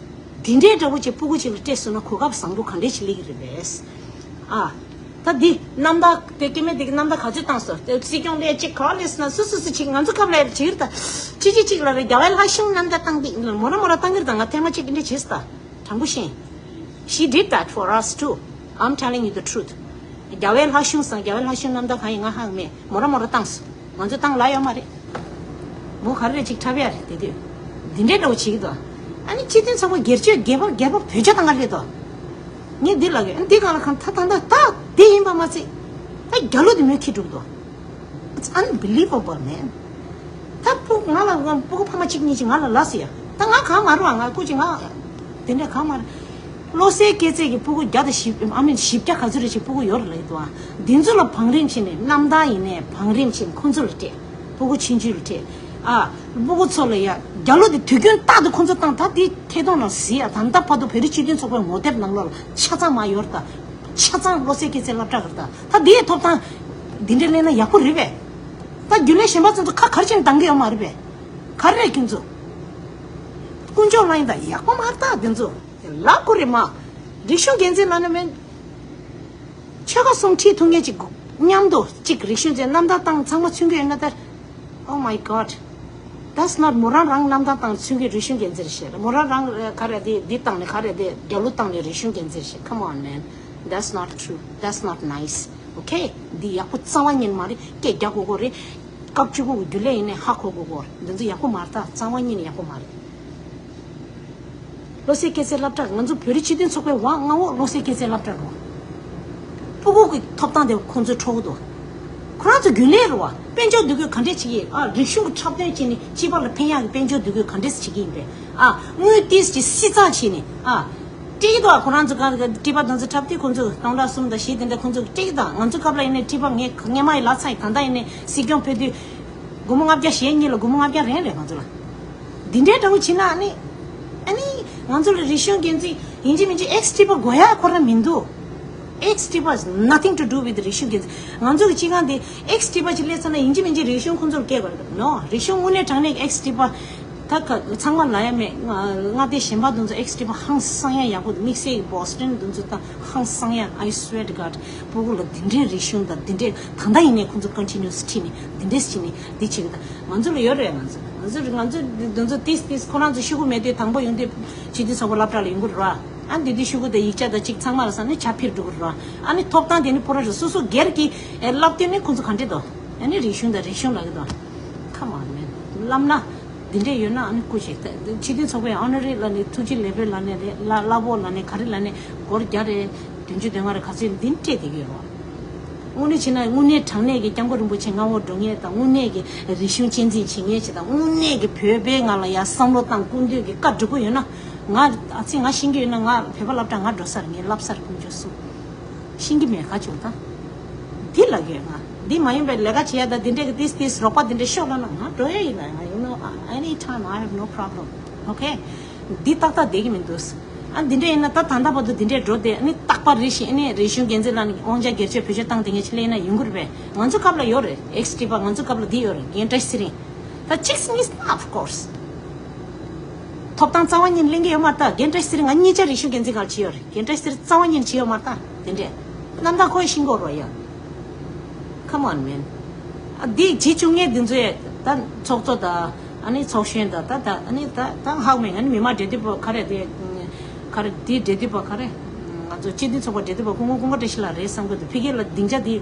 འདི་འདྲའི་འདྲ་པོ་ཅིག་སྤུ་གུ་ཅིག་ལ་སྤྲད་སོང་ན་གོ་སྐབས་བཟང་པོ་ག་འདྲས་ཅིག་སླེབས་ཀྱི་རེད་པས། ཨ། ད་འདི་རྣམ་ཐར་དེ་སྐྱེ་དམན་དེ་གི་རྣམ་ཐར་ག་ཚོད་བཏང་སོང་། དེ་སྲིད་སྐྱོང་ལས་ཅིག་ག་ལས་སོང་ན་སུ་སུ་སུ་ཅིག་ང་ཚོ་སྐབས་ལ་ཡར་བྱེད་ཀྱི་རེད་ད། ཅི་ཅི་ཅིག་ལ་རེད། རྒྱལ་བའི་ལྷ་གཞུང་རྣམ་ཐར་བཏང་དེ་མོ་ར་མོ་ར་བཏང་གི་རེད་ད། ང་ཐེངས་མ་གཅིག་འདི་འདྲ་བྱས་སོང་ད། དྲང་པོ་བཤད། She did that for us too. I'm telling you the truth. རྒྱལ་བའི་ལྷ་གཞུང་སང་རྒྱལ་བའི་ལྷ་གཞུང་རྣམ་ཐར་གང་ཡིན་ང་ཧ་གོ་མེད། མོ་ར་མོ་ར་བཏང་སོང་། ང་ཚོ་བཏང་ལ་ཡོད་མ་རེད། མོ་ག་རེ་རེད་ཅིག་འཁྲབ་ཡ་རེད་དེ་དུས། འདི་འདྲའི་འདྲ་བོ་བྱེད་ཀྱི་འདུག་ཨ་ནི་སྤྱི་མཐུན་ཚོགས་པ་སྒེར་གཅོད་སྒེར་པ་སྒེར་པ་བོད་ཇ་བཏང་ག་རེད་དོ། ངས་འདི་ལབ་ཡོད། ཨ་ནི་འདི་གང་ལ་གང་ད་ད་ད་ད་འདི་ཡིན་པ་མ་ཚད། ད་རྒྱ་ལོ་དེ་མོས་ཁྱི་འགྲུབ་འདུག It's unbelievable, man. ད་ཕྲུ་གུ་ང་ལ་ཕྲུ་གུ་ཕ་མ་གཅིག་གཉིས་ཅིག་ང་ལ་ལབ་སོང་ཡ། ད་ང་གང་མ་རུང་བ་ང་སྐུ་མཁྱེན་ང་དེ་འདྲ་གང་མ་རུང་། བློ་གསལ་སྐྱེས་ཚེ་གི་ཕྲུ་གུ་བརྒྱ་དང་བཞི་ཨ་མིན་བཞི་བརྒྱ་ག་ཚོད་རེ་ཞིག་ཕྲུ་གུ་ཡོད་རེད་ལབ་ཀྱི་འདུག་ཨ། འདི་ཚོ་ལ་བང་རིམ་བྱས་ནས་རྣམ་ཐར་ཡིན་ནའི་བང་རིམ་བྱས་ནས་ཁོ་ཚོ་ལ་སྤྲད། སྤུ་གུ་ཆུང་ཆུང་ལ་ཁྲིད། ཨ། སྤུ་གུ་ཚོ་ལ་ཡ་རྒྱ་ལོ་དེ་དུས་རྒྱུན་རྟག་ཏུ་ཁོ་ཚོ་བཏང་ད་དེ་ཐད་གཏོང་ནང་གཟིགས་ཡ། ད་ལྟ་བར་དུ་བོད་རིགས་སྤྱི་མཐུན་ཚོགས་པའི་ངོ་དེབ་ནང་ལོགས་ལ་ཆ་ཚང་མ་ཡོད་རེད་ད། ཆ་ཚང་བློ་གསལ་སྐྱེས་ཚེ་སློབ་གྲྭ་རེད་ད། ད་དེའི་ཐོབ་ཐང་འདི་འདྲ་གླེང་ན་ཡག་པོ་རེད་པས། ད་རྒྱུན་ལས་གཞན་པ་ཚོ་ཚོ་ཁ་གར་ཕྱིན་འདང་གི་ཡོད་མ་རེད་པས། ག་རེ་རེད་ཁྱོད་ཚོ། དཀོན་མཆོག་གླིང་དང་ཡག་པོ་མ་རེད་ད་དེ་ཚོ། ལབ་དགོས་རེད་མ། རིག་གཞུང་འགན་འཛིན་ལབ་ན་མེད། ཆོལ་ཁ་གསུམ་ཁྲིད་ཐུབ་མཁན་ཅིག་མཉམ་དུ་གཅིག་རིག་གཞུང་ཅན་རྣམ་ཐར་བཏང་ཚང་མ་མཚོན་གྱི་ཡོད་ན་ད། Oh my God. That's not མོ་རང་རང་རྣམ་ཐར་བཏང་མཚོན་གྱི་རིག་གཞུང་འགན་འཛིན་ཞེས། མོ་རང་རང་ག་རེ་དེ་འདི་བཏང་ནས་ག་རེ་དེ་རྒྱ་ལོ་བཏང་ནས་རིག་གཞུང་འགན་འཛིན་ཞེས། Come on, man. That's not true. That's not nice. Okay? འདི་ཡག་པོ་རྩ་བ་ཉིད་མ་རེད། སྐད་རྒྱག་དགོས་དགོས་རེད། སྐབས་བཅུ་དགུ་གི་རྒྱུན་ལས་ཡིན་ནའི་ཧ་གོ་དགོས་དགོས་རེད། འདི་ཚོ་ཡག་པོ་མ་རེད་ད། རྩ་བ་ཉིད་ནས་ཡག་པོ་མ་རེད། བློ་གསལ་སྐྱེས་ཚེ་སློབ་གྲྭ། ང་ཚོ་བོད་རིགས་སྤྱི་མཐུན་ཚོགས་པའི་འོག་མངའ་འོག་བློ་གསལ་སྐྱེས་ཚེ་སློབ་གྲྭ་རེད། སྤུ་གུ་གི་ཐོབ་ཐང་དེ་ཁོང་ཚོས་འཕྲོག་གི་འདུག་ཁོ་རང་ཚོ་རྒྱུན་ལས་རེད་བ། དཔལ་འབྱོར་འདུ་འགོད་ག་འདྲས་བྱེད་ཀྱི། ཨ། རིག་གཞུང་གི་འཁྲབ་སྟོན་བྱས་ནས་སྤྱི་པ་ལ་ཕན་ཡག་གི་དཔལ་འབྱོར་འདུ་འགོད་ག་འདྲས་བྱེད་ཀྱི་ཡིན་པས། ཨ། དངུལ་ཏིས་ཀྱི་སྲིད་ཚགས་བྱས་ནས། ཨ། སྤྲད་ཀྱི་འདུག་ཁོ་རང་ཚོ་ག་ཁྲི་པ་དང་ཚོ་འཁྲབ་དུས་ཁོང་ཚོ་སྟོང་ཕྲག་གསུམ་དང་བཞི་དེ་འདྲ་ཁོང་ཚོ་སྤྲད་ཀྱི་འདུག་ང་ཚོ་སྐབས་ལ་ཡིན་ནའི་ཁྲི་པ་ངས་སྔས་མ་ཡི་ལ་ཚ་ཡི། ད་ལྟ་ཡིན་ནའི་སྲིད་སྐྱོང་ཕེབས་དུས་སྒོར་མོ་ལྔ་བརྒྱ་ཞེ་གཉིས་ལ་སྒོར་མོ་ལྔ་བརྒྱ་རན་རེད་ང་ཚོ་ལ། འདི་འདྲའི་འདྲ་བོ་བྱེད་ན་ཨ་ནི། ཨ་ནི་ང་ཚོ་ལ་རིག་གཞུང་འགན་འཛིན་ཡིན་གཅིག་མིན་གཅིག་ཨེགས་ཁྲི་པ་དགོས་ཡ་ཁོ་རང་མི་འདུག་ཨེགས་ཁྲི་པ་has nothing to do with རིག་གཞུང་འགན་འཛིན། ང་ཚོ་གི་སྤྱི་ཁང་འདི་ཨེགས་ཁྲི་པ་ཅིག་སླེབས་ཚར་ན་ཡིན་གཅིག་མིན་གཅིག་རིག་གཞུང་ཁོང་ཚོར་སྐྱེལ་དགོས་རེད། ནོ། རིག་གཞུང་དངོས་གནས་དྲང་གནས་ཀྱི་ཨེགས་ཁྲི་པ་ད་ག་ཚང་མ་ལ་ཡ་མེད། མངའ་སྡེ་གཞན་པ་དེ་ཚོ་ཨེགས་ཁྲི་པ་ཧང་སང་ཡ་ཡག་པོ་འདུག་དམིགས་བསལ་གྱི་བོ་སི་ཊོན་དེ་ཚོ་ད་ཧང་སང་ཡ། I swear to God. སྤུ་གུ་ལ་འདི་འདྲའི་རིག་གཞུང་དང་འདི་འདྲའི་ད་ལྟ་ཡིན་ནའི་ཁོང་ཚོ་ཀོན་ཊི་ནིའུ་སི་ཁྲིད་ནས་འདི་འདྲས་བྱས་ནས་འདི་བྱེད་ཀྱི་ད། ང་ཚོ་ལ་ཡོད་རེད། ང་ཚོ་ང་ཚོ་ང་ཚོ་འདི་ཚོ་ཏིས་ཏིས་ཁོ་རང་ཚོ་ཤོག་གུ་མེད་དུས་དང་པོ་ཡོང་དུས་སྤྱི་འཐུས་ཚོགས་པ་སློབ་གྲྭ་ལ་ཡོང་གི་རེད་བ། ཨ་འདི་དུས་ཤོག་གུ་དང་ཡིག་ཆ་དང་གཅིག་ཚང་མ་ལ་བསམ་ནས་ཆ་ཕིར་འགྲོ་གི་རེད་བ། ཨ་ནི་ཐོབ་ཐང་དེ་ནི་པོ་ར་རེད། སོ་སོ་སྒེར་གྱི་ཨེ་བསླབ་དུས་ནི་ཁོ་ཚོ་ག་འདྲས་དོ། ཨ་ནི་རིག་གཞུང་དང་རིག་གཞུང་ལབ་གི་དོ། ཁ་མ་མེད་བསླབ་ན། འདི་འདྲས་ཡོད་ན་ཨ་ནི་སྐུ་ཞིག་སྤྱི་འཐུས་ཚོགས་པའི་ཨོ་ནོ་རི་ལ་ནི་ཐུགས་རྗེ་ལེགས་འབུལ་ལ་ནི་རེད། ལ་ལ་བོ་ལ་ནི་ག་རེ་ལ་ནི་སྒོར་བརྒྱ་རེད། བདུན་ཅུ་དོན་ལྔ་རེད། ག་ཚོད་འདི་འདྲས་སྤྲད་བསྡད་ཀྱི་ཡོད་རེད། དངོས་གནས་བྱས་ན་དངོས་གནས་དྲང་གནས་ཀྱི་སྐྱབས་མགོན་རིན་པོ་ཆེ་མངའ་འོག་འགྲོ་མཁན་དང་། དངོས་གནས་ཀྱི་རིག་གཞུང་གཅེས་འཛིན་བྱེད་མཁན་ཞིག་དང་། དངོས་གནས་ཀྱི་བོད་པའི་ངང་ལ་ཡ་བསམ་བློ་བཏང་སྐུ་མདུན་གྱི་བཀའ་སྒྲུབ་ཀྱི་ཡོད་ན། ང་ཨ་ཙི་ང་ཤེས་ཀྱི་ཡོད་ན། ང་བོད་པ་སློབ་གྲྭ་ང་འགྲོ་ས་རེད། ངས་བསླབ་ས་རེད། དཀོན་མཆོག་གསུམ། ཤེས་ཀྱི་མེད་ག་བྱུང་ད། འདི་ལ་གི་ང་འདི་མ་ཡིན་པའི་ལས་ཀ་བྱེད་ཡ་ད་འདི་འདྲས་ཀྱི་ཏིས་ཏིས་རོགས་པ་འདི་འདྲས་ཤོག་ལབ་ན་ང་འགྲོ་ཡ་ཡིན་ལ། ང་ཡིན་ནོ། Any time, I have no problem. Okay. འདི་ཏག་ཏག་བསྡད་ཀྱི་མི་འདུག་ཨ་འདི་འདྲས་ཡིན་ན་ད་ད་ལྟ་བར་དུ་འདི་འདྲས་འགྲོ་བསྡད། ཨ་ནི་རྟག་པར་རེ་བཞིན་ཨ་ནི་རིག་གཞུང་འགན་འཛིན་ལ་ནི་དབང་ཆ་སྒེར་གཅོད་བེད་སྤྱོད་བཏང་བསྡད་མཁན་ཅིག་སླེབས་ན་ཡོང་གི་རེད་པས། ང་ཚོ་སྐབས་ལ་ཡོད་རེད། ཨེགས་ཁྲི་པ་ང་ཚོ་སྐབས་ལ་འདི་ཡོད་རེད། རྒན་བཀྲ་ཤིས་ཚེ་རིང་། ད་གཅིག་གཉིས་ན། Of course. ཐོབ་ཐང་རྩ་བ་ཉིད་ལེན་གྱི་ཡོད་མ་རེད་ད། རྒན་བཀྲ་ཤིས་ཚེ་རིང་ང་གཉིས་ཆ་རིག་གཞུང་འགན་འཛིན་སྒང་ལ་བྱས་ཡོད་རེད། རྒན་བཀྲ་ཤིས་ཚེ་རིང་རྩ་བ་ཉིད་བྱས་ཡོད་མ་རེད་ད། དེ་འདྲས་རྣམ་ཐར་ཁོ་ཡི་ཤེས་ཀྱི་ཡོད་རེད་ཡ། Come on, man. ཨ་འདི་བྱེད་བཅུག་མཁན་འདི་ཚོ་ཡ་ད་ཚོགས་གཙོ་དང་། ཨ་ནི་ཚོགས་གཞོན་དང་། ད་ད་ཨ་ནི་ད་ད་ཧ་གོ་མེད། ཨ་ནི་མི་མང་འབྲེལ་མཐུད་པ་ག་རེ་དེ། ག་རེ་དེ་འབྲེལ་མཐུད་པ་ག་རེ། ང་ཚོ་སྤྱི་འཐུས་ཚོགས་པ་འབྲེལ་མཐུད་པ་སྐུ་ངོ་ཀུན་དགའ་བཀྲ་ཤིས་ལགས་རེད་བསམ་གྱི་འདུག་ཕ་གི་ལ་སྡིངས་ཆ་དེ།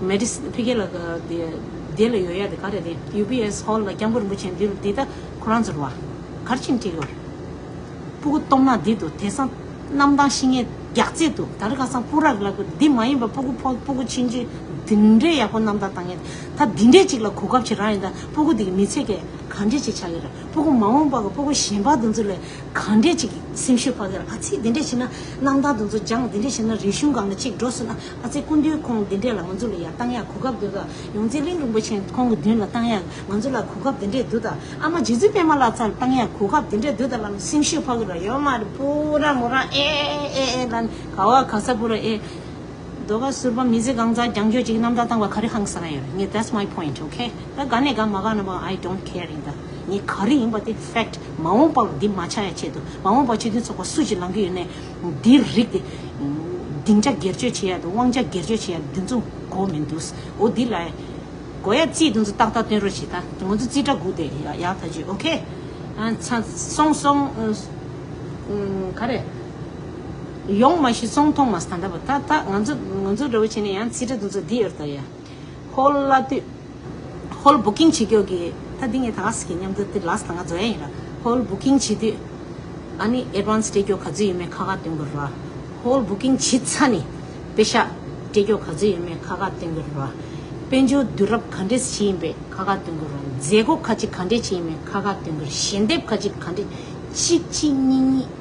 མེ་ཏི་ཕ་གི་ལ་དེ་དེ་ལ་ཡོད་ཡ་དེ་ག་རེ་དེ། ཡུ་བི་ཨེས་ཧོལ་ལ་སྐྱབས་མགོན་རིན་པོ་ཆེ་འདི་ལ་དེ་ད་ཁོ་རང་ཚོ་རེད་བ། ག་རེ་བྱས་ནས་བྲིས་ཡོད་རེད། སྤུ་གུ་སྟོབས་ན་འདི་འདུག་དེང་སང་གནམ་ཐང་ཤི་ངེས་རྒྱག་རྩིས་འདུག་ད་རེས་ཁ་སང་སྤུ་རག་ལ་གུ་འདི་མ་ཡིན་པ་སྤུ་གུ་ཕོ་སྤུ་གུ་ཆུང་ཆུང་འདི་འདྲའི་ཡག་པོ་གནམ་ཐང་བཏང་ངེས། ད་འདི་འདྲའི་ཅིག་ལ་གོ་སྐབས་ཅིག་རག་ཡིན། ད་སྤུ་གུ་འདི་གི་མི་ཚེ་གས་ག་འདྲས་ཅིག་ཆགས་ཀྱི་རེད། སྤུ་གུ་མ་འོངས་པ་གི་སྤུ་གུ་གཞན་པ་འདི་ཚོ་ལས་ག་འདྲས་ཅིག་སེམས་ཤུགས་འཕར་གི་རེད། ཨ་ཙི་འདི་འདྲས་བྱས་ན་གནམ་ཐང་འདི་ཚོ་སྦྱངས། འདི་འདྲས་བྱས་ན་རིག་གཞུང་སྒང་ལ་ཅིག་འགྲོ་སོང་ན། ཨ་ཙི་སྐུ་མདུན་ཁོང་འདི་འདྲས་ལ་ང་ཚོ་ལ་ཡར་བཏང་ཡག་གོ་སྐབས་འདུག་ད། ཡོངས་འཛིན་གླིང་རིན་པོ་ཆེ་ཁོང་གི་མདུན་ལ་བཏང་ཡག་ང་ཚོ་ལ་གོ་སྐབས་འདི་འདྲས་འདུག་ད། ཨ་མ་རྗེ་བཙུན་པད་མ་ལགས་རྩར་བཏང་ཡག་གོ་སྐབས་འདི་འདྲས་འདུག་ད་ལབ་ནས་སེམས་ཤུགས་འཕར་གི་ར་ཡོད་མ་རེད། སྤུ་ར་མོ་ར་ཨེ་ཨེ་ཨེ་ལབ་ནས་ག་བ་ག་ས་སྤུ་ར་ཨེ། རྡོ་ཁ་ཟུར་པ་མི་ཚེ་གང་ཚང་རྒྱང་སྐྱོད་ཅིག་གནམ་ཐང་བཏང་བ་ག་རེ་ཧང་སང་ཡོད་རེད། ངས་that's my point, okay? ད་ག་ནས་ག་མ་ག་ན་བ་I don't care ཡིན་ད། ངས་ག་རེ་ཡིན་པ་དེ་ཕེག་ཊི། མ་འོངས་པར་འདི་མ་ཆགས་ཡ་ཆེད་དུ། མ་འོངས་པར་སྤྱི་མཐུན་ཚོགས་པ་སུ་ཞིག་ལངས་ཀྱི་ཡོད་ནའི་འདིའི་རིགས་དེ་སྡིངས་ཆ་སྒེར་གཅོད་བྱེད་ཡ་དང་དབང་ཆ་སྒེར་གཅོད་བྱེད་ཡ་འདི་ཚོ་དགོས་མི་འདུག་འོ་འདི་ལ་དགོས་ཡ་རྩིས་འདི་ཚོ་ཏག་ཏག་སྟོན་རོགས་བྱེད་ད། ང་ཚོ་རྩིས་ཁྲ་སྒུག་བསྡད་ཡ་ཡག་ཐག་ཆོད། ཨོ་ཁེ། ཨ་ཚ་སོང་སོང་། ཨ་ག་རེ། ཡོང་མ་ཤེས་སོང་མཐོང་མ་སོང་། ད་ལྟ་བ་ད་ད་ང་ཚོ་ང་ཚོ་འདྲ་བོ་བྱས་ནས་ཡང་རྩིས་ཁྲ་འདི་ཚོ་འདི་ཡོད་ད་ཡ། ཧོལ་ལ་དུས། ཧོལ་བུ་ཀིང་བྱེད་རྒྱུ་གི་ད་འདི་ངས་ད་ག་ཟེར་གི་མཉམ་དུ་དེ་ལ་སི་ཊི་ད་ང་འཛོལ་ཡ་ཡིན་ར། ཧོལ་བུ་ཀིང་བྱེད་དུས། ཨ་ནི་ཨེ་ཌི་ཝན་སི་སྤྲད་རྒྱུ་ག་ཚོད་ཡོད་མེད་ཁ་ཁ་སྟོན་དགོས་ར། ཧོལ་བུ་ཀིང་བྱེད་ཚར་ནས་པེ་ཤག་སྤྲད་རྒྱུ་ག་ཚོད་ཡོད་མེད་ཁ་ཁ་སྟོན་དགོས་ར། དཔལ་འབྱོར་བསྡུ་རུབ་ག་འདྲས་བྱས་ཡིན་པས་ཁ་ཁ་སྟོན་དགོས་ར། མཛད་སྒོ་ཁ་ཅིག་ག་འདྲས་བྱས་ཡིན་མེད་ཁ་ཁ་སྟོན་དགོས་ར། ཞལ་འདེབས་ཁ་ཅིག་ག་འདྲས། གཅིག་གཅིག་གཉིས་གཉིས།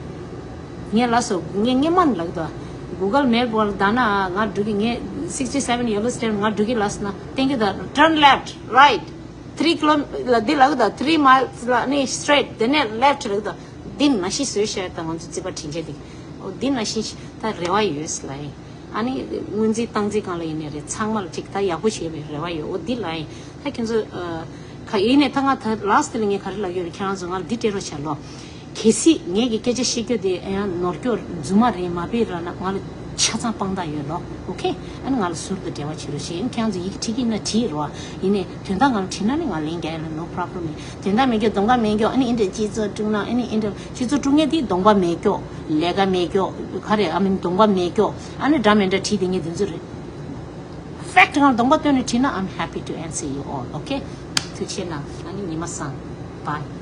ངས་ལབ་སོང་། ངས་སྔོན་མ་ནས་ལབ་ཀྱི་འདུག་གུ་གལ་མེབ་བར་ད་ན་ང་འགྲོ་གི། ངས་sixty seven Yellowstone ང་འགྲོ་གི་ལབ་སོང་ན་ཐེང་ཀྱུ་ད། Turn left, right. three kilo ལ་འདི་ལ་གི་ད་three miles ལ་ནི་straight དེ་ནས་left ལ་གི་ད་འདི་ནང་བཞིན་བཟོས་བཤད་ད་ང་ཚོ་རྩིས་པ་དྲིན་ཆེ་འདི་འོ་འདི་ནང་བཞིན་ད་རེ་བ་ཡོད་ལ་ཨ་ནི་སྔོན་རྩིས་བཏང་རྩིས་གང་ལ་ཡིན་ནའི་རེད་ཚང་མ་ལ་ཅིག་ད་ཡག་པོ་བྱེད་པའི་རེ་བ་ཡོད་འོ་འདི་ལ་ཡིན་ད་ཁྱེད་ཚོ་ག་ཡིན་ནའི་ད་ང་ད་last ལ་ངས་ག་རེ་ལབ་ཡོད་རེད་ཁྱེད་རང་ཚོ་ང་ལ་འདི་སྤྲད་རོགས་བྱ་ལོ། གལ་སྲིད་ངེད་ཀྱི་སྐད་ཆ་བཤད་རྒྱུ་དེ་ཡང་ནོར་སྐྱོར་རྫུན་མ་རེད་མ་དཔེ་ར་ན་ང་ལ་ཆ་ཚང་དཔང་རྟགས་ཡོད་ལོ། ཨོ་ཁེ། ཨ་ནི་ང་ལ་ཟུར་དུ་འབྲེལ་བ་བྱེད་རོགས་ཞེས་ཨ་ནི་ཁྱེད་རང་ཚོ་ཡི་གེ་བྲིས་ཀྱི་ན་བྲིས་རོགས། ཡིན་ནའི་དོན་དག་ང་ལ་བྲིས་ན་ནི་ང་ལན་རྒྱག་ཡ་ལ་no problem ཡིན། དོན་དག་མེད་སྐྱོ་གདོང་པ་མེད་སྐྱོ་ཨ་ནི་ཨིན་འདྲ་སྤྱི་ཚོགས་དཀྲུག་ན་ཨ་ནི་ཨིན་འདྲ་སྤྱི་ཚོགས་དཀྲུག་མཁན་དེ་གདོང་པ་མེད་སྐྱོ་ལས་ཀ་མེད་སྐྱོ་ག་རེ་ཨ་མིན་གདོང་པ་མེད་སྐྱོ་ཨ་ནི་འདྲ་མི་འདྲ་བྲིས་དེ་ངས་དེ་ཚོ་རེད། fact ང་གདོང་པ་སྟོན་ནས་བྲིས་ན I'm happy to answer you all okay. ཐུགས་རྗེ་གནང་ཨ་ནི་ཉི་མ་བཟང་bye.